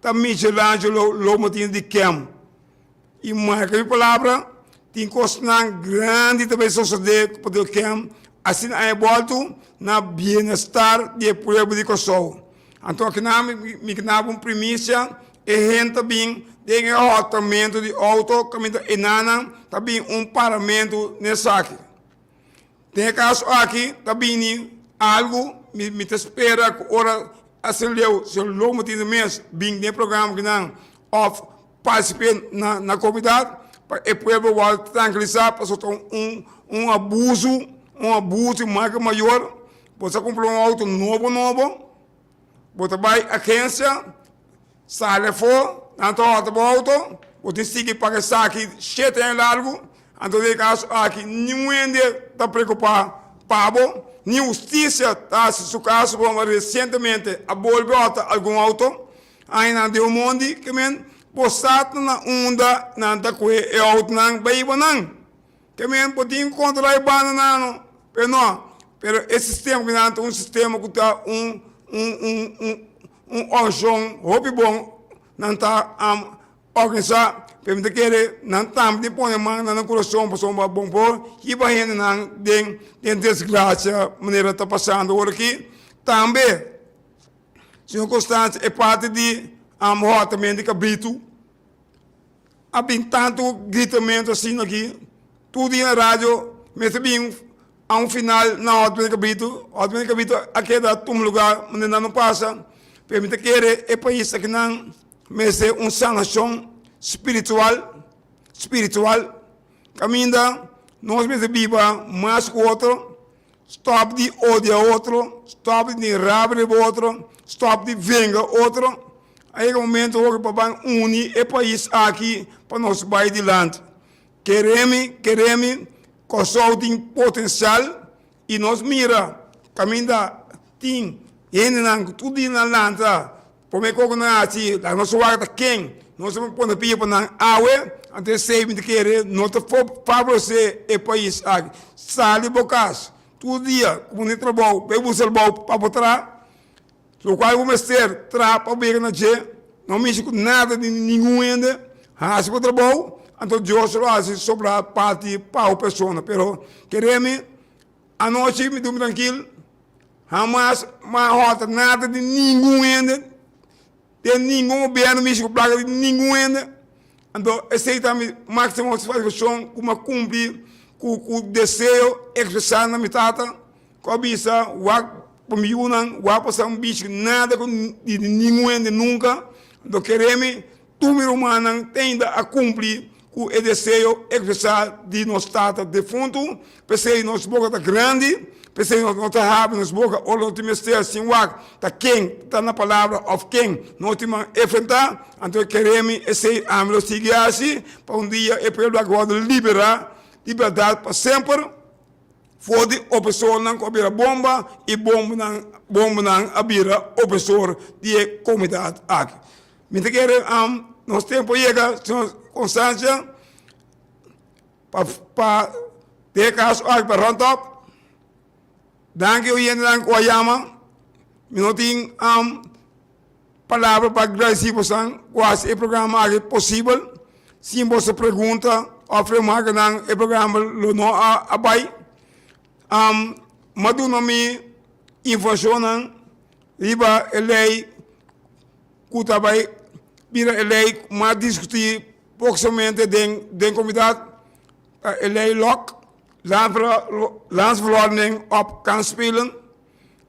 ta Michelangelo Lomotin di Kem. I marka mi palabra, tin kosnan grandi ta bai sosodé ku partido Kem, asina aña bòltu na bienestar di e pueblo di Kòrsou. Anto akinan mi ke daba un primisia, e hende ta bin den e hòrtamentu di outo kaminda enanan ta bin un paramentu n'esaki. Den e kaso aki ta bini algu, mi ta spera ku ora asamblea señor Lomo tin mes bin den e programa kinan òf partisip'é na komunidat. pa e pueblo wòrdu trankilisá pasobra ta un un abusu, un abusu di marka mayor. Bo sa kumpra un outo nobo nobo, bo ta bai agensia, sali afó, nan ta hòrta bo outo, bo tin sigui paga esaki shete aña largu, anto den e kaso aki niun hende ta preokupá pa bo, ni hustisia ta hasi su kaso pasobra resientemente a bolbe hòrta algun outo. Añanan den un mondi ke men bo sa ta na unda nan ta kohe e outonan bai hiba nan. Ke men bo tin ku kontrolá e banda nan no, pero no. Pero e sistema ku nan ta un sistema ku ta un un un un un organisashon hopi bon nan ta organisá, pero mi ta kere nan tambe tin pone man na nan kurason pasobra bo por hiba hendenan den den desgrasia manera ta pasando ora aki. Tambe. Señor Constancia, e parti di hòrtament di kabritu a bin tantu gritamentu asina aki, tur dia na radio mester bin a un final na hòrtament di kabritu, hòrtament di kabritu a keda tuma lugar manera nan no pasa, pero mi ta kere e pais akinan mester un sanashon spiritual, spiritual, kaminda nos mester biba mas ku otro. Stop di odia otro, stop di tin rabia riba otro, stop di venga otro. A yega momento hopi pa ban uni e pais aki pa nos bai dilanti. Kere mi, kere mi, Kòrsou tin potensial i nos mira kaminda tin hendenan ku tur dia nan lanta Prome kos ku nan hasi, laga nos wak ta ken nos ta pone pia pa nan awe, anto esei mi ta kere no ta favoresé e pais aki. Sali bo kas tur dia ku bo no tin trabou, bai buska trabou pa bo traha, lokual bo mester traha pa bo yega na dje, no mishi ku nada di ningun hende, hasi bo trabou, anto Dios lo hasi sobra parti pa bo persona. Pero kere mi anochi mi durmi trankil. Hamas m'a hòrta nada di ningun hende, den ningun gobièrnu mishi ku plaka di ningun hende. Anto esei ta mi máksimo satisfakshon ku m'a kumpli ku ku deseo ekspresá na mi tata ku a bisa wak pa mi yunan, wak pa sa un bichi nada ku di ningun hende nunka. Anto kere mi Tur mi rumannan te ainda a kumpli ku e deseo ekspresá di nos tata defuntu. P'esei nos boka ta grandi, p'esei nos no ta habri nos boka ora nos tin mester sin wak ta ken ta na palabra òf ken nos tin man enfrentá. Anto e kere mi esei ami lo sigui hasi pa un dia e pueblo aki wòrdu liberá di bèrdat pa semper. For di opresornan ku a bira bomba i bombanan bombanan a bira opresor di e komunidat aki. Mi ta kere nos tempu a yega, señor Constancia, pa pa den e kaso aki pa rònt òp. Danki oyentenan ku a yama. Mi no tin Palabra pa gradisí bosan ku hasi e programa aki posibel. Sin boso pregunta òf remarkanan e programa lo no a bai. M'a duna mi informashonnan riba e lei ku ta bai bira e lei ku m'a diskutí próksimamente den den komunidat, e lei lòk, Landsverordening op Kansspelen.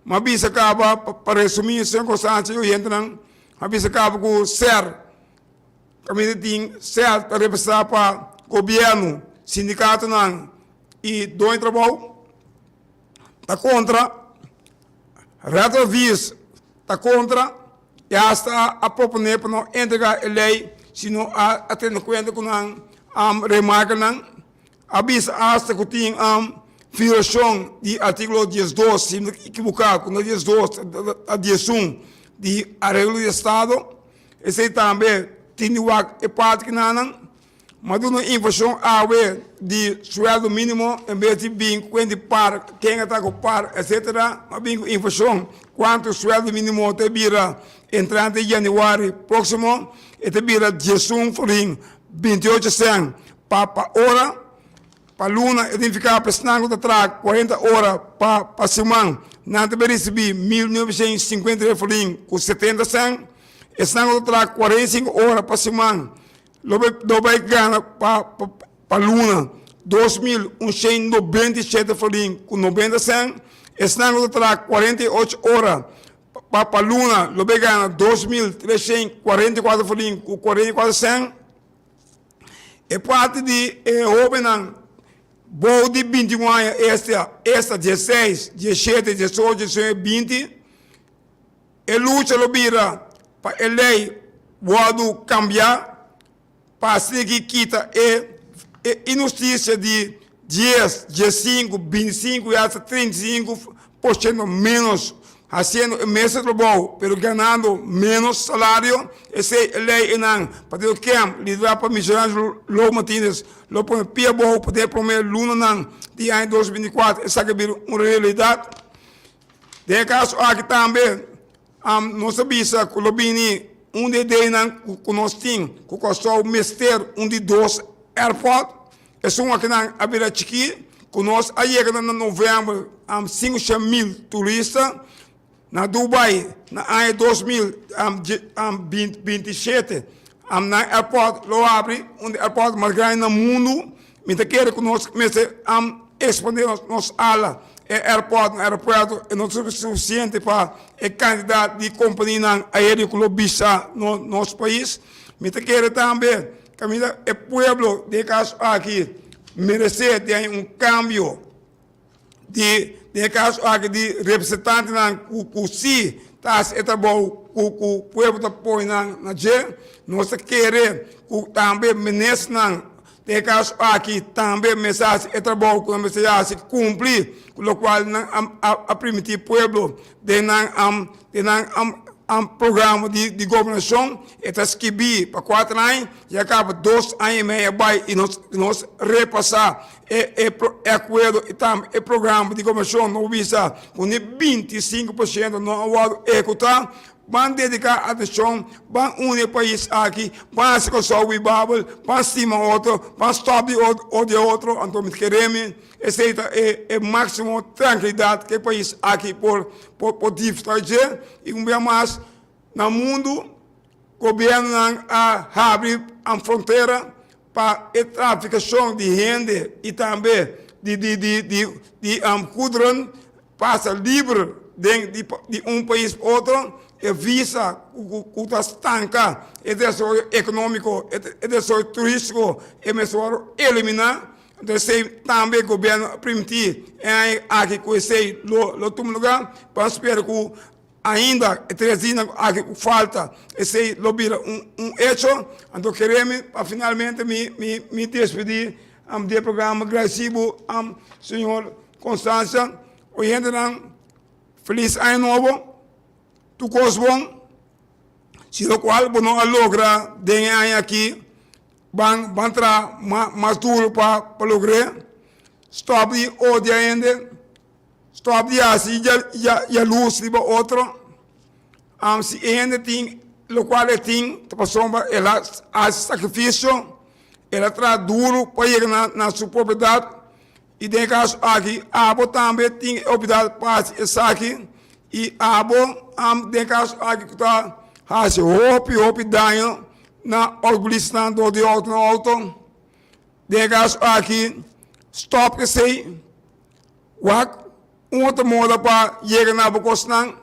M'a bisa kaba, pa resumí, señor Constancia y oyentenan, m'a bisa kaba ku ser kaminda tin ser ta representá pa gobièrnu, sindikatonan i doño di trabou ta kontra, Raad van Advies ta kontra i hasta a proponé pa no entregá e lei si no a tene kuenta ku nan remarkanan. A bisa asta ku tin violashon di artíkulo diesdos, si mi ta ekiboká ku no diesdos ta diesun di areglo di estado. Esei tambe tin di wak e parti kinanan. Mi a duna informashon awe di suèldo mínimo en bes di bin ku kuenta di par, ken a ta ku par etsetera. Mi a bin ku informashon kuantu suèldo mínimo ta bira entrante yanüari próksimo. E ta bira diesun florin 28 sèn pa pa ora, pa luna e ta nifiká pa esnan ku ta traha 40 ora pa pa siman nan ta bai risibí 1953 florin ku 70 sèn, esnan ku ta traha 45 ora pa siman lo bai lo bai gana pa pa luna 2197 florin ku 90 sèn, esnan ku ta traha 48 ora pa pa luna lo bai gana 2344 florin ku 44 sèn. E parti di e hóbennan bou di 21 aña, esta, esta 16, 17, 18, 19, 20, e lucha lo bira pa e lei wòrdu kambiá pa asina kita e e inhustisia di dies, diesinku, bintesinku i asta 35% ménos hasiendo e mesun trabou pero ganando ménos salario. Esei e lei einan. Partido Kemp, liderá pa Michelangelo Lou Martinez, lo pone pia abou pa den e promé lunanan di aña 2024 esaki a bira un realidat. Den e kaso aki tambe nos a bisa ku lo bini un di e ideanan ku nos tin ku Kòrsou mester un di dos airport. Esun akinan a bira chikí ku nos a yega na novèmber 500,000 turista. Na Dubai na aña 2027 nan airport lo habri, un di airport mas grandi na mundu. Mi ta kere ku nos mester expande nos ala e airport na aeropuerto e no ta sufisiente pa e kantidat di kompanianan aereo ku lo bisa nos pais. Mi ta kere tambe kaminda e pueblo den e kaso aki meresé di haña un kambio. Di den e kaso aki di representantenan ku ku si ta hasi e trabou ku ku pueblo ta pone nan na dje. Nos ta kere ku tambe ministernan den e kaso aki tambe mester hasi e trabou ku nan mester hasi kumpli ku lokual nan a a primiti pueblo den nan den nan programa di di gobernashon. E ta skibí pa kuater aña ya kaba dos aña i mei a bai i nos nos repasá E e akuerdo i tambe e programa di gobernashon no bisa ku ni 25% no a wòrdu ehekutá. Ban dediká atenshon, ban uni e pais aki, ban hasi Kòrsou wibabel, ban stima otro, ban stòp di odia otro. Anto mi ta kere mi esei ta e e máksimo trankilidat ku e pais aki por por disfrutá di dje. I un bia mas na mundu Gobièrnunan a habri nan frontera pa e trafikashon di hende i tambe di di di di di goederen pasa liber den di di un pais pa otro. E visa ku ku ta stanka e desaroyo ekonómiko, e desaroyo turístiko e mester wòrdu eliminá. Anto esei tambe gobièrnu a primintí e aña aki ku esei lo lo tuma lugá. Bo a spera ku Ainda e tres dianan aki ku falta esei lo bira un un echo. Anto kere mi pa finalmente mi mi mi despedí di e programa gradisí bo señor Constancia. Oyentenan felis aña nobo, tur kos bon. Si lokual bo no a logra den e aña aki ban ban traha mas duro pa pa logr'é. Stòp di odia hende. Stop di hasi yalus riba otro. Si e hende tin lokual e tin ta pasobra el a hasi sakrifisio, el a traha duru pa yega na su propiedat i den e kaso aki abo tambe tin e oportunidat pa hasi esaki i abo den e kaso aki ku ta hasi hopi hopi daño na outomobilistanan dor di outo na outo den e kaso aki stop esei. Wak un otro moda pa yega na bo kosnan.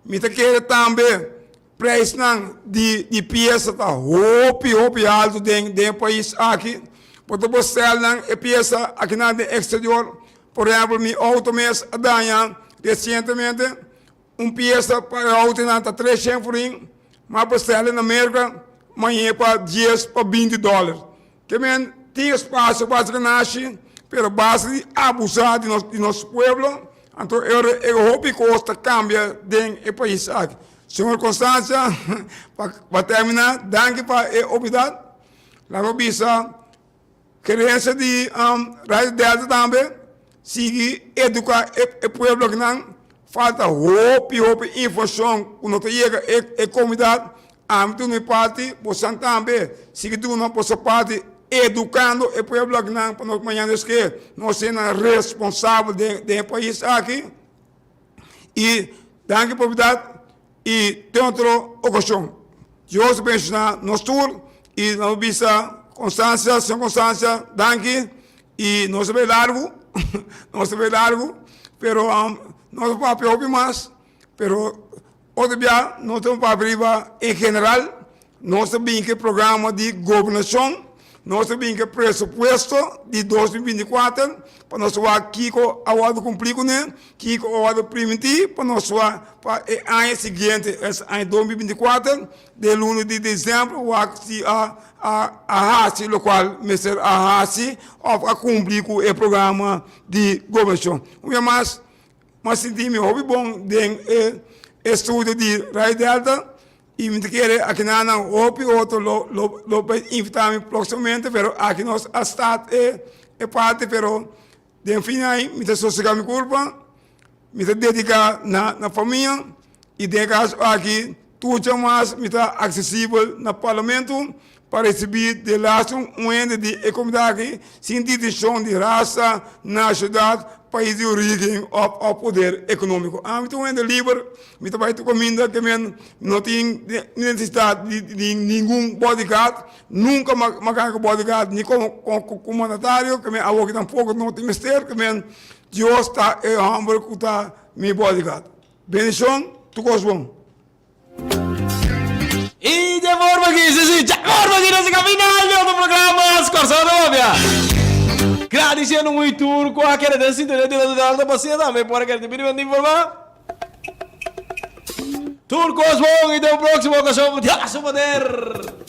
Mi ta kere tambe prijsnan di di piesa ta hopi hopi haltu den den e pais aki. Bo ta por sell nan e piesa akinan den exterior. Por ehempel mi auto mes a daña recientemente. Un piesa pa e autonan ta 300 florin, ma por sell na Merca mañe pa 10 pa 20 dollar. Ke men tin espasio pa hasi ganashi, pero basta di abusá di nos di nos pueblo, anto e ora e hopi kos ta kambia den e pais aki. Señor Constancia, pa pa terminá, danki pa e oportunidat. Laga mi bisa gerencia di Radio Delta tambe sigui eduká e e pueblo akinan. Falta hopi hopi informashon ku no ta yega e e komunidat. Ami duna mi parti, bosan tambe sigui duna boso parti edukando e pueblo akinan pa nos mañana Dios ke nos sena responsabel den den e pais aki. I danki pa oportunidat i te otro okashon. Dios benshoná nos tur i nos bisa Constancia, señor Constancia, danki i nos a bai largu, nos a bai largu, pero nos a papia hopi mas, pero Otro bia nos ta papia riba en general, nos ta bin ku e programa di gobernashon. Nos ta bin ku e presupuesto di 2024 pa nos wak kiko a wòrdu kumplí kuné, kiko a wòrdu primintí pa nos wak pa e aña siguiente, es aña 2024, den luna di desèmber wak si a a hasi lokual mester a hasi òf a kumpli ku e programa di gobernashon. Un bia mas, mi a sinti mi hopi bon den e estudio di Radio Delta. I mi ta kere akinan nan hopi otro lo lo lo bai invitá mi próximamente, pero aki nos a start e e parti, pero den fin ai mi ta sosegá mi kulpa, mi ta dediká na na famia i den e kaso aki tur dja mas mi ta aksesibel na parlamento pa risibí de laatste un hende di e komunidat aki sin distinshon di rasa, nashonalidat, pais di origen òf òf poder ekonómiko. Ami ta un hende liber, mi ta bai tur kaminda ke men no tin nesesidat di ningun bodyguard, nunka mi a gana ku bodyguard ni komo komandatario, ke men awoki tampoko no tin mester, ke men Dios ta e hòmber ku ta mi bodyguard. Bendishon, tur kos bon. Y de forma aki, si si, dje forma aki nos a final di otro programa Kòrsou ta Papia. Gradisiendo un y tur ku a keda den sintonia di Radio Delta pa asina tambe por a keda debidamente informá. Tur kos bon y te un próksimo okashon ku Dios su poder.